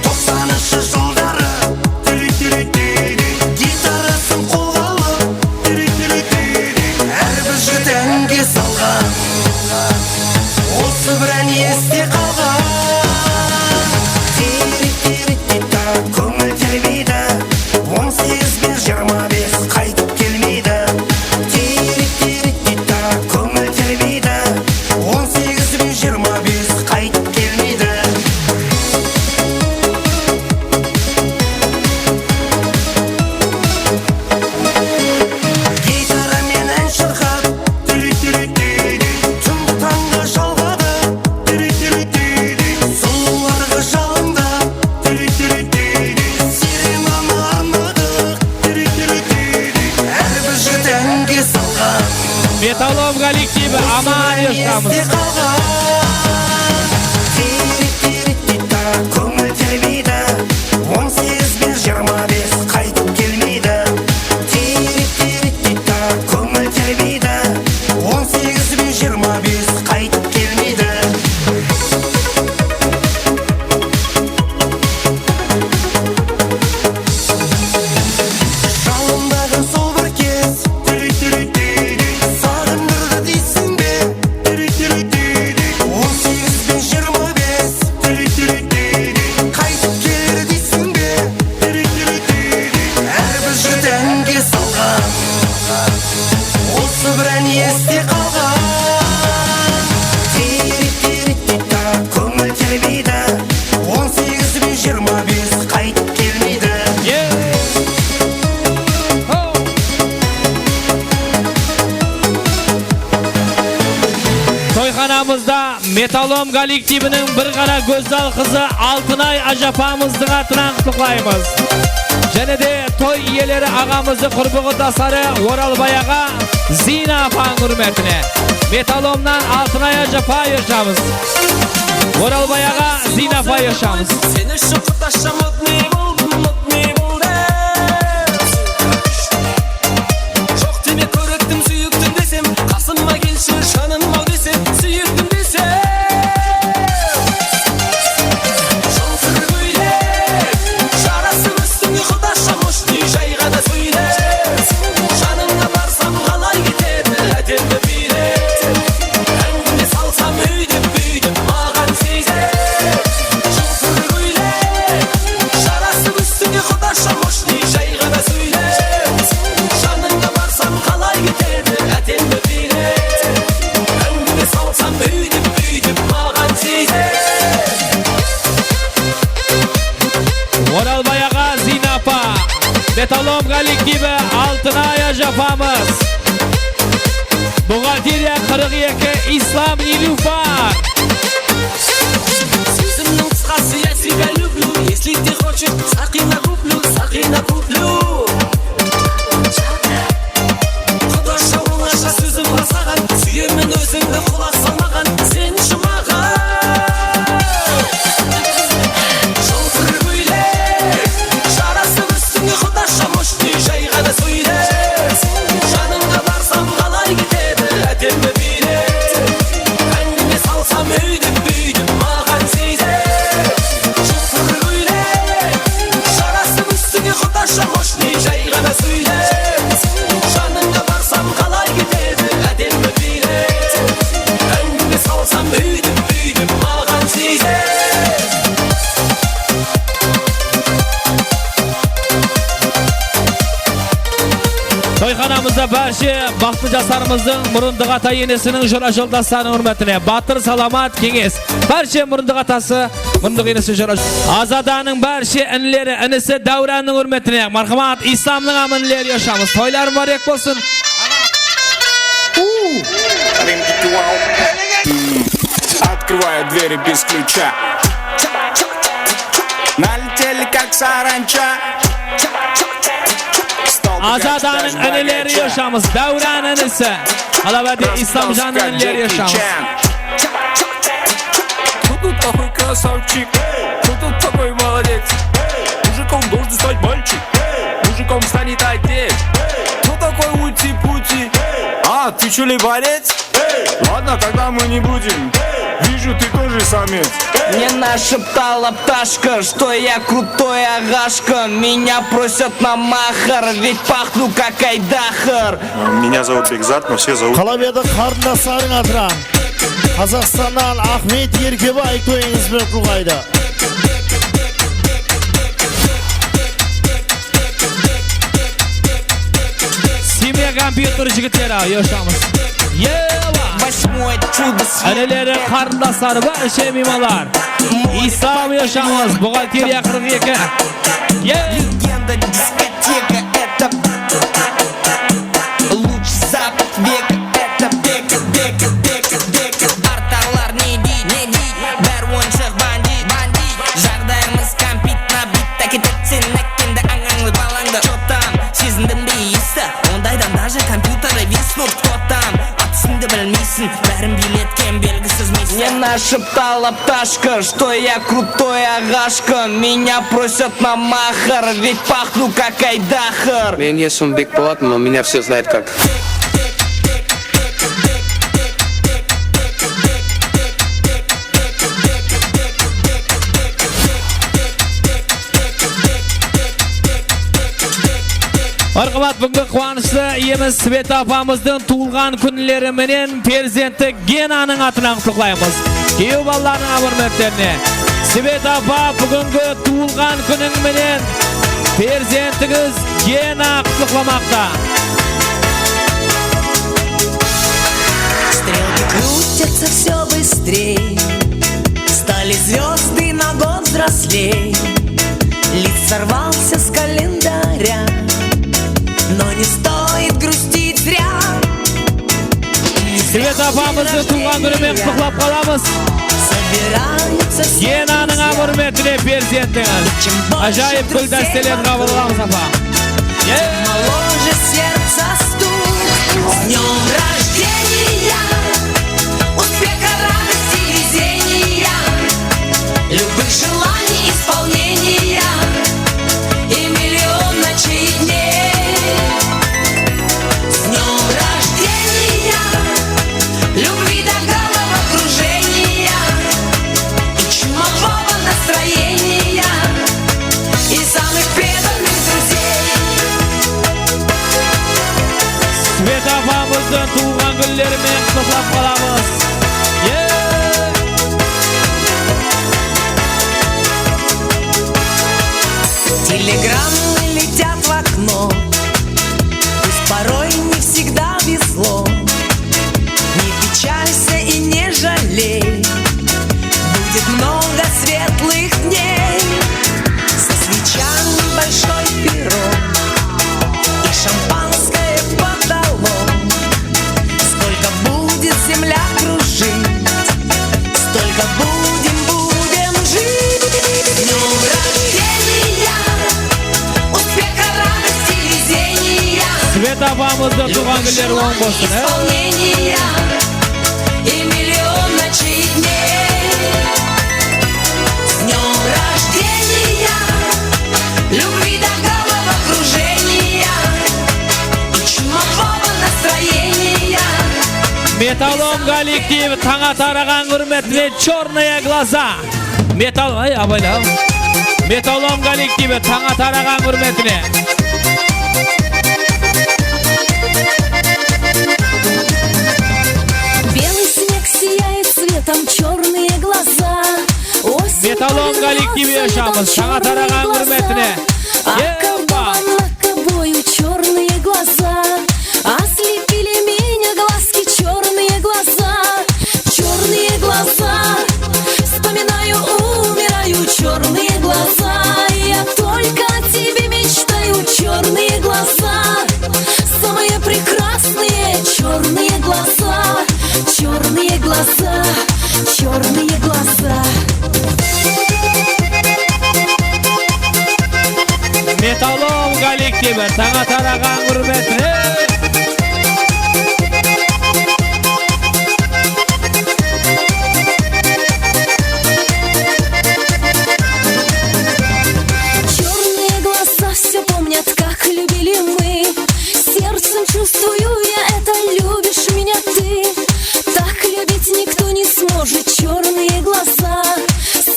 Toqsanınshı jılları gitarasın qolǵa alıp, hár bir jigit áńge salǵan. Usı bir án este qalǵan. Tiyrik-tiyrik-tiyta, kóńil terbiydi. On segiz benen jigirma bes qaytıp kelmeydi. Tiyrik-tiyrik-tiyta, kóńil terbiydi. On segiz benen jigirma bes qaytıp kelmeydi. Gitara menen shırqap, túri-túri-túri, túndi tańǵa jalǵadı, túri-túri-túri, sulıwlarǵa jalıńda, túri-túri-túri, sirenanı arnadıq, túri-túri-túri, hár bir jigit áńge salǵan. Metallom kollektivi Aman yaşamız. Tiyrik-tiyrik-tiyta, kóńil terbiydi. On segiz benen jigirma bes qaytıp kelmeydi. Tiyrik-tiyrik-tiyta, kóńil terbiydi. On segiz benen jigirma bes qaytıp kelmeydi. Jalındaǵın sol bir kez, túri-túri-túri, saǵındırdı deyseń be? Túri-túri-túri, on segiz benen jigirma bes, túri-túri-túri, qaytıp keler deyseń be? Túri-túri-túri, hár bir jigit áńge salǵan. Usı bir án este qalǵan. Tiyrik-tiyrik-tiyta, kóńil terbiydi. On segiz benen jigirma bes qaytıp kelmeydi. Toyxanamızda Metallom kollektiviniń bir ǵana gózzal qızı Altınay ájapamızdıń atınan qutlıqlaymız. Jáne de toy iyeleri aǵamızdı qurbiqurdasları Oralbay aǵa, Ziyna apanıń húrmetine. Metallomnan Altınay ájapa yaşamız. Oralbay aǵa, Ziyna apa yaşamız. Sen ushın qudasham, modniy boldım, modniy boldım. Joq deme, kórettim, súyiktim desem, qasıma kelshi, janım-aw desem, súyiktim desem. Jıltır kóylek jarasıp ústińe, qudasham, moshniy jayǵa da sóyle. Janıńa barsam, qalay ketedi ájayıp kúyler. Áńgime salsam, úydip-búydip maǵan seyzep. Jıltır kóylek jarasıp ústińe, qudasham, moshniy jayǵa da sóyle. Janıńa barsam, qalay ketedi ájayıp kúyler. Áńgime salsam, úydip-búydip maǵan seyzep. Oralbay aǵa, Ziyna apa, Metallom kollektivi, Altınay ájapamız. Buxgalteriya qırq eki, Islam Nilufar. Sózimniń qısqası, я тебя люблю, если ты хочешь, Saqina, куплю, Saqina, куплю. Qudash, ońasha sózim bar saǵan, súyemen ózińdi, qulaq sal maǵan, sen ushın maǵan. Jıltır kóylek jarasıp ústińe, qudasham, moshniy jayǵa da sóyle. Janıńa barsam, qalay ketedi ájayıp kúyler. Áńgime salsam, úydip-búydip maǵan seyzep. Jıltır kóylek jarasıp ústińe, qudasham, moshniy jayǵa da sóyle. Janıńa barsam, qalay ketedi ájayıp kúyler. Áńgime salsam, úydip-búydip maǵan seyzep. Toyxanamızda bárshe baxıtlı jaslarımızdıń murındıq ata-enesiniń, jora-joldaslarınıń húrmetine Batır Salamat, Keńes. Bárshe murındıq atası, murındıq enesi, jora, Azadanıń bárshe inileri, inisi Dáwrannıń húrmetine, marhamat, Islamnıń hám inileri, yaşamız. Toylar múbárek bolsın. Открываю двери без ключа. Налетели, как саранча. Стол Azadanıń inileri yoshamiz, Dáwran inisi. Qalabadi Islamjannıń inileri yoshamiz. Кто тут такой красавчик? Кто тут такой молодец? Мужиком должен стать мальчик. Мужиком станет отец. Кто такой ути-пути? А, ты чё ли борец? Ладно, тогда мы не будем. Вижу, ты тоже самец. Мне нашептала пташка, что я крутой агашка. Меня просят на махар, ведь пахну как айдахар. Меня зовут Бекзат, но все зовут... Qalap edi qarındaslarıń atınan. Qazaqstannan Axmet Erkebay toyıńız benen qutlıqlaydı. Semya kompyuter jigitleri, yoshamiz. Yeva! Inileri, qarındasları bar, ishe miymanlar. Islam, yoshamiz, buxgalteriya qırq eki. Ye! Легенда дискотека, это лучший запах века. Это бека, бека, бека, бека. Artarlar ne dey, ne dey, bári oyınshıq bandit, bandit. Jaǵdayımız kompyut nabit, áketedi seni ákkeńdi, ańańlı balańdı. Чё там, sezindiń be esti? Ondaydan даже kompyuterı Виснут. Кто там? At ústinde bilmeyseń, bárin biyletken belgisiz miysiń? Мне нашептала пташка, что я крутой агашка. Меня просят на махар, ведь пахну как айдахар. Meniń esimi Bekpolat, но меня все знают как... Marhamat, búgingi quwanıshlı iyemiz Sveta apamızdıń tuwılǵan kúnleri menen perzenti Genanıń atınan qutlıqlaymız. Kúyew balalarınıń áwmet húrmetlerine. Sveta apa, búgingi tuwılǵan kúniń menen perzentińiz Gena qutlıqlamaqta. Стрелки крутятся всё быстрей, стали звёзды на год взрослей. Лист сорвался с календаря, но не стоит грустить зря. Sveta apamızdı tuwılǵan kúni menen qutlıqlap qalamız. Genanıń áwmet húrmetine perzentińiz. Ájayıp gúl dástelerdi qabıl qılamız, apa. Моложе сердца стук. С днём рождения! Успеха, радости, везения, любых желаний исполнения и миллион ночей и дней. С днём рождения! Любви до головокружения и чумового настроения и самых преданных друзей. Sveta apamızdı tuwılǵan kúnleri menen qutlıqlap qalamız. Телеграммы летят в окно, пусть порой не всегда везло. Не печалься и не жалей, будет много светлых дней. Со свечами большой пирог и шампанское подало. Сколько будет земля кружить, столько будем, будем жить. С днём рождения! Успеха, радости, везения. Sveta apamızdı tuwılǵan kúnleri oń bolsın, e? Исполнения и миллион ночей и дней. С днём рождения! Любви до головокружения и чумового настроения. Metallom kollektivi tań ataraǵan húrmetine Chornıye glaza. Metal, ay, abayla. Metallom kollektivi tań ataraǵan húrmetine. Белый снег сияет светом, чёрные глаза. Осень... Metallom kollektivi yoshamiz, tań ataraǵan húrmetine. Околдован лакобою чёрные глаза. Ослепили меня глазки, чёрные глаза. Чёрные глаза, вспоминаю, умираю, чёрные глаза. Я только о тебе мечтаю, чёрные глаза. Самые прекрасные чёрные глаза, чёрные глаза, чёрные глаза. Metallom Kolektivi, tańa taraǵan húrmetine. Чёрные глаза всё помнят, как любили мы. Сердцем чувствую я это, любишь меня ты. Так любить никто не сможет. Чёрные глаза,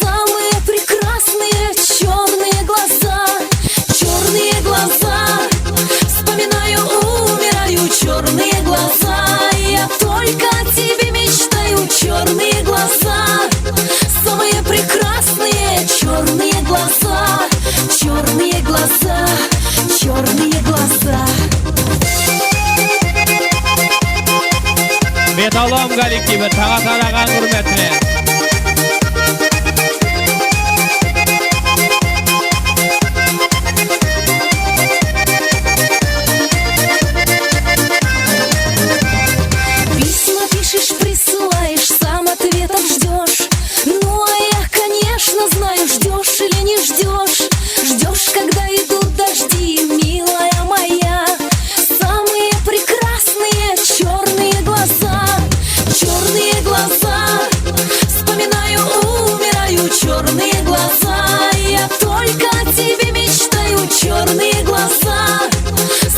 самые прекрасные чёрные глаза. Чёрные глаза, вспоминаю, умираю. Чёрные глаза, я только о тебе мечтаю. Чёрные глаза, самые прекрасные чёрные глаза. Чёрные глаза, чёрные глаза. Metallom kollektivi, tańa taraǵan húrmetine. Письма пишешь, присылаешь, сам ответов ждёшь. Ну а я, конечно, знаю, ждёшь или не ждёшь. Ждёшь, когда идут дожди, милая моя. Самые прекрасные чёрные глаза, чёрные глаза. Вспоминаю, умираю, чёрные глаза. Я только о тебе мечтаю, чёрные глаза.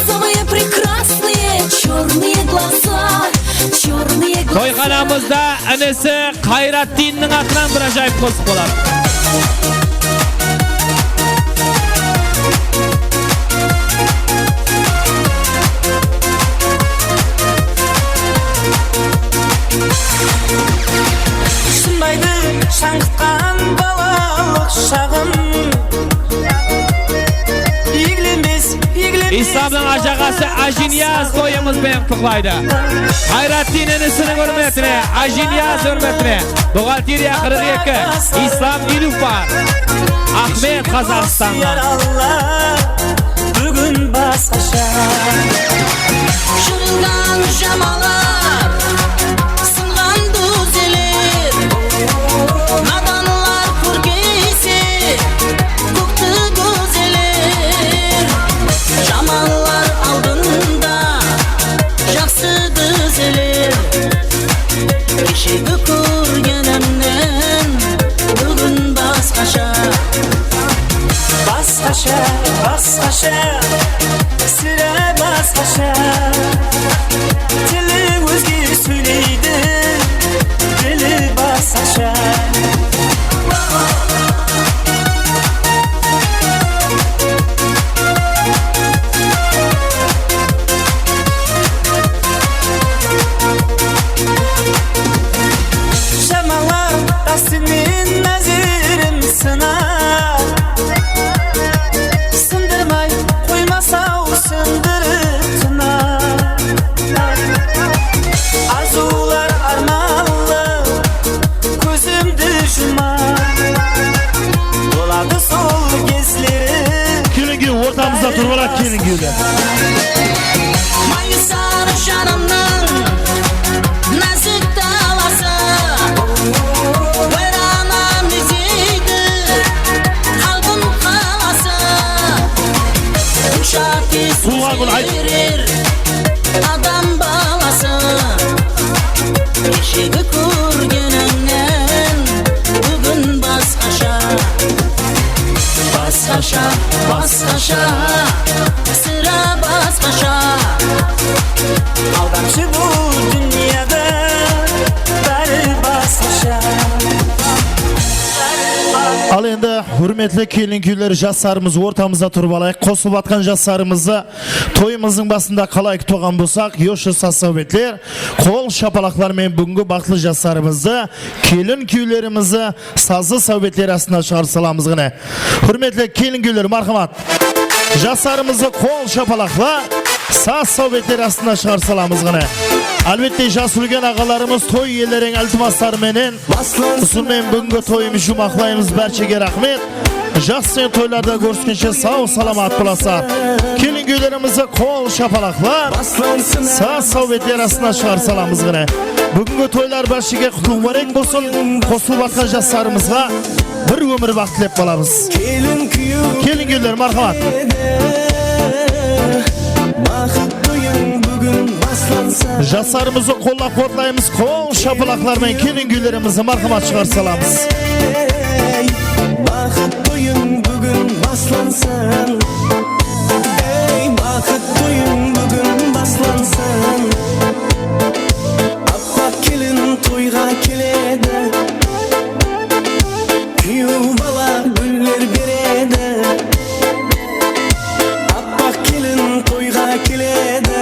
Самые прекрасные чёрные глаза, чёрные глаза. Toyxanamızda inisi Qayratdinniń atınan bir ájayıp qosıq boladı. Shımbaydı shańǵıtqan balalıq shaǵım. Iygilemes Islamnıń ájaǵası Ájiniyaz toyımız benen qutlıqlaydı. Qayratdin inisiniń húrmetine, Ájiniyaz húrmetine, buxgalteriya qırq eki, Islam eliw par, Axmet, Qazaqstannan. Búgin basqasha. Jırılǵan jamalar, sınǵan dúzeler, nadanlar kórkeyse, kókti dúzeler. Jamanlar aldında jaqsı dúzeler. Keshegi kórgenimnen búgin basqasha. Basqasha, basqasha, sirá basqasha. Tili ózge sóyleydi, dili basqasha. Jamalar qástinen názerim sınar. Sındırmay qoymas-aw, sındırıp tınar. Arzıwlar ármanlı kózimdi jumar. Boladı sol gezleri. Kelin kúyew ortamızda turıp aladı, kelin kúyewler. Mayıp sarı janımnıń názik dalası, wayranam eteydi qalbim qalası. Ushar tez ózerer adam balası. Keshegi kórgenimnen búgin basqasha. Basqasha, basqasha, sirá basqasha. Aldamshı bul dúnyada bári basqasha. Al endi, húrmetli kelin kúyler, jaslarımız ortamızda turıp alayıq. Qosılıp atqan jaslarımızdı toyımızdıń basında qalay kútip alǵan bolsaq, yoshı saz-sáwbetler, qol shapalaqlar menen búgingi baxıtlı jaslarımızdı, kelin kúylerimizdi sazlı sáwbetler astına shıǵarıp salamız ǵáne. Húrmetli kelin kúyler, marhamat. Jaslarımızdı qol shapalaqlar, saz sáwbetler astına shıǵarıp salamız ǵáne. Álbette, jas úlken aǵalarımız toy ellereń iltimasları menen usınıń menen búgingi toyımızdı juwmaqlaymız. Bárshege raxmet. Jaqsı toylarda kóriskenshe, saw-salamat bolasızlar. Kelin kúylerimizdi qol shapalaqlar, saz sáwbetler astına shıǵarıp salamız ǵáne. Búgingi toylar bárshege qutlı múbárek bolsın. Qosılıp atqan jaslarımızǵa bir ómir baxt tilep qalamız. Kelin kúyew. Kelin kúyeler, marhamat. Jaslarımızdı qollap-quwatlaymız, qol shapalaqlar menen kelin kúylerimizdi marhamat shıǵarıp salamız. Ey, baxıt toyıń búgin baslansın. Ey, baxıt toyıń búgin baslansın. Appaq kelin toyǵa keledi. Kúyew bala gúller beredi. Appaq kelin toyǵa keledi.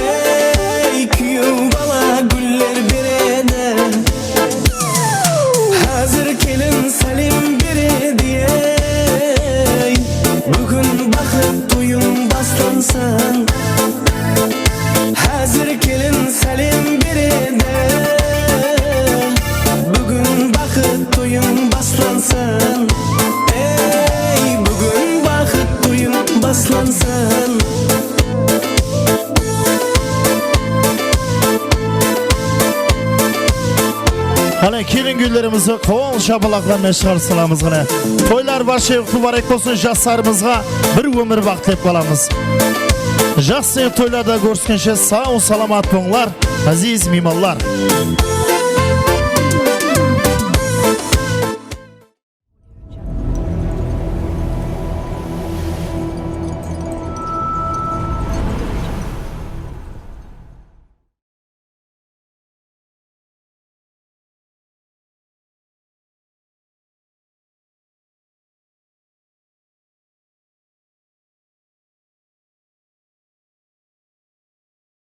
Ey, kúyew bala gúller beredi. Házir kelin sálem beredi, ey. Búgin baxıt toyıń baslansın. Házir kelin sálem beredi. Búgin baxıt toyıń baslansın. Ey, búgin baxıt toyıń baslansın. Qáne, kelin kúylerimizdi qol shapalaqlar menen shıǵarıp salamız qáne. Toylar barshayıq mubarek bolsın, jaslarımızǵa bir ómir baxıt tilep qalamız. Jaqsı toylarda kóriskenshe, saw-salamat bolıńlar, áziz miymanlar.